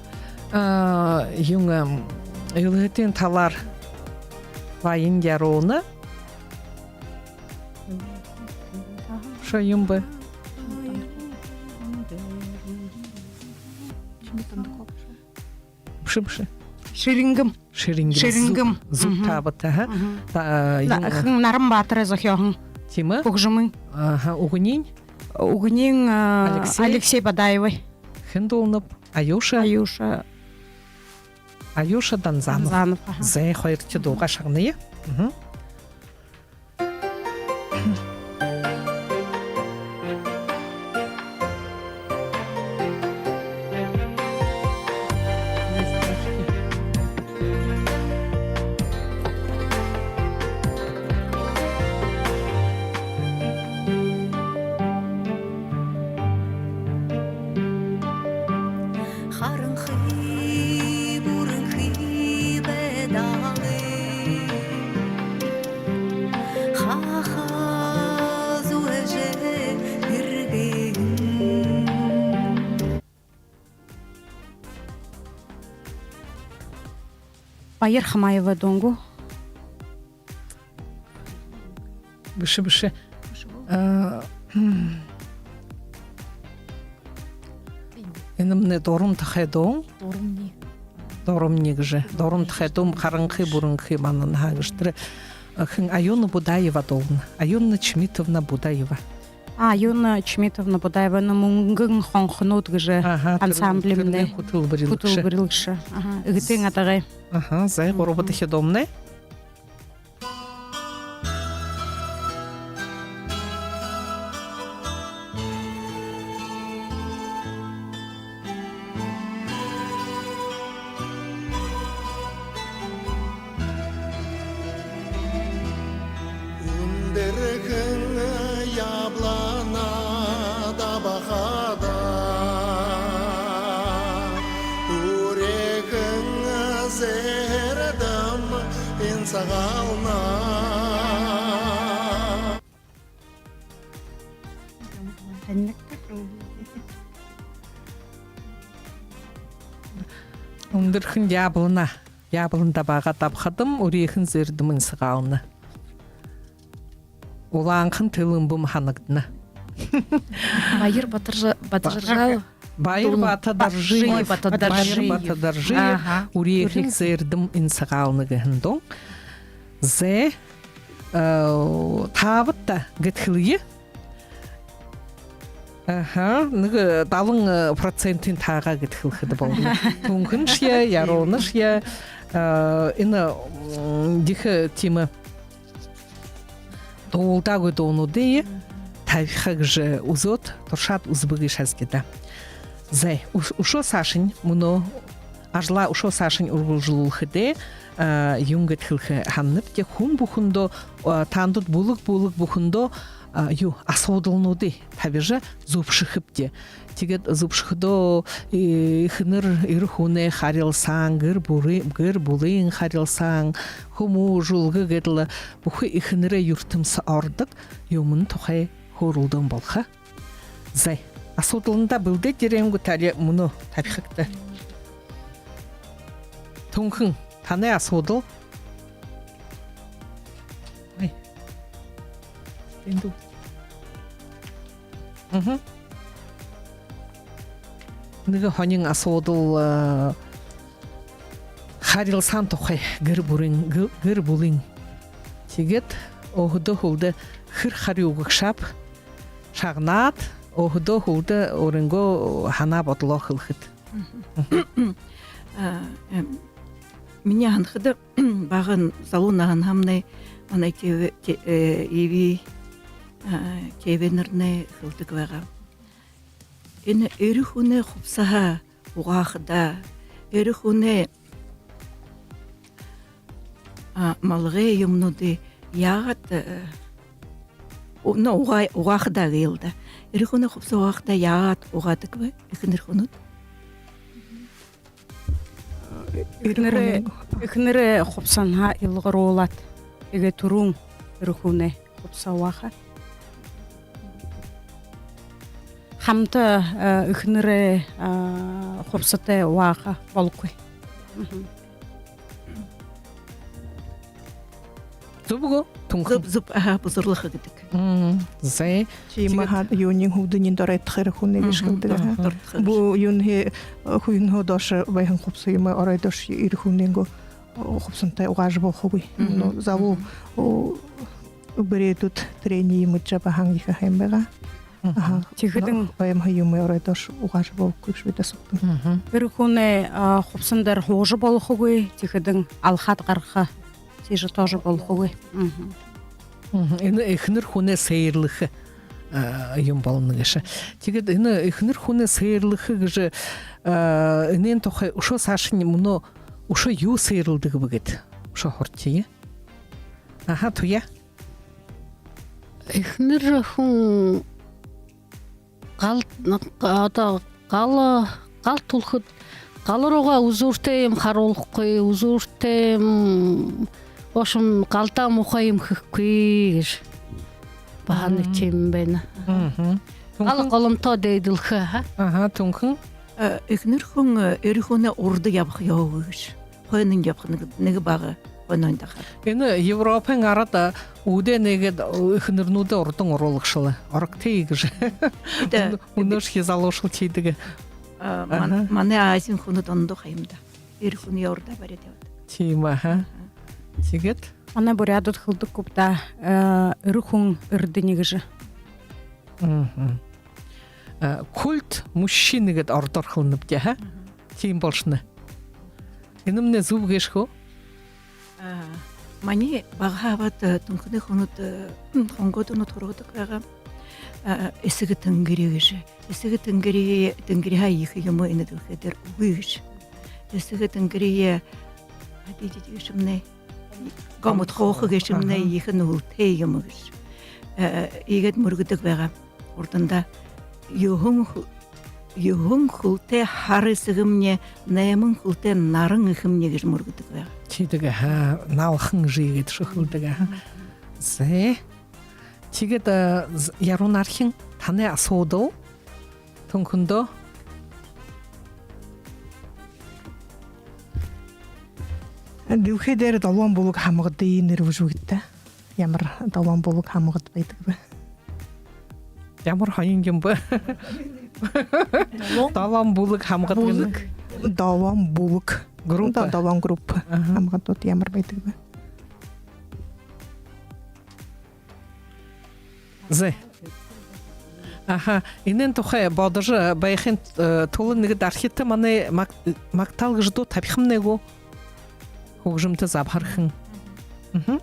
А, юун, эм, элһэтын талаар Баян Ярууна. Шо юм бэ? Чимит Дондоков. Бэшэ, бэшэ. Шэрингэм. Шэрингэм. Шэрингэм. Зүб, зүб таабат, аха. Мгм. Та, а, на-, юун, хэн, Наран Баатарай зохёоһон. Тиимэ. Хүгжэмэй. Аха, үгэниинь? Үгэниинь, а, Алексей. Алексей Бадаевай. Хэн дуулнаб? Аюша. Аюша. Аюша Данзанов. Данзанов, аха. Зэ, хоёрдохи дуугаа шагная. Мгм. Аяр Хамаева дуун гү? Бэшэ, бэшэ. Бэшэ гү? А, хм. Энэмнай Дуран Тахай дуун. Дурамни. Дурамни гэжэ. Дуран Тахай дуун, «Харанхы, Бүрэнхы мананһаа» гэжэ. Тэрэ, а, хэн, Аюна Будаева дуулна. Аюна Чимитовна Будаева. А, Аюна Чимитовна Будаева, ну, «Мүнгэн хонхонууд» гэжэ, аха, тэрэ, ансамблимнай, тэрэнэй хүтэлбэрилэгшэ. Хүтэлбэрилэгшэ. Аха, Эгэтын Адагай. Аха, зай, гурбадахи дуумнай. Үндэрхэн яблана дабахада, үреэхэн зээрдэм инсагаална. Үндэрхэн яблана, яблана дабаха дабахадам, үреэхэн зээрдэм инсагаална. Улаанхан тэлэмбэм һанагдана. Баяр Батаржа-, Батаржал. Баяр Батадоржиев. Батадоржиев. Баяр Батадоржиев. Аха. «Үреэхэн зээрдэм инсагаална» гэһэн дуун. Зай, э, таабадта гэдхэлье. Аха, нэгэ, э, далан, э, процентын таагаа гэдхэлхэдэ болоно. Түнхэншье, Яруунашье, э, энэ, м, ехэ тиимэ дуулдаагүй дуунуудые табиха гэжэ үзөөд, туршаад үзэбэ гээшэ даа. Зай, үш-, үшөө саашань, мүнөө ажалаа үшөө саашань үргэлжэлүүлхэдээ, а, юун гэжэ хэлэхэ һананаб, тээ, хүн бүхэндөө, а, таанадууд бүлэг бүлэг бүхэндөө, а, юу, асуудалнуудые табижа зүбшэхэбди. Тиигээд зүбшэхэдөө, э, эхэнэр, эрэ хүнэй харилсаан, гэр бүри-, гэр бүлын харилсаан, хүмүүжүүлгэ гээд лэ бүхы эхэнэрэй юртэмсэ ородог юумэн тухай хөөрэлдөөн болохо. Зай, асуудалнуудаа бэлдээд ерээ гүт, али мүнөө табихагта? Түнхэн, танай асуудал. Ай. Эндүү. Мгм. Нэгэ һонин асуудал, э, харилсаан тухай, гэр бүлын, гэ-, гэр бүлын. Тиигээд өөһэдөө һүүлдэ хэр харюу үгэгшэб шагнаад, өөһэдөө һүүлдэ өөрынгөө һанаа бодолоо хэлэхэт. Мгм. А, эм, минии һанахада, бага залуу наһанһаамнай манай тээ-, тээ-, э, Иви, а, тээбэнэрнай хэлэдэг байгаа. Энэ эрэ хүнэй хубсаһа угаахада, эрэ хүнэй, а, малгай юумэнүүдые яагаад, э, у-, ну, угаа-, угаахада гээл даа. Эрэ хүнэй хубсаһа угаахада яагаад угаадаг бэ эхэнэр хүнүүд? Эхэнэрэй, эхэнэрэй хубсаһаа илгаруулаад, тиигээ түрүүн эрэ хүнэй хубсаһа угааха. Хамта, э, эхэнэрэй, э, хубсаһатай угааха болохогүй. Мгм. Зүб гү, Түнхэн? Зүб, зүб, аха, бузарлаха гэдэг. Мм, зай. Тиимэ. Тиигээд һаа, юуниинь, һүбдэниинь доройдохо эрэ хүнэй гэжэ хэлэдэг, аха. Мгм, доройдохо. Бү юунһээ, э, хүнһөө доошо байһан хубсаһа юумэ оройдоошье эрэ хүнэйнгөө, о, хубсаһантай угаажа болохогүй. Мгм. Ну, залуу, мгм, о, үбэрөөдүүд тэрэниие мэдэжэ абаһан ехэ һайн байгаа. Мгм. Аха. Тиихэдэнь, ну, оймһо юумэ оройдоошье угаажа болохогүй бэшэ бидэ асуудаг. Мгм. Эрэ хүнэй, а, хубсаһан дээрэ һуужа болохогүй, тиихэдэнь алхаад гараха. Тиижэ тоже болохогүй. Мгм. Мгм. Энэ эхэнэр хүнэй сээрлэхэ, а, юм болоно гээшэ. Тиигээд энэ эхэнэр хүнэй сээрлэхэ гэжэ, а, энээн тухай үшөө саашань мүнөө үшөө юу сээрлэдэг бэ гээд үшөө һурая. Аха, Туяа. Эхэнэр хүн гал, одоо гал, гал түлэхэдэ гал руугаа үзүүртэй юм харуулхагүй, үзүүртэй юм, в общем, галдаа муухай юм хэхэгүй гэжэ баһа нэгэ, мгм, тиимэ байна. Мгм. Гал, Түнхэн? Голомтоо дээдэлхэ, аха. Аха, Түнхэн. Э, эхэнэр хүн, э, эрэ хүнэй урда ябаха ёһогүй гэжэ. хойнонь ябаха нэгэ, нэгэ бага хойнонь дахаад. Энэ Европын арад, а, үүдээ нэгэд, а, эхэнэрнүүдээ урдан оруулагшал. Орогты гэжэ. Үдэ. Мүн-, мүнөөшье залуушуул тиидэг. А, ман-, Аха. манай Азиин хүнүүд ондоо ха юм даа. Эрэ хүниие урдаа бариад ябадаг. Тиимэ, аха. Аха. Тиигээд? Манай буряадууд хэлэдэг гүб даа, э, эрэ хүн эрдэни гэжэ. Мгм. Э, культ мужчины гээд ородоор хэлэнэбди, аха? Мгм. Тиимэ болошоно. Энэмнай зүб гээшэ гү? А, манай багаһаа абаад, э, Түнхэнэй хүнүүд, э, хонгоодонууд һургадаг байгаа. А, эсэгэ тэнгэри гэжэ. Эсэгэ тэнгэри, тэнгэриһээ ехэ юумэ энэ дэлхэй дээрэ үгы гэжэ. Эсэгэ тэнгэриие обидеть гээшэмнай, гомдохо гээшэмнай, Аха. ехэ нүгэлтэй юм гэжэ. Э, иигээд мүргэдэг байгаа. Урдандаа юһэн хү-, юһэн хүлтэй һара эсэгэмни, найман хүлтэй наран эхэмни гэжэ мүргэдэг байгаа. Тиидэг, аха, налхан гэжэ иигээд шэхэлдэг, аха. Зэ. Тиигээд, э, з-, Яруунаархин, танай асуудал Түнхэндөө. Дэлхэй дээрэ долоон бүлэг һамгадые нэрлэжэ үгыт даа. Ямар долоон бүлэг һамгад байдаг бэ? Ямар һонин юм бэ? Долоон? Долоон бүлэг һамгад гэнэ. Бүлэг? Долоон бүлэг. Группа. До-, долоон группа. Аха. Һамгадууд ямар байдаг бэ? Зэ. Аха, энээн тухай бодожо байхын, э, тула нэгэ дархита манай маг-, магтаал гэжэ дуу табихамнай гү? Хүгжэмтэ забһархан. Мгм.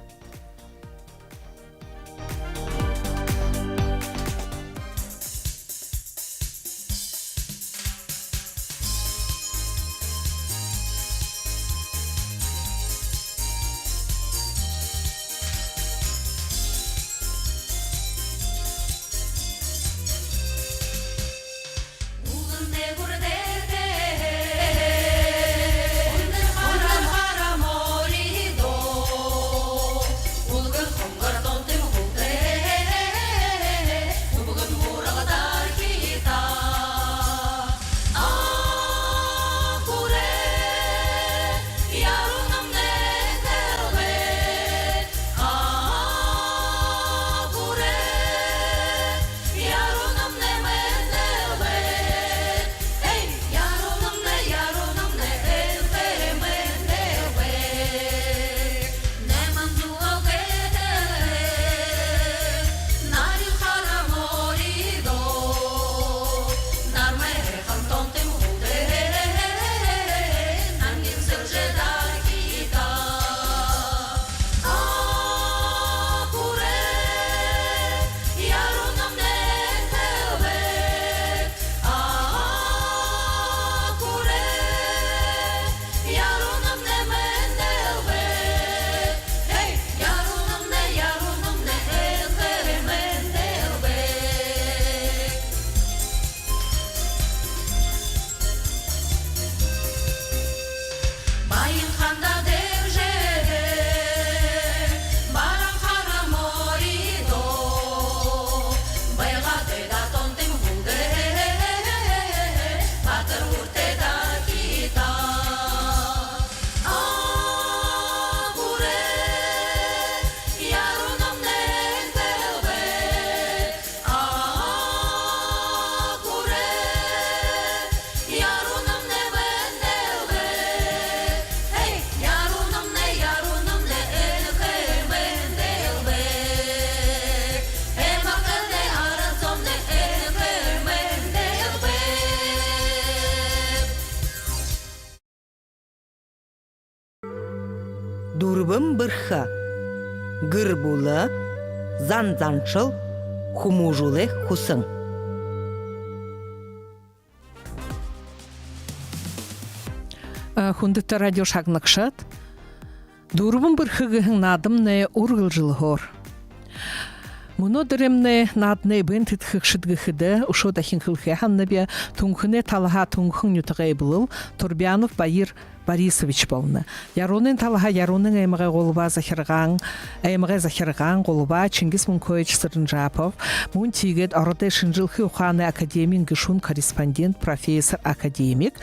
Дүрбэн бэрхэ. Гэр бүлэ, зан заншал, хүмүүжүүлэй хүсэн. Э, хүндэтэ радио шагнагшад, «Дүрбэн бэрхэ» гэһэн наадамнай үргэлжэлһөөр. Мүнөөдэрэймнай нааданай бэеын тэдхэгшэд гэхэдэ, үшөө дахин хэлэхэ һананаб, Түнхэнэй талаһаа Түнхэн нютагай эблэл Турбянов Баир Борисович болоно. Яруунын талаһаа Яруунын аймагай гулваа захиргаан, аймагай захиргаан гулваа Чингис Мүнхеевич Сырынжапов, мүн тиигээд Ородой шэнжэлхы ухаанай академиин гэшүүн корреспондент, профессор, академик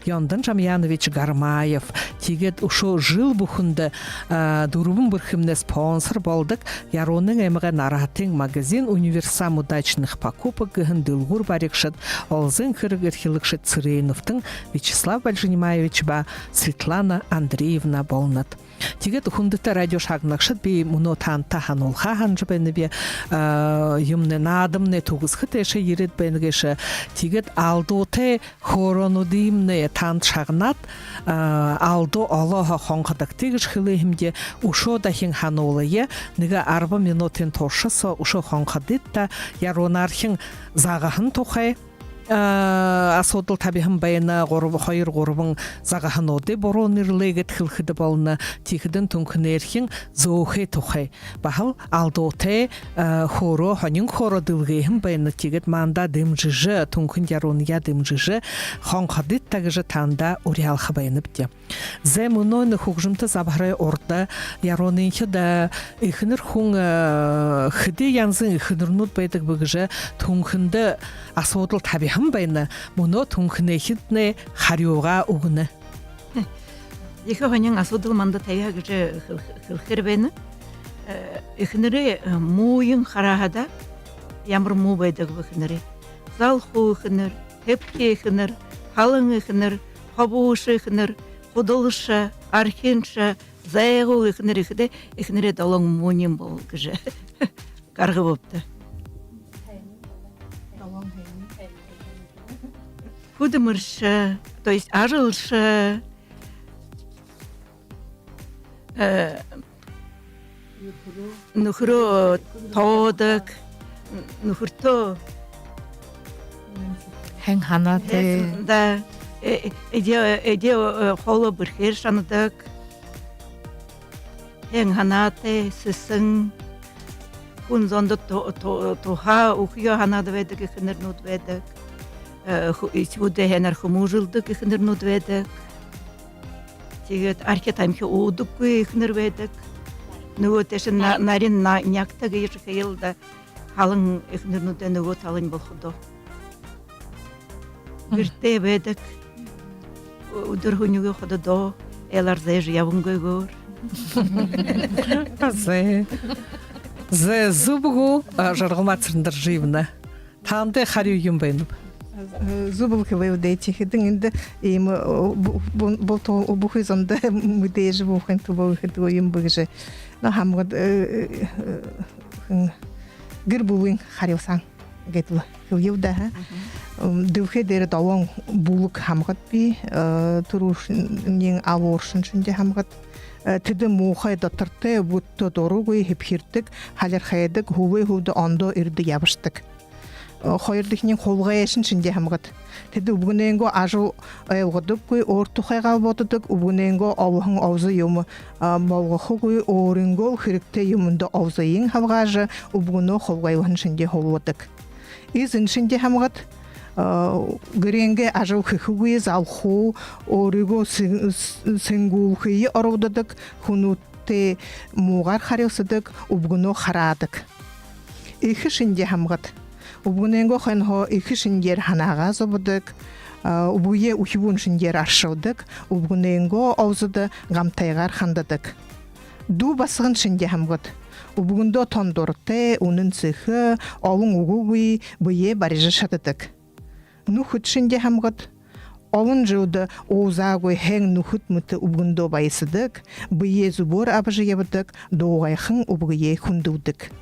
Ёндон Жамьянович Гармаев. Тиигээд үшөө жэл бүхэндэ, а, дүрбэн бэрхэмнай спонсор болодог Яруунын аймагай нараһатан магазин «Универсам удачных покупок» гэһэн дэлгүүр баригшад, олзын хэрэг эрхилэгшэд Цыреновтон Вячеслав Бальжинимаевич ба Светлана Андреевна болонот. Тиигээд, хүндэтэ радио шагнагшад, би мүнөө таанадта һануулха һанажа байнаб, а, юумэнэй, наадамнай түгэсхэ тээшээ ерээд байна гээшэ. Тиигээд алдуутай хөөрөөнүүдыемнай таанад шагнаад, а, алдуу олоһоо хонходогты гэжэ хэлээ һэмди. Үшөө дахин һануулая. Нэгэ арбан минутын турша соо үшөө хонходыт даа. Яруунаархин загаһан тухай, а, асуудал табиһан байна. Гурб-, хоёр-гурбан загаһануудые буруу нэрлээ гээд хэлэхэдэ болоно. Тиихэдэнь Түнхэнээрхин зөөхэй тухай. Баһал алдуутай, а, хөөрөө, һонин хөөрөө дэлгээһэн байна. Тиигээд манда дэмжэжэ, Түнхэн Яруунаяа дэмжэжэ хонходыт даа гэжэ таанадаа уряалха байнабди. Зай, мүнөө энэ хүгжэмтэ забһарай урда Яруунынхид, а, эхэнэр хүн, а, хэды янзын эхэнэрнүүд байдаг бэ гэжэ Түнхэндэ асуудал табиһан байна. Мүнөө Түнхэнэйхиднай харюугаа үгэнэ. Ехэ һонин асуудал манда табяа гэжэ хэл-, хэлэхээр байна. Э, эхэнэрээ, э, мууень хараа һаа даа, ямар муу байдаг бэ эхэнэрэй? Залхуу эхэнэр, тэбхи эхэнэр, халан эхэнэр, хобуушан эхэнэр, худалша, архинша, зайгуул эхэнэр гэхэдээ, эхэнэрэй долоон мууниинь бол гэжэ гаргабабди. Хүдэлмэршэ, то есть ажалша, э, нүхэрөө тоодог, нүхэртөө һайн һанаатай. Да, э, эдеэ, эдеэ, э, хоолоо бэрхээр шанадаг. Һайн һанаатай, сэсэн, хүн зондо ту-, ту-, туһа үгэхөө һанаад байдаг эхэнэрнүүд байдаг. Э, ху-, үхибүүдээ һайнаар хүмүүжүүлдэг эхэнэрнүүд байдаг. Тиигээд архи тамхи уудаггүй эхэнэр байдаг. Нүгөө тээшэнь на-, нарин на-, нягта гэжэ хэлэел даа. Халан эхэнэрнүүдэй нүгөө талань болоходоо. Гэртээ байдаг. Үдэр һүнигүй хододоо айлаар зайжа ябангүйгөөр. Зай. Зай, зүб гү, а, Жаргалма Цырендоржиевна? Таанадта харюу юун байнаб? Зүб хэлээб даа, тиихэдэнь эндэ иимэ, э, бу-, бу-, булта бүхы зондо мэдээжэ болохын түлөө гэхэдэ гү, юун бэ гэжэ. Но һамгад, э, э, э, гэр бүлын харюусаан гээд лэ хэлэел даа, ха. М, дэлхэй дээрэ долоон бүлэг һамгад бии, э, түрүүшын, алууршан шэнги һамгад. Э, тэдэ муухай дотортой, үбгэдтөө дурагүй, һэбхирдэг, һалирхайдаг, һүүлэй һүүлдэ ондоо эрдэ ябашадаг. Э, хоёрдохинь хулгайшан шэнги һамгад. Тэдэ үбгэнэйнгөө ажал ойлгодоггүй, өөр тухайгаа бододог, үбгэнэйнгөө олоһон олзо юумэ, а, болгохогүй, өөрынгөөл хэрэгтэй юумэндэ олзыень һалгаажа, үбгэнөө хулгайлһан шэнги һуулгадаг. Эзэн шэнги һамгад, а, гэрэйнгээ ажал хэхэгүй, залхуу, өөрыгөө сэн-, с-, сэнгүүлхые оролдодог, хүнүүдтэй муугаар харюусадаг, үбгэнөө хараадаг. Эхэ шэнги һамгад. Үбгэнэйнгөө хойноһоо эхэ шэнгеэр һанаагаа зободог, а, үбгэеэ үхибүүн шэнгеэр аршалдаг, үбгэнэйнгөө олзодо гамтайгаар хандадаг. Дүү басаган шэнги һамгад. Үбгэндөө тон дуратай, үнэн сэхэ, олон үгэгүй, бэеэ барижа шададаг. Нүхэд шэнги һамгад. Олон жэлдэ уузаагүй һайн нүхэд мэтэ үбгэндөө баясадаг, бэеэ зүбөөр абажа ябадаг, дуугайхан үбгэеэ хүндэлдэг.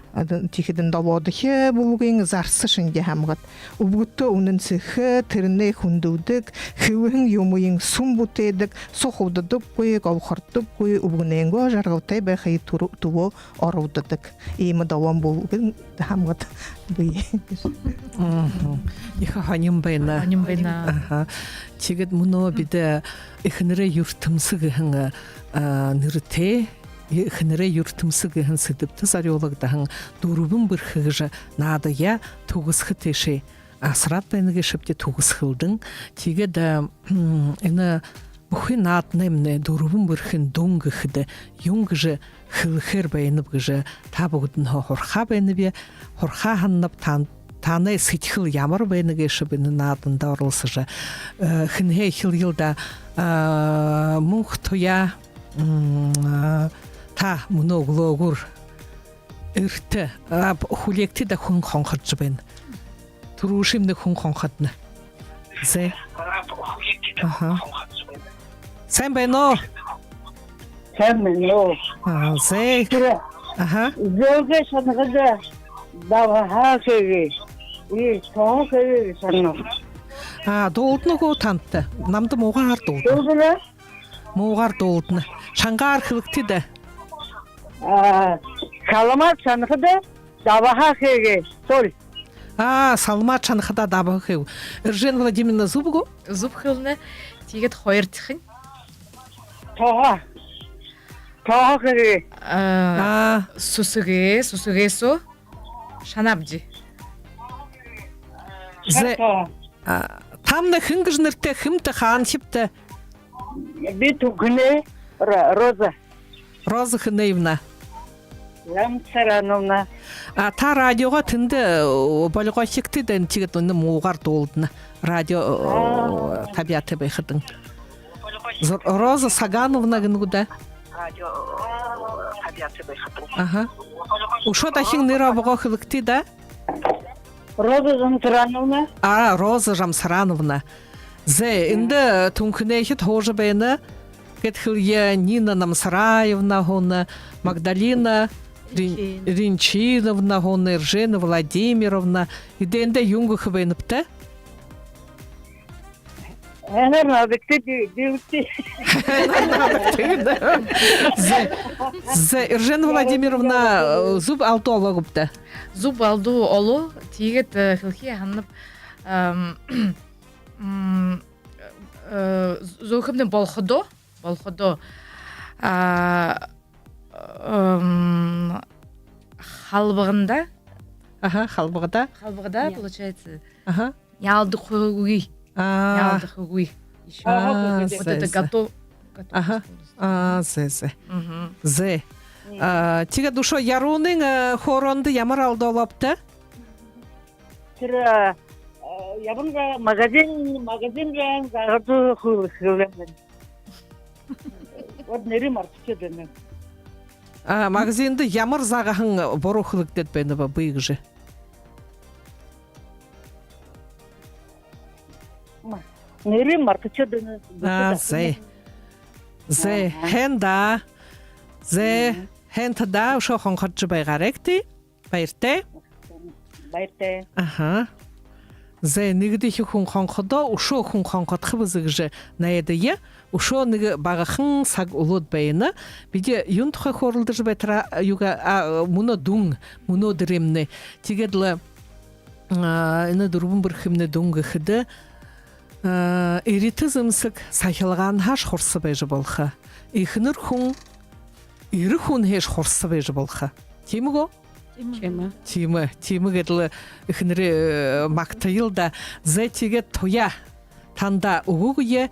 Ада, тиихэдэнь долоодохи бүлэгынь зарса шэнги һамгад. Үбгэдтөө үнэн сэхэ, тэрэнээ хүндэлдэг, хэлэһэн юумыень сүм бүтээдэг, сухалдадаггүй, голхордоггүй, үбгэнэйнгөө жаргалтай байхын түр-, түлөө оролдодог. Иимэ долоон бүлэгэй һамгад бии. Мгм. Ехэ һонин байна. Һонин байна. Аха. Тиигээд мүнөө бидэ, э, «Эхэнэрэй юртэмсэ» гэһэн, а, нэрэтэй, «Эхэнэрэй юртэмсэ» гэһэн сэдэбтэ зорюулагдаһан «Дүрбэн бэрхэ» гэжэ наадаяа түгэсхэ тээшээ асараад байна гээшэбди, түгэсхэлдэнь. Тиигээд, а, м, энэ Бүхы нааданаймнай дүрбэн бэрхын дүн гэхэдэ юун гэжэ хэлэхээр байнаб гэжэ та бүгэдэниие һурахаа байнаб. Һурахаа һананаб, тан-, танай сэдьхэл ямар байна гээшэб энэ нааданда оролсожо. Э, хэнһээ эхилэел даа, э, Мүнхэ-Туяа, м, э, та мүнөө үглөөгүүр эртэ, а, б-, хүлеэгты даа, хүн хонходожо байна. Түрүүшымнай хүн хонходоно. Зэ. Аха. Сайн байна уу? Сайн байна уу? А, зэ. Тэрэ. Аха. Зөөгэй шанахада дабһаа хэгээ. И тоһо хэгээ шанана. А, дуулдана гү танда? Намда муугаар дуулдана. Дуулдана. Муугаар дуулдана. Шангаар хэлэгты даа. А, салмаа шанахада дабһаа хэгээ. Соль. А, салмаа шанахада дабһаа хэгээ. Эржена Владимировна, зүб гү? Зүб хэлэнэ. Тиигээд хоёрдохинь. Тоһо. Тоһо хэгээ. А, а, сүсэгээ, сүсэгээ соо шанаабди. Зэ. Тоһо. А, тамнай хэн гэжэ нэрэтэй, хэмта, хаанахибта? Би Түнхэнэй Ро-, Роза. Роза Хэнэевна. Жамсарановна. А, та радиогоо тэндэ, э, болгохогты даа, тиигээд энэ муугаар дуулдана. Радио, э, а, табяатай байхадань. З-, Роза Сагановна гэнэ гү даа? Радио, э, табяатай байхадань. Аха. Үшөө дахин нэрэ обогоо хэлэгты даа. Роза Жамсарановна. А, Роза Жамсарановна. Зэ, эндэ Түнхэнэйхид һуужа байна. Гэхэдэ хэлэе, Нина Намсараевна һууна, Магдалина Рин-, Ринчиновна һууна, Эржена Владимировна. Эдээндэ юун гэхэ байнабта? Энэр надагты ди-, дивти. Зэ, зэ, Эржена Владимировна, зүб алдуу олоо гүбта? Зүб алдуу олоо, тиигээд, э, хэлэхэ һананаб, ам, м, э, зөөхэмнай болоходоо, болоходоо, а, ам, халбаганда. Аха, халбагада. Халбагада, получается. Аха. Няалдахагүй. А. Няалдахагүй. Ещё. А, вот это, зэ, зэ. Готов, готов полностью. Аха. А, зэ, зэ. Мгм. Зэ. А, тиигээд үшөө Яруунын, э, хоорондо ямар алдуу олообта? Тэрэ, э, ямар нэгэ магазин, магазин байна, заагаад хэл-, хэлээн байна. Вот нэрэ мартажа байна. А, магазинда ямар заагаһан буруу хэлэгдээд байна бэ, бии гэжэ? Ма, нэрэ мартажа байна. А, зэ. Зэ, аха. Һайн даа. Зэ, мгм, һайн даа, үшөө хонходожо байгаарайгты. Баяртай. Баяртай. Аха. Зэ, нэгэдэхи хүн хонходоо, үшөө хүн хонходохо бэзэ гэжэ найдая. Үшөө нэгэ багахан саг үлөөд байна. Бидэ юун тухай хөөрэлдэжэ байтараа, юугаа, а, мүнөө дүн, мүнөөдэрэймнай. Тиигээд лэ, а, энэ дүрбэн бэрхэмнай дүн гэхэдэ, а, эритэ зэмсэг сахилгаанһааш хурса байжа болохо. Эхэнэр хүн эрэ хүнһээш хурса байжа болохо. Тиимэ гү? Тиимэ. Тиимэ. Тиимэ, тиимэ гээд лэ эхэнэрээ, э, магтаял даа. Зэ, тиигээд Туяа, танда үгэ үгөө,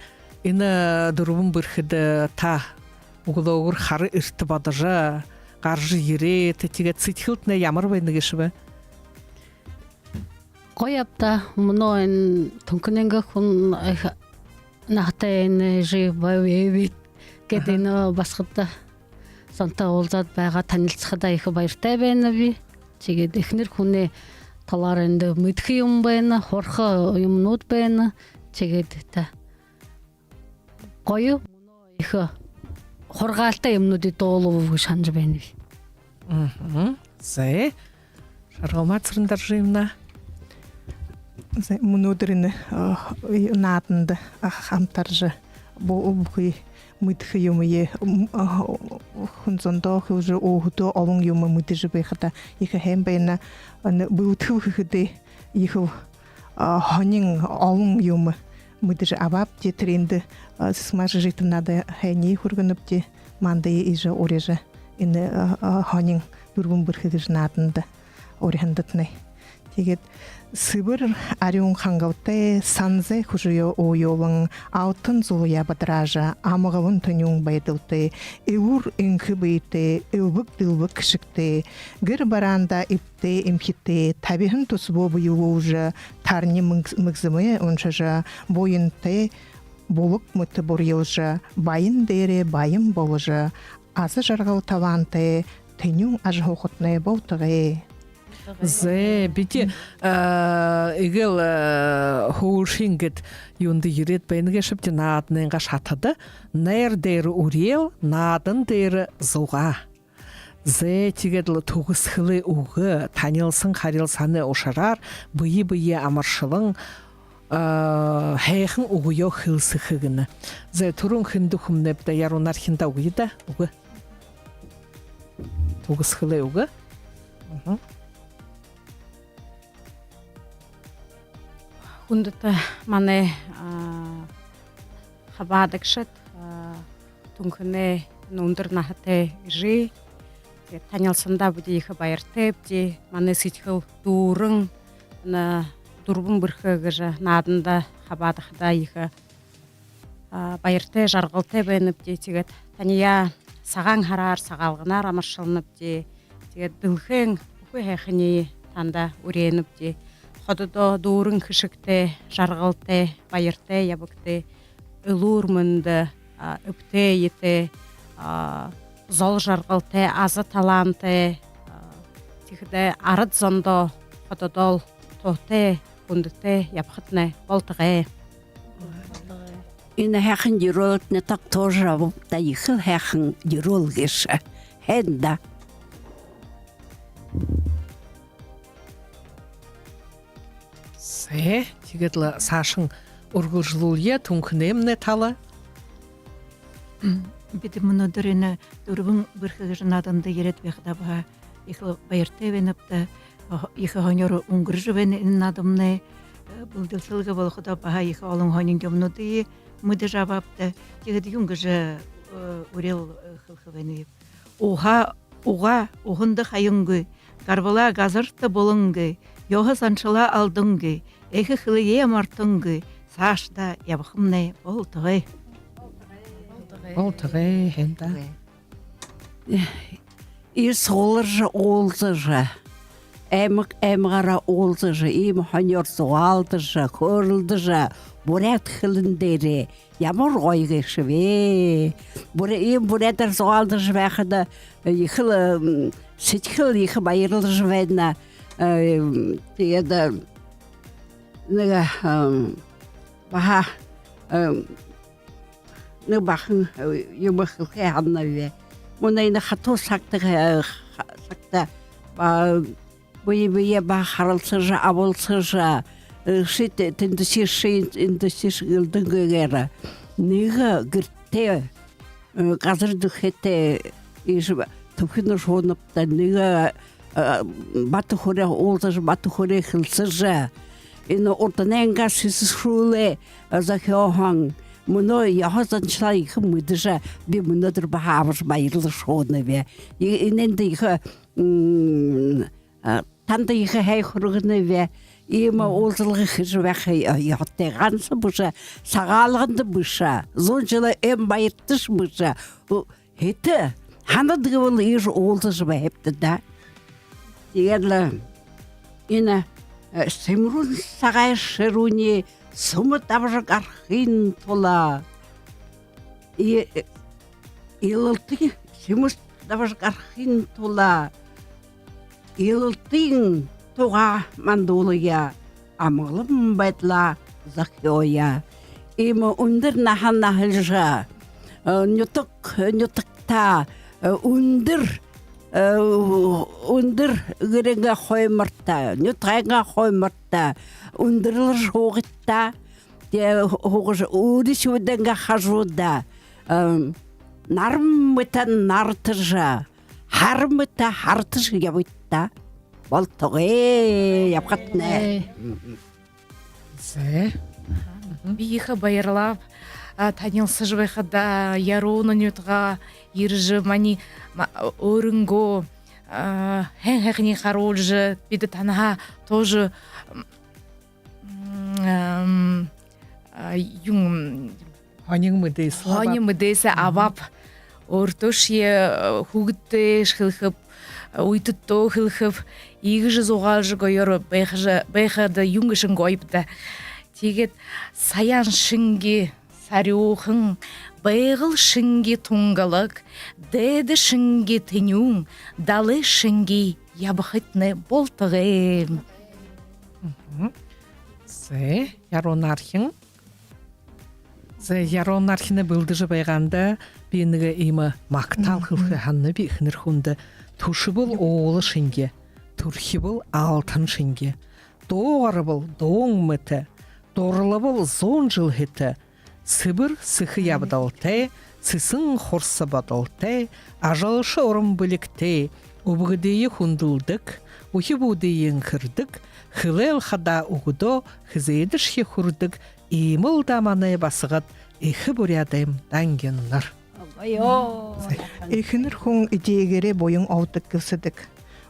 энэ дүрбэн бэрхэдэ та үглөөгүүр хара эртэ бодожо, гаража ерээд, тиигээд сэдьхэлтнай ямар байна гээшэб? Гоё ааб даа, мүнөө энэ Түнхэнэйнгээ хүн ехэ наһатай энэ жи бай эбит гээд, аха, энэ басагадта, зонтой уулзаад байгаа, танилсахада ехэ баяртай байнаб. Тиигээд эхэнэр хүнэй талаар эндэ мэдэхэ юм байна, һураха юмнууд байна. Тиигээд та гоё, ехэ һургаалтай юмнуудые дуулааб гэжэ һанажа байнаб. Мгм. Зэ. Шаргалмаа Цырендоржиевна. Зэ, мүнөөдэр энэ, э, нааданда, а, хамтаржа, бү-, бүхы мэдэхэ юумые, м, а, хүн зондоо хэлэжэ, өөһэдөө олон юумэ мэдэжэ байхада ехэ һайн байна. Энэ бэлэдхэл хэхэдээ ехэл, а, һонин олон юумэ мэдэжэ абаабди. Тэрээндэ, а, Сисмаа Жижигтовнада һайниие хүргэнэбди. Мандаа иигэжэ уряжа, энэ, а, а, һонин дүрбэн бэрхэ гэжэ нааданда уряһандатнай. Тиигээд сэбэр арюун хангалтай, санзай хүжөө уюулан, алтан зулаяа бадараажа, амгалан тэнюун байдалтай, элүүр энхэ бэетэй, элбэг дэлбэг хэшэгтэй, гэр бараандаа эбтэй эмхитэй, табиһан түсэбөө бэелүүлжэ, тарни мэг-, мэгзэмээ уншажа, буянтай булаг мэтэ бурьялжа, баян дээрээ баян боложо, аза жаргал талаантай, тэнюун ажаһуухатнай болтогой. Зэ, бидэ, э, эгээл, э, һүүлшын гээд юундэ ерээд байна гээшэбди, нааданайнгаа шатада: найр дээрэ үреэл, наадан дээрэ зугаа. Зэ, тиигээд лэ түгэсхэлэй үгэ, танилсан харилсаанай ушараар бэе бэеэ амаршалан, э, һайхан үгөө хэлсэхэ гэнэ. Зэ, түрүүн хэндэ хүмнэб даа, Яруунаар хинда үгы даа, үгэ. Түгэсхэлэй үгэ. Мгм. Хүндэтэ манай, а, хабаадагшад, а, Түнхэнэй энэ үндэр наһатай эжы. Тиигээд танилсандаа бидэ ехэ баяртайбди. Манай «Сэдьхэл дүүрэн», энэ «Дүрбэн бэрхэ» гэжэ нааданда хабаадахадаа ехэ, а, баяртай, жаргалтай байнабди. Тиигээд таниие Сагаан һараар, Сагаалганаар амаршалнабди. Тиигээд дэлхэйн бүхы һайханиие танда үреэнэбди. Хододоо дүүрэн хэшэгтэй, жаргалтай, баяртай ябагты. Элүүр мэндэ, а, эбтэй эетэй, а, зол жаргалтай, аза талаантай, а, тиихэдээ арад зондоо хододоол туһатай, хүндэтэй ябахатнай болтогой. Энэ һайхан юрөөлтнай тогтоожо абабта, ехэл һайхан юрөөл гээшэ. Һайн даа. Зэ, тиигээд лэ саашань үргэлжэлүүлэе, Түнхэнэймнай тала. Бидэ мүнөөдэр энэ «Дүрбэн бэрхэ» гэжэ нааданда ерээд байхадаа баһа ехэл баяртай байнабди. Ехэ һонёор үнгэржэ байна энэ наадамнай. Бэлдэлсэлгэ болоходоо баһа ехэ олон һонин юумэнүүдые мэдэжэ абаабди. Тиигээд юун гэжэ, э, үреэл, э, хэлэхэ байнабиб? Уһа угаа уһанда хаянгүй, гарбалаа газарта булангүй, ёһо заншалаа алдангүй, эхэ хэлэеэ мартангүй саашадаа ябахамнай болтогой. Болтогой, һайн даа. Иишэ сугларжа уулзажа, аймаг аймагаараа уулзажа, иимэ һонёор зугаалдажа, хөөрэлдэжэ, буряад хэлэн дээрээ ямар гоё гээшэб. Буря-, иимэ буряадаар зугаалдажа байхада ехэл, м, сэдьхэл ехэ баярлажа байна. Э, м, тиигээд, э, нэгэ, м, баһа, э, нэгэ бахан, э, юумэ хэлэхэ һананаб. Мүнөө энэ хатуу сагта, э, ха-, сагта ба-, бэе бэеэ баһа харалсажа, абалсажа, э, ши тэ-, тэндэшье ши, эндэшье ши гэлдэнгүйгөөр, нэгэ гэртэ, э, газар дүхэдэ иишэ ба-, түбхинэ шуунабта, нэгэ, э, бата хүрөө уулзажа, бата хүрөө хэлсэжэ, энэ урданайнгаа сэсэршүүлээ, э, зохёоһон, мүнөө ёһо заншалаа ехэ мэдэжэ, би мүнөөдэр баһа абажа баярлажа һуунаб. И-, энээндэ ехэ, м, а, танда ехэ һайхан хүргэнэб. Иимэ уулзалга хэжэ байха ё-, ёһотой. Ганса бэшэ, Сагаалганда бэшэ, зуун жэлэй ойн баярташье бэшэ. О, хэды, һанаад гэбэл, иишэ уулзажа байхабди даа. Тиигээд лэ энэ, э, сэмэрүүн сагай шэрүүниие сүмэ дабажа гарахын тула, и-, э, илалтын, сэмэ дабажа гарахын тула илалтын тугаа мандуулая, амгалан байдалаа зохёоё. Иимэ үндэр наһа наһалжа, э, нютаг нютагтаа, э, үндэр, э, үндэр гэрэйнгээ хойморто, нютагайнгаа хойморто үндэрлэжэ һуугыт даа. Тээ һугажа, үри шүдэнгөө хажууда, э, наран мэтэ наратажа, һара мэтэ һаратажа ябыт даа. Болтогой, ябахатнай. Зэ. Би ехэ баярлааб, а, танилсажа байхада, Яруунын нютагаа ерэжэ, манай ма-, өөрынгөө, а, һайн һайханиие харуулжа, бидэ танһаа тоже, м, ам, а, юун, һонин мэдээсэ, һонин мэдээсэ абааб. Өөртөөшье, э, хүүгэдтээ хэлэхэб, э, үетэдтөө хэлэхэб, иигэжэ зугаалжа гоёор байхажа, байхада юун гээшэнь гоёб даа. Тиигээд саяан шэнги сарюухан, Байгал шэнги тунгалаг, дээдэ шэнги тэнюун, далай шэнги ябахатнай болтогой. Мгм. Зэ, Яруунаархин. Зэ, Яруунаархинай бэлдэжэ байгаанда би нэгэ иимэ магтаал хэлэхэ һананаб би эхэнэр хүндэ. Түшэбэл уула шэнги, түрхибэл алтан шэнги, дуугарбал дуун мэтэ, дурлабал зуун жэл хэтэ, сэбэр сэхэ ябадалтай, сэсэн хурса бодолтой, ажалша уран бэлигтэй, үбгэдые хүндэлдэг, үхибүүдые энхэрдэг, хэлээл хадаа үгэдөө хэзээдэшье хүрдэг, иимэл даа манай басагад, эхэ буряадайм дангиннар. Ой, ёо. Эхэнэр хүн эдеэгээрээ буян олдог гэлсэдэг.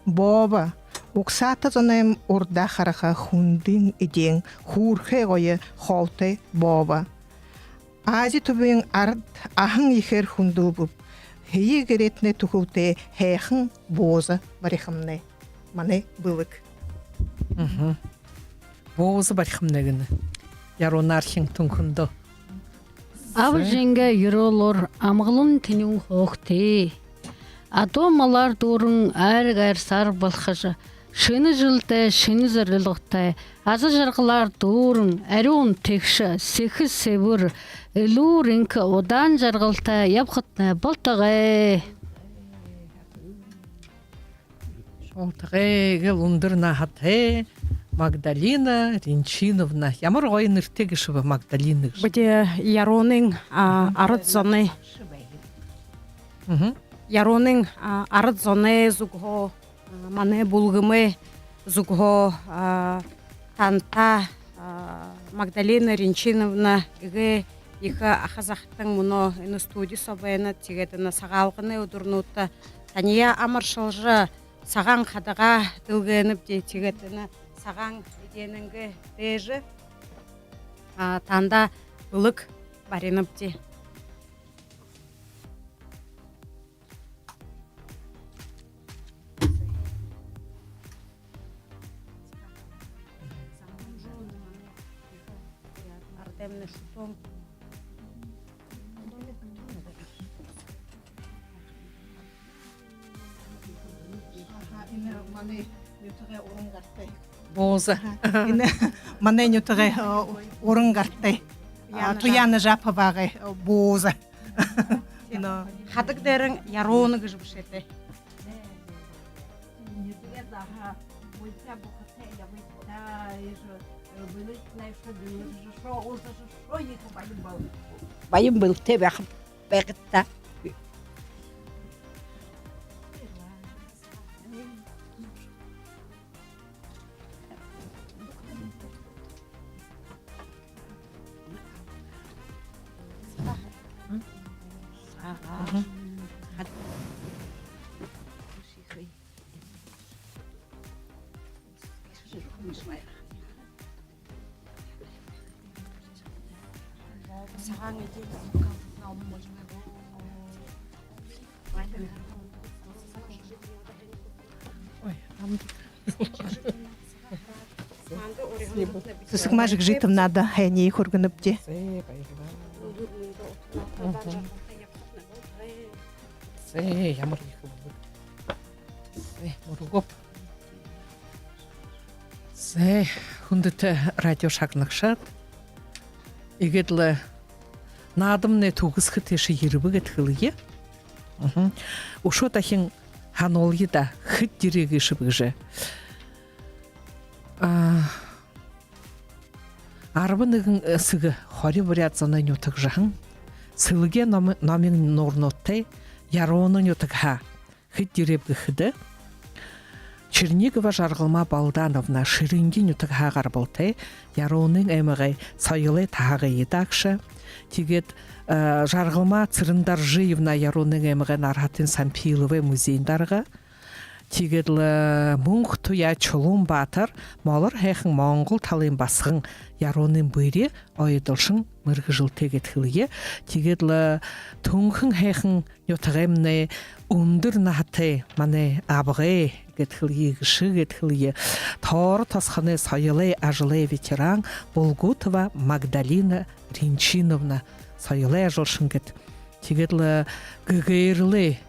Бооба, угсаата зонойм урдаа хараха хүндын эдеэн, хүүрхэй гоё хоолтой бооба. Ази түбиин арад аһан ехээр хүндэлбэб. Һэеы гэрээтнай түхэлтэй һайхан бууза барихамнай. Манай бэлэг. Мгм. Бууза барихамнай гэнэ. Яруунаархин, Түнхэндөө. Аба эжынгээ юрөөлөөр амгалан тэнюун һөөгты. Адуу малаар дүүрэн, айраг айрсаар балхажа, шэнэ жэлдээ шэнэ зорилготой, аза жаргалаар дүүрэн, арюун тэгшэ, сэхэ сэбэр, элүүр энхэ, удаан жаргалтай ябахатнай болтогой. Болтогой. Эгээл үндэр наһатай Магдалина Ринчиновна. Ямар гоё нэрэтэй гээшэб Магдалина гэжэ. Бидэ Яруунын, а, арад зоной. Мгм. Яруунын, а, арад зоной зүгһөө, а, манай бүлгэмэй зүгһөө, а, танда, а, Магдалина Ринчиновна, эгээ ехэ аха захатан мүнөө энэ студи соо байна. Тиигээд энэ Сагаалганай үдэрнүүдтэ таниие амаршалжа, сагаан хадагаа дэлгээнэбди. Тиигээд энэ сагаан эдеэнэйнгээ дээжэ, а, танда бэлэг баринабди. Артемнай шүтөөн. Аха, энэ манай нютагай уран гартай. Бууза. Аха, энэ манай нютагай, э, уран гартай. А, Туяна Жаповагай, э, бууза. Но. Хадаг дээрэнь Яруунын гэжэ бэшээтэй. Баян бэлэгтэй байха байгты. Ой, ам. Сэсэгма Жигжитовнада һайниие хүргэнэбди. Зэ, баярлаа. Зэ, ямар ехэ бэлэг. Зэ, мүргөөб. Зэ, хүндэтэ радио шагнагшад. Иигээд лэ наадамнай түгэсхэ тээшэ ерэбэ гээд хэлэе. Мгм. Үшөө дахин һануулъя даа, хэд ерээ гээшэб гэжэ. А, арбан нэгэн эсэгэ хори буряад зоной нютагжаһан, сэлгеэ номи-, номин нуурнуудтай Яруунын нютагһаа хэд ерээб гэхэдэ, Чернигова Жаргалма Балдановна, Шэрэнгын нютагһаа гарбалтай, Яруунын аймагай соёлой таһагай эдэ агша. Тиигээд, э, Жаргалма Цырендоржиевна, Яруунын аймагай Нарһатын Сампиловай музейн дарга. Тиигээд лэ Мүнхэ Туяа Чулуун баатар, молор һайхан монгол талын басаган, Яруунын бэри оёдолшон мэргэжэлтэй гээд хэлэе. Тиигээд лэ Түнхэн һайхан нютагаймнай үндэр наһатай манай абгай гээд хэлэе, эгэшэ гээд хэлэе, Тоорто тосхоной соёлой ажалай ветеран Булгутова Магдалина Ринчиновна, соёлой ажалшан гээд. Тиигээд лэ гэгээрэлэй,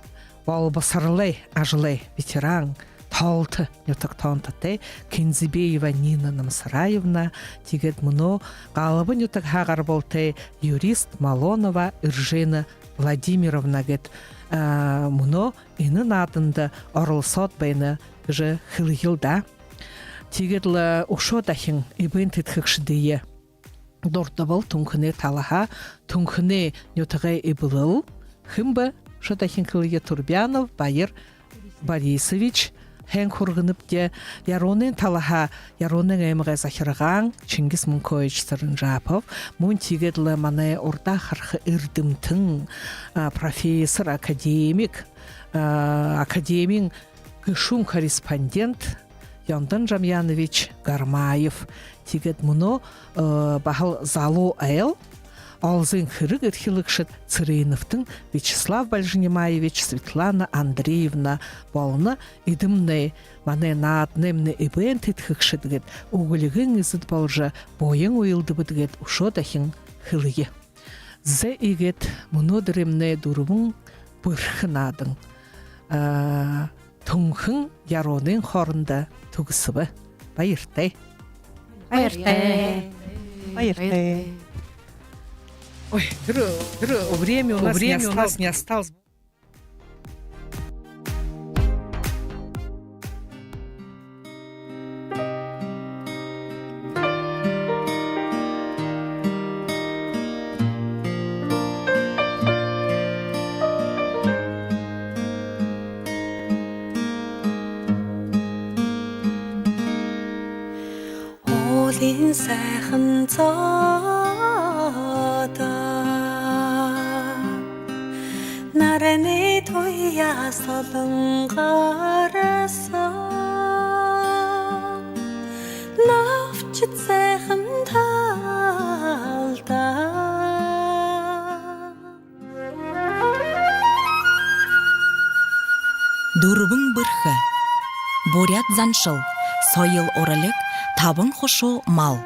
болбосоролой ажалай ветеран, Толто нютаг тоонтотой Кинзебеева Нина Намсараевна, тиигээд мүнөө Галба нютагһаа гарбалтай юрист Малонова Эржена Владимировна гээд, а, мүнөө энэ нааданда оролсоод байна гэжэ хэлэел даа. Тиигээд лэ үшөө дахин эбээн тэдхэгшэдые дурдабал, Түнхэнэй талаһаа, Түнхэнэй нютагай эблэл, хэн бэ, үшөө дахин хэлэе, Турбянов Баир Борисович, һайн хүргэнэбди. Яруунын талаһаа Яруунын аймагай захиргаан Чингис Мүнхөөевич Сарынжапов, мүн тиигээд лэ манай урдаа хараха эрдэмтэн, а, профессор, академик, а, академиин гэшүүн корреспондент Ёндон Жамьянович Гармаев. Тиигээд мүнөө, э, баһал залуу айл, Олзын хэрэг эрхилэгшэд Цыреновтэн Вячеслав Бальжинимаевич, Светлана Андреевна болоно. Эдэмнай манай нааданаймнай эбээн тэдхэгшэд гээд, үглигын эзэд боложо буян үйлэдэбэд гээд үшөө дахин хэлэе. Зэ, иигээд мүнөөдэрэймнай «Дүрбэн бэрхэ» наадан, а, Түнхэн Яруунын хоорондо түгэсэбэ. Баяртай. Баяртай. Баяртай. Ой, тэрэ, тэрэ время у нас, время у нас не осталось. Уулын сайхан зоодо нарны туяа солон гарсан. Навчид сайхан талдаа. Дүрбэн бэрхэ. Буряад заншал, соёл уралиг, табан хушуу мал.